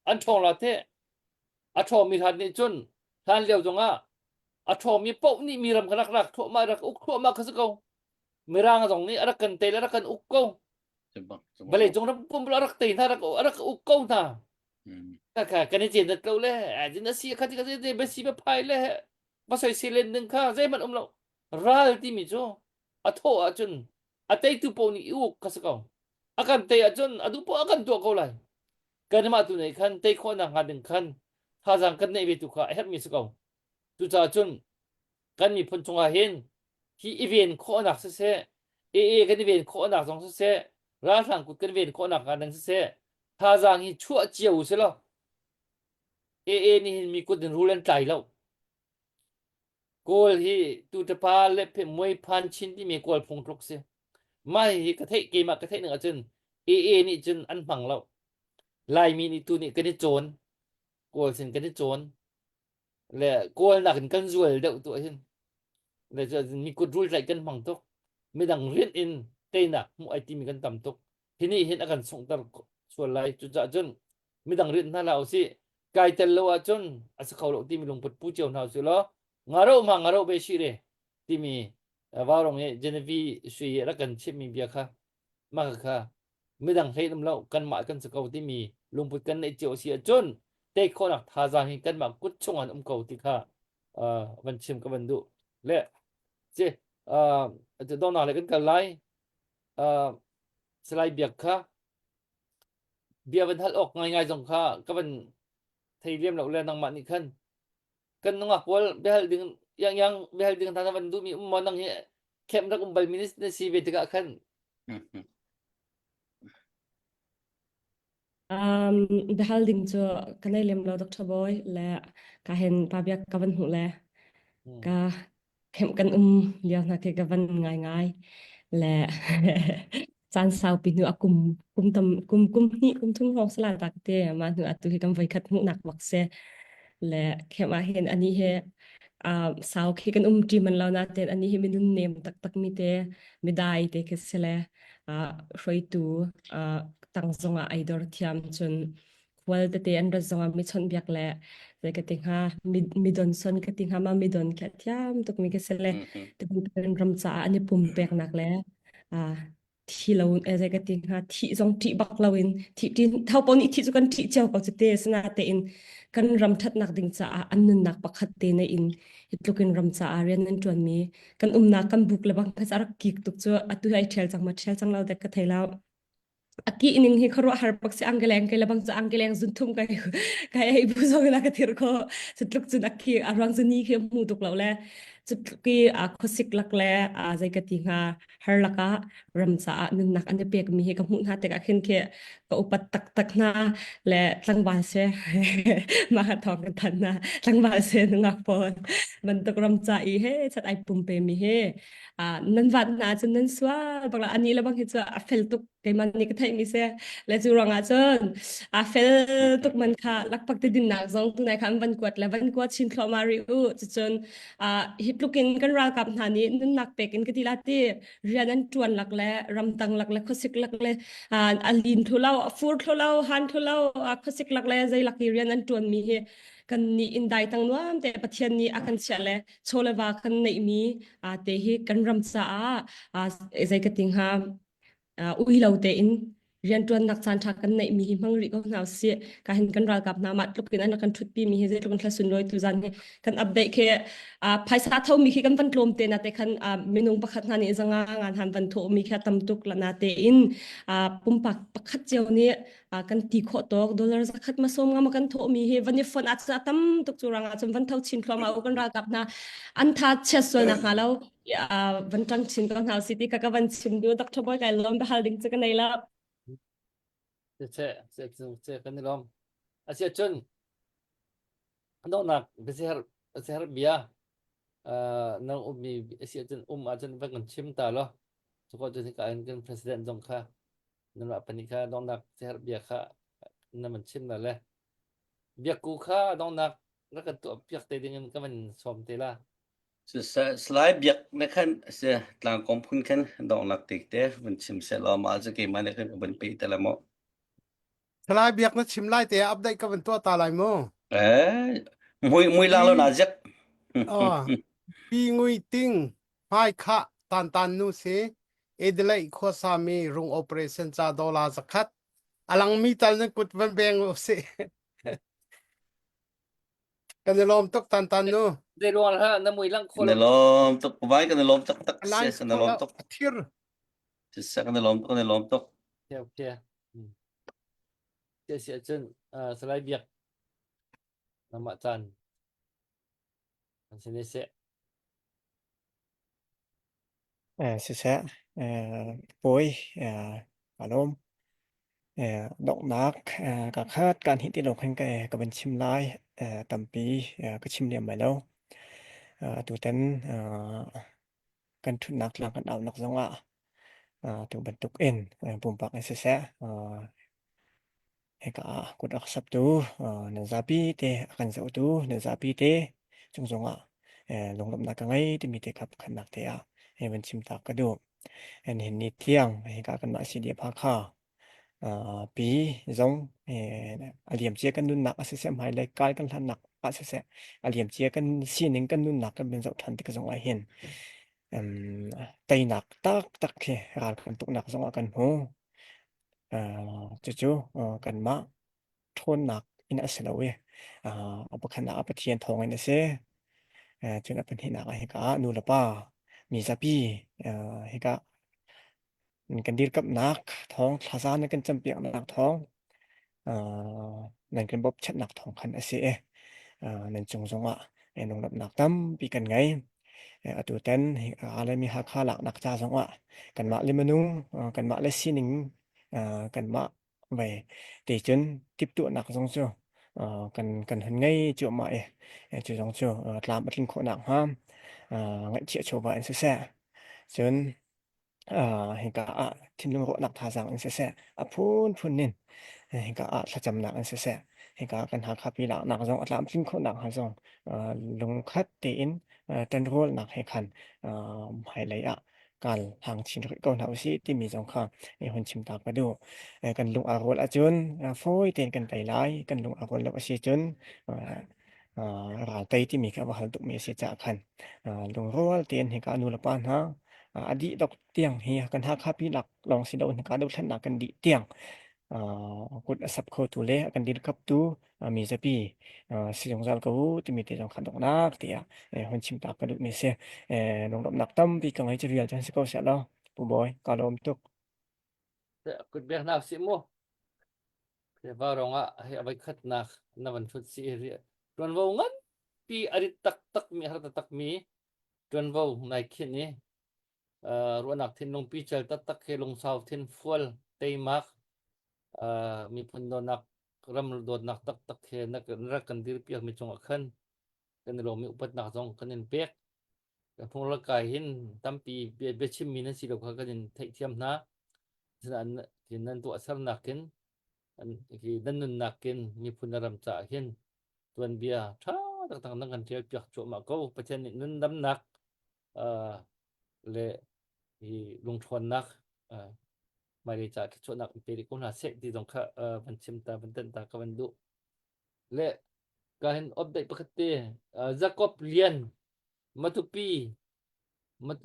an ṭhawng la te a ṭhawngmi hlan nih cun hlan lio zongah a ṭhawngmi paoh nih mi ram kha rak rak thluahmah rak uk thluahmah kha si ko mirang zong nih a rak kan tei le rak kan uk ko vawlei cung ram pum a rak tei hna rak rak uk ko hna kha kan i cen dat lo le ajin a si kha ti ka te be si be phai le va soi si len ding kha zeihmanh um lo ral timi cu a thawh ahcun a teitu paoh nih i uk kha si ko a kan tei ahcun a duh poah a kan tuah ko lai kanmah tu nih khan tei khawhnak hnga ding khan thazaang kan neih ve tu kha a herhmi si ko cucaah cun kan miphun chungah hin hi i ven khawhnak siseh AA kan i ven khawhnak zong siseh ralhrang kut kan ven khawhnak hnga ding siseh thazaang hi chuah cio u si law AA nih hin mi kut in rul an tlai lo Kawl hi tutapa le muai phan chin timi Kawl phung tluk si. Mah hi ka theih keimah ka theih ning ahcun AA nih cun an hmang lo. Laimi nih tu nih kan i cawn. Kawl sin kan i cawn. Le Kawl nakin kan zual deuh tu ahhin. Le cu mi kut rul tlaih kan hmang tuk. Midang rinh in teinak hmuh ai timi kan tam tuk. Hi nih hin a kan sunghter sual lai. Cucaah cun midang rinh hna hlah usih kai tel lo ahcun a si kho lo timi lungput pu cio hna usih law ngaro ma ngaro be shi re timi vaurong i Genevieve sui rak kan chimmi bia kha mah kha midang hlei um lo kanmah kan si ko timi lungput kan neih cio si ahcun tei khawhnak thazaang hi kanmah kut chung an um ko ti kha van chim ka van duh le si donghnak le kan kal lai Salai Biak kha bia van hal awk ngaingai zong kha ka van thei lem lo le nangmah nih khan kan nungak pawl biahal ding yang yang biahal ding hna na van duhmi um maw nang hi khem rak um balmi na si ve tikah khan Um, biahal ding cu ka nei lem lo Dr. Boy le ka hen pa biak ka van hmuh le ka khem kan um lio hna khi ka van ngai ngai le caan saupi hnu a kum kum tam kum kum hnih kum thum hrawng sala ta te ma hnu atu hi kan voi khat hmuhnak bak se le khem ah hin ani he uh, sau khi kan um ṭi man lo na ten ani hi minun nem taktak mi te midai te khi se le uh, hruaitu uh, tang zongah ai dor thiam cun khual tete an rat zongah mi chawnh biak le zei ka ti hnga mi mi don son ka ti hnga ma mi don kha thiam tuk mi ka si le kan ram caah an i pumpeknak le thi lo zei ka ti hnga thi zong ṭih bak lo in thi ṭin tho pon i thi cu kan ṭih cio ko cu te sina te in kan ram ṭhatnak ding caah an nunnak pakhat te na in hi tluk in ram caah rian an ṭuan mi kan umnak kan buk le bang kha rak kik tuk cu atu ai ṭhial cang ma ṭhial cang lo dek ka thei lo. A ki ning hi khuaruahhar bak si angkeleng ke lebang cu angkeleng zun thum kai kai ei bu zong na ka thir kho cutluk cun a ki a ruang cu ni khi hmu tuk lo le cutluk i a khuasik lak le a zei ka ti hnga har lakah ram caah nunnak an i pek mi hi ka hmuh hna tikah khin khi ka upat taktak hna le tlangval se mah thawng kan than hna tlangval se nungak pawl bantuk ram ca i he chat ai pumpe mi he nan vat hna cun nan sual bak la ani le bang hi cu a fel tuk keimah nih ka theih mi si le cu ruangah cun a fel tuk man kha lakpak ti dinnak zong tunai kha an van kuat le van kuat chin thluahmah rih u cucun hi tlukin kan ralkap hna nih nunnak pek in ka ti la ti rian an tuan lak le ramtang lak le khuasik lak le a lin thlu lo a fur thlu lo han thlu lo khuasik lak le zei lak i rian an tuan mi hi kan nih in dai tang nuam te Pathian nih a kan chiah le chaw le va kan neih mi te hi kan ram caah zei ka ti hnga ui lo tein rianṭuannak caan ṭha kan neih mi hi hmang rih ko hna usih. Ka hin kan ralkap hna mah tluk in an kan ṭhutpi mi hi zeitluk in thla sunlawi tu zan hi kan update khi phaisa tho mi khi kan van tlawm te na te khan minung pakhat hna nih zanga ngan han van tho mi khi tam tuk la na te in pumpak pakhat cio nih kan ti khawh tawk dollar zakhat ma som nga ma kan tho mi hi van i fon a tam tuk cu rangah cun van tho chin thluahmah u kan ralkap hna an tha chiat sual nak hnga lo van ṭang chin ko hna usih ti ka ka van chim duh Dr. Boy kai lawm bahal ding cu ka nei lo. Che che che kan i lawm. Asia cun donghnak biaser biaser bia nang ummi asia cun um ahcun van kan chim ta lo. Cuko cun hika in kan president zong kha nanmah pahnih kha donghnak biaser bia kha na van chim la le biakku kha donghnak rak kan tuah piak te ding in ka van sawm te la. Salai Biak na khan si tlangkawm phun khan donglak tik te vun chim seh law mah cu keimah nih khan ka vun peh te la mu. Salai Biak na chim lai te ah update ka van tuah ta lai mu. Eh, mui mui lang lo na ziak. Oh, pi ngui ting hmai kha tan tan nu si Adelaide khuasa mi rung operation ca dollar zakhat alang mi tal nan kut van beng u si. Kan i lawm tuk tan tan nu. Zei ruang hlah na mui lang kho Na lo. lawm tuk vai kan i lawm taktak Line si na lawm tuk. A thir. Si kan i lawm tuk kan i lawm tuk. Okay, okay. Sia sia cun Salai Biak namah caan an sin seh. Eh, siseh, eh, pawi, eh, ka lawm. Eh, donghnak eh, ka khat kan hi ti lo khan ka ka van chim lai. Eh, tampi eh, ka chim lem lai lo. Eh, atutan eh, kan ṭhutnak tlang kan aunak zongah eh, tu bantuk in eh, pumpak in siseh, eh, Hika ah kut a ka saptu nan zapi te a kan zohtu nan zapi te cung zongah lunglawmhnak ka ngei timi te kha pakhatnak te ah van chim ta ka duh. Nihin ni tiang hika kanmah CDF Hakha pi zong a liamcia kan nunnak a siseh hmailei kai kan hlannak ah siseh a liamcia kan sining kan nunnak kan van zoh ṭhan tik zong ah hin teinak taktak khi ral kan tuknak zong ah kan hmu. Cucu kanmah ṭhawnnak in a si lo i a pakhatnak ah Pathian thawngin a si. Cun a pahnihnak ah hika ah nu le pa mi zapi hika kan dirkamhnak thawng thlaza nan kan campiaknak thawng nan kan bawmchanhnak thawng khan a si i nan cung zongah lunglawmhnak tampi kan ngei. Atutan Laimi Hakha laknak ca zongah kanmah le minung kanmah le sining kanmah vei te cun tiptuahnak zong cu kan kan hun ngei cuahmah i cu zong cu tlam a tlin khawh nakhnga ngaihchiah chawva in siseh cun hika ah thinlung rawhnak thazaang in siseh a phunphun in hika ah thlacamnak in siseh hika kan Hakha pi laknak zong a tlamtlin khawh nakhnga zong lungkhat tein ṭanrualnak he khan hmailei ah kal hang chin rih ko hna usih timi zong kha hun chim ta ka duh. Kan lung aa rual ahcun fawi tein kan tei lai. Kan lung aa rual lo a si cun ral tei timi kha a va hal tukmi a si caah khan lungrual tein hika nu le pa hna a dih dok tiang hi kan Hakha pi lak lawng si loin hika dothlennak kan dih tiang kut a sap khotu le a kan dirkaptu mi zapi si zungzal ko u timi te zong kha donghnak tiah hun chim ta ka duhmi si. Lunglawmhnak tampi ka ngei cu vial cu si ko seh law Pu Bawi ka lawm tuk. Kut bek hna usih mu. Vaurawng ah hei a voikhatnak na van ṭhut si i ṭuanvo nganpi a rit taktakmi a har taktakmi ṭuanvo nai khinh i ruahnak thinlung pical taktak he lungsau thinfual teimak miphun dawtnak ram dawtnak taktak he na rak kan dirpiakmi cungah khan kan i lawmmi upatnak zong kan in pek. Kan phung rak kai hin tampi biachimmi nan si lo kha kan in theihthiam hna. Asinain nan tuahsernak in hi nan nunnak in miphun le ram caah hin tuanbia ṭha taktak nan kan ṭial piak cuahmah ko. Pathian nih nundamnak le hi lungṭhawnnak hmailei caah thluachuahnak in pe rih ko hna seh ti zong kha van chim ta van tenh ta ka van duh. Le ka hin update pakhat te Jacob Lian Matupi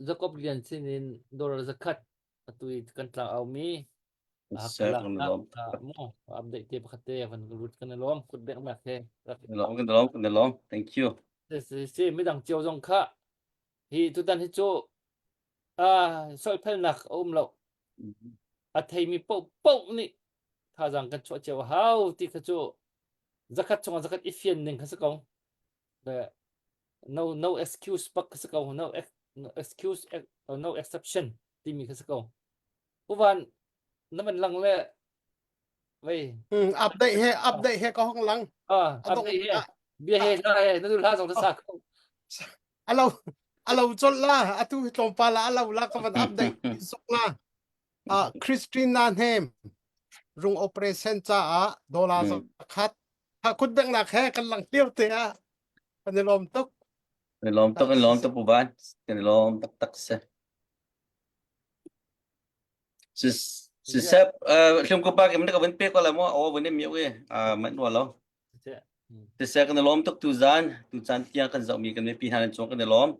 Jacob Lian sin in dollar zakhat atu i kan tlang au mi Sir, kan lawm. Mu update te pakhat te van lut kan lawm kut bek mak he. Lawm kan lawm kan lawm. Thank you. Si si midang cio zong kha hi tutan hi cu ah solphelnak a um lo. A theimi paoh paoh nih thazaang kan chuah cio a hau ti kha cu zakhat chungah zakhat i fian ning kha si ko. Le no no excuse pak kha si ko no no excuse no exception timi kha si ko. Uvan na van lang le vei update he update he ka hong lang. Ah update he bia he hla he na du hla zong na sa ko. Alo alo chol la atu tlawmpal la alo la ka van update sok la. Ah Christina Hnem rung operation caah dollar zakhat kut bengnak he kan lang tir te ah kan i lawm tuk. Kan i lawm tuk kan lawm tuk Pu Van kan i lawm taktak si. Sisep hlum ko pa kim na ka vun pe ko la mo aw vun mi we man wa lo. Sisep kan lawm tuk tu zan tu chan tiang kan zoh mi kan mi pi hna nan chung kan i lawm.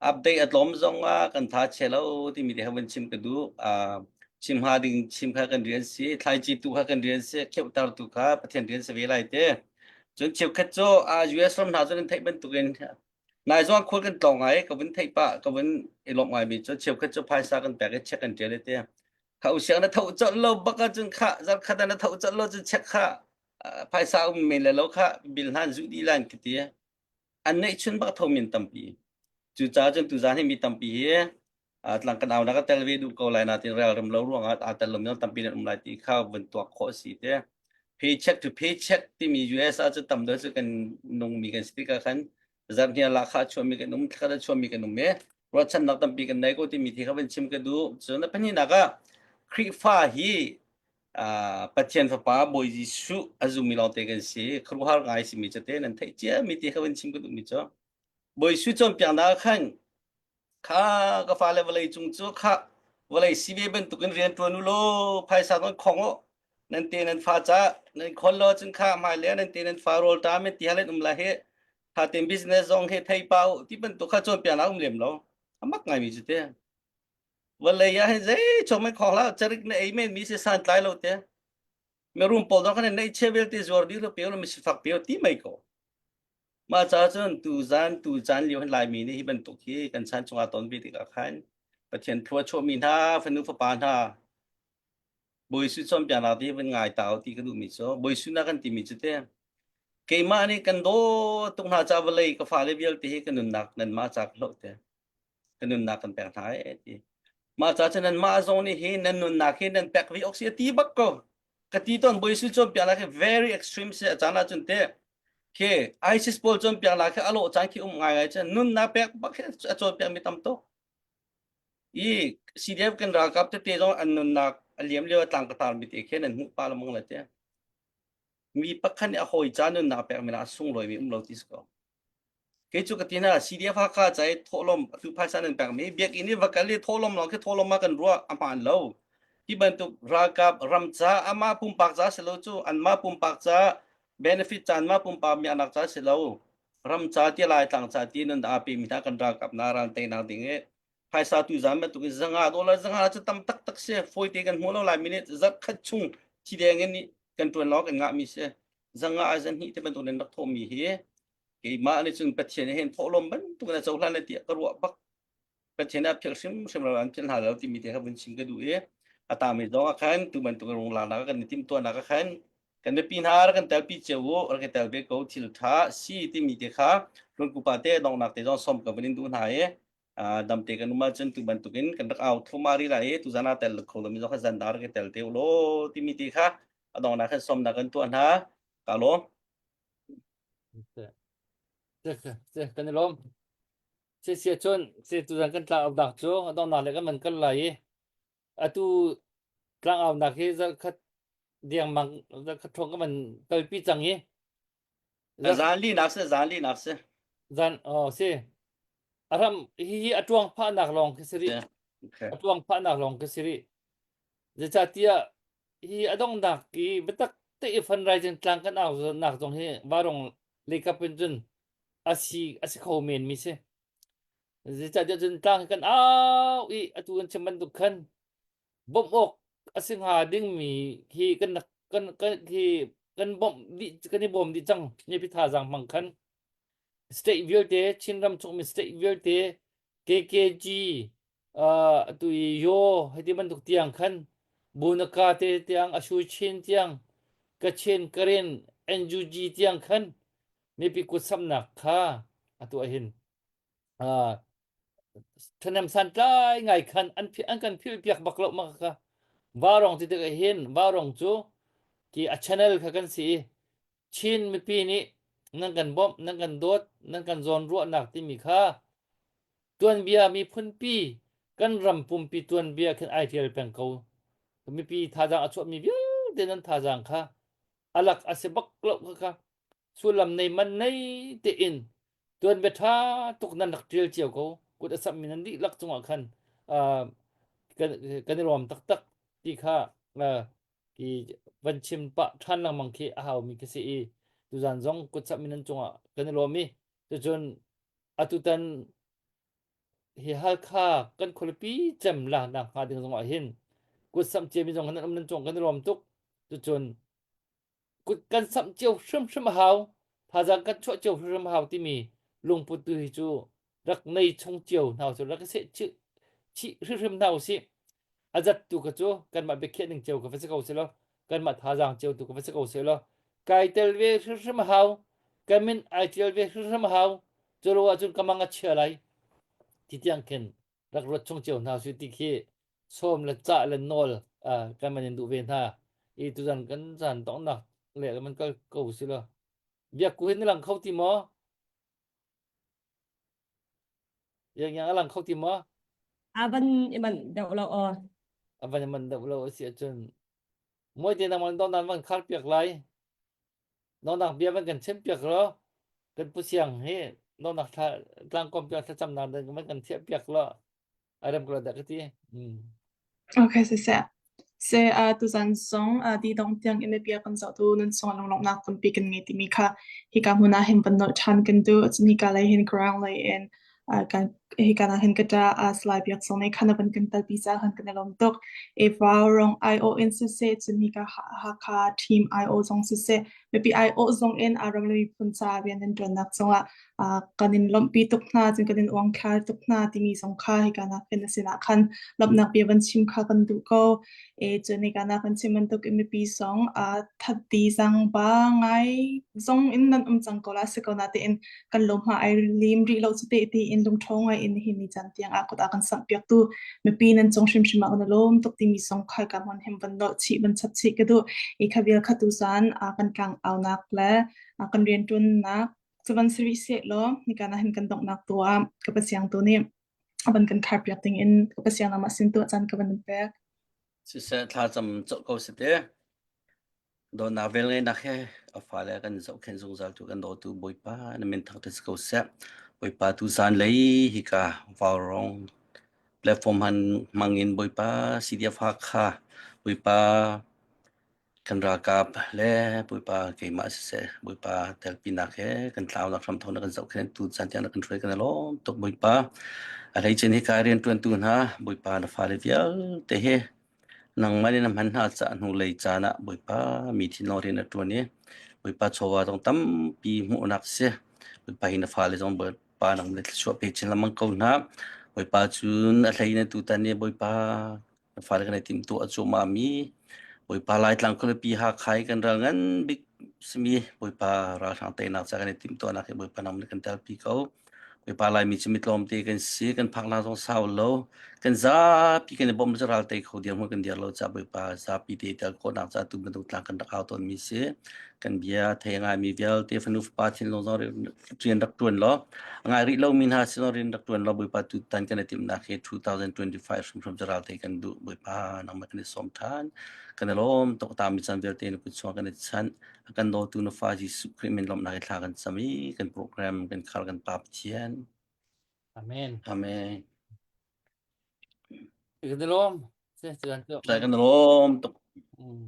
Update a tlawm zong ah kan tha che lo timi te han chim ka duh. Chim ha ding chim kha kan rian si, thlaici tu kha kan rian si, kheuhtar tu kha Pathian rian si ve lai te. Cun cheukhat cu US ram hna cu nan theih bantukin Nai zong khual kan tlawng ngai ka vun theih pah ka vun i lawmh ngai mi cu cheukhat cu phaisa kan pek i check kan ṭial i te. Kha usiang na tho colh lo bak ahcun kha zarkhat ah na tho colh lo cun check kha phaisa um men le lo kha bill hna an zuh dih lan ka ti. An neihchun bak tho min tampi. Cucaah cun tuzaan hi mi tampi hi tlang kan au na ka tel ve duh ko lai natin relrem lo ruangah aa tel lomi tampi nan um lai ti kha vun tuak khawh si te paycheck to paycheck timi US ah cu tam deuh cu kan nungmi kan si tikah khan zarhnia la kha chuahmi kan um thlakhat a chuahmi kan um e ruahchannak tampi kan nei ko timi thi kha van chim ka duh cun a pahnihnak ah Khrihfa hi Pathian fapa Bawi Jesuh a zummi lawngte kan si khuaruahhar ngai simi cu te nan theih cia mi ti kha van chim ka duhmi cu Bawi Jesuh cawnpiaknak khan Kha ka fale vawlei cung cu kha vawlei si ve bantukin rian ṭuan u law phaisa nan khong u. Nan te nan fa ca nan khon law cun kha hmailei nan te nan fa rawl ṭam in ti hal in um lai hi tha tein business zong hi thei pa u ti bantuk kha cawnpiaknak um lem lo. A mak ngaimi cu te. Vawlei ah hin zei chom in khong hlah carik na ei men mi si santlai lo te. Mirum pawl dong khan neih chia vialte zuar dih lo pe lo mi sifak pe ti mei ko. Mah caah cun tuzan tu caan lio hin Laimi nih hi bantuk hi kan chan chungah ton ve tikah khan Pathian thlua chuahmi hna fanu fapa hna Bawi Jesuh cawnpiaknak te van ngai ta u ti ka duhmi cu Bawi Jesuh na kan timi cu te keimah nih kan dawt tuk hna ca vawlei ka fale vialte hi ka nunnak nanmah ca ka hloh te ka nunnak kan pek hna e ti mah ca cu nanmah zong nih hi nan nunnak hi nan pek ve awk si a ti bak ko ka ti tawn Bawi Jesuh cawnpiaknak hi very extreme si a caan ahcun te khi ISIS pawl cawnpiaknak khi a lawh caan khi um ngai ngai cun nunnak pek bak khi a cawnpiak mi tam tuk i CDF kan ralkap tete zong an nunnak a liam lio a tlang ka tar mi te khi nan hmuh pa lamang la te mi pakhat nih a hawi ca nunnak pek mi la a sunglawi mi um lo ti si ko Kei cu ka ti hna CDF Hakha ca i thawhlawm atu phaisa nan pekmi biakinn i va kal i thawhlawm lawng khi thawhlawm ah kan ruah a hmaan lo. Hi bantuk ralkap ram ca amah pumpak ca si lo cu anmah pumpak ca benefit ca anmah pumpak miaknak ca si lo. Ram ca ti Laitlang ca ti nun aa pemi hna kan ralkap na ral teinak ding i phaisa tu zan bantuk in zanga dollar zanga cu tam taktak si fawite kan hmu lo lai minute zarh khat chung thi deng in kan tuan lawng kan ngahmi si zanga a zan hnih te bantuk nan rak thawhmi hi keimah nih cun Pathian hin thawhlawm bantuk in a cohlan lai tiah ka ruah bak Pathian ah philh hrimhrim lo an philh hna lo timi te kha vun chim ka duh i. A tami zong ah khan tu bantuk rung lak kan i timhtuahnak ah khan kan mipi hna rak kan telpi cio u, rak i tel ve ko thil tha si timi te kha runkupa te donghnak te zong som ka van in duh hna i damte kan um ahcun tu bantukin kan rak au thuma ri lai i tuzan ah tel kho lomi zong kha zan dang rak i tel te u law timi ti kha a donghnak khan somnak kan tuah hna ka lawm. Kan i lawm. Si si cun si tuzan kan tla dak cu a donghnak le kan van kal lai i atu tlangaunak hi zarhkhat dengmang zarhkhat ṭhawng kan van kalpi cang i Zan linak si zan linak si. Zan oh si a ram hihi a ṭuang phahnak lawng khi si rih. A ṭuang phahnak lawng khi si rih. Zeicahtiah hi a donghnak i biatak te i fundraising tlang kan au nak zong hi varong leikap in cun a si a si kho men mi si. Zeicahtiah cun tlang hi kan au i atu kan chim bantuk khan bawmh awk a si hnga dingmi hi kan kan kan hi kan bawmh dih kan i bawm dih cang mipi thazaang hmang khan state vialte Chinram chungmi state vialte KKG uh, atu i yo hiti bantuk tiang khan Bunaka te tiang Ashu Chin tiang Kachin Karen NUG tiang khan mipi kut samnak kha atu ahin uh, ṭhahnem santlai ngai khan an an kan philh piak bak lo ma kha Vaurawng ti tikah hin Vaurawng cu ki a channel kha kan si i Chin mipi nih nan kan bawmh nan kan dawt nan kan zawnruahnak timi kha tuanbia miphunpi kan ram pumpi tuanbia khin ai ṭial peng ko mipi thazaang a chuahmi vialte nan thazaang kha alak a si bak lo kha kha sullam nei man nei tein tuanbia ṭha tuk nan rak ṭial cio ko kut a sammi nan dihlak cungah khan kan kan i lawm taktak ti kha ki van chim pah ṭhan lengmang khi a haumi khi si i tuzan zong kut sammi nan cungah kan i lawm i cucun atutan hi Halkha kan khualipi cem la nak hnga ding zongah hin kut samh ciami zong nan um nan cung kan i lawm tuk cucun kut kan samh cio hrimhrim a hau thazaang kan chuah cio hrimhrim a hau timi lungput tu hi cu rak nei chung cio hna usih rak seh chih chih hrimhrim hna usih a zat tu kha cu kanmah biakhiah ning cio ka va si ko seh law kanmah thazaang cio tu ka va si ko seh law kai tel ve hrimhrim a hau ka min ai tial ve hrimhrim a hau cu lo ahcun ka mang a chia lai ti tiang khin rak ruat chung cio hna usih ti khi sawm le cah le nawl kan man in duh ve hna i tuzan kan zan donghnak le man kal ko si lo biak ku hin na lang kho ti maw yang yang a lang kho ti maw avan iman deuh lo aw avan iman deuh lo asi ahcun moi te nang don nan van khar piak lai Nawlnak bia van kan chimpiak law kan pu siang hi nawlnak thla tlangkawm piak thlacamnak ding van kan thiah piak law a rem ko dah ka ti. Mm. Okay, siseh. Se uh, tuzan zong uh, di dong tiang in bia kan zoh tu nun song lunglawmhnak tampi kan ngei timi kha hika hmun ah hin van nolh ṭhan kan duh. Cun hika lei hin ground lei in uh, kan hika na hin ka ṭa uh, slide biak zong nih khan van kan telpi ca khan kan i lawm tuk. E Vaurawng IO in siseh cun hika Hakha team IO zong siseh mipi IO zong in a ram le miphun ca rian nan ṭuannak zongah uh, kan in lawmhpi tuk hna cun kan in uangthlar tuk hna timi zong kha hika na fin a sinah khan lawmhnak bia van chim kha kan duh ko. E cun hika na kan chim bantuk in mipi zong uh, thatti zang ba ngai zong in nan um cang ko la si ko na tein kan lawm ai lim rih lo cu te tiin lungṭho ngai in nihin ni caan tiang ah kut a kan samh piaktu mipi nan cung hrimhrim ah kan i lawm tuk timi zong khai ka hmun hem van nolh chih van chap chih ka duh i kha vial kha tu zan a kan tlang aunak le a kan rianṭuannak cu van si rih seh law nika na hin kan donghnak tu ah ka pasiang tu nih a van kan khar piak ding in ka pasiang namah sin tu caan ka van pek Siseh thlacam cawh ko si te. Dawtnak velngeihnak he a fale a kan zohkhenh zungzaltu kan dawtu Bawipa na min thangṭhat si ko seh. Bawipa tu zanlei hika Vaurawng platform han hmangin Bawipa CDF Hakha Bawipa kan ralkap le Bawipa keimah siseh Bawipa telpinak he kan tlaunak hramthawk na kan zohkhenh tu caan tiang na kan hruai kan i lawm tuk Bawipa. A hleice hika rianṭuantu hna Bawipa na fale vialte he Nangmah nih na hman hna caah hnulei caan ah Bawipa mi thinlung rian a ṭuan i Bawipa chawva zong tampi hmuhnak a si. Bawipa hi na fale zong Bawipa nang le thluachuah pe chin lengmang ko hna. Bawipa cun a hlei in tutan i Bawipa Na fale kan i timhtuah cuahmah mi Bawipa Laitlang khualipi Hakha i kan ral ngan bik simi Bawipa ralhrang teinak ca kan i timhtuahnak hi Bawipa nang nih kan telpi ko. Bawipa Laimi cu mi tlawmte kan si, kan phaknak zong sau lo. Kan zapi kan i bawmh cu ral tei kho dirhmun kan dir lo ca Bawipa zapi te tel khawhnak ca tu bantuk tlang kan rak au tawnmi si. Kan bia thei ngaimi vialte fanu fapa thinlung zong rian rak ṭuan law a ngai rih lomi hna sin rian rak ṭuan law Bawipa tutan kan i timhnak hi 2025 hrimhrim cu ral tei kan duh Bawipa nangmah kan i sawm ṭhan kan i lawm tuk tami caan vialte na kut chungah kan i chanh a kan dawtu na fa Jesuh Khrih min lawmhnak i thla kan cam i kan program kan khar kan pa Pathian Amen. Amen. Kan i lawm. Kan i lawm tuk. Mm.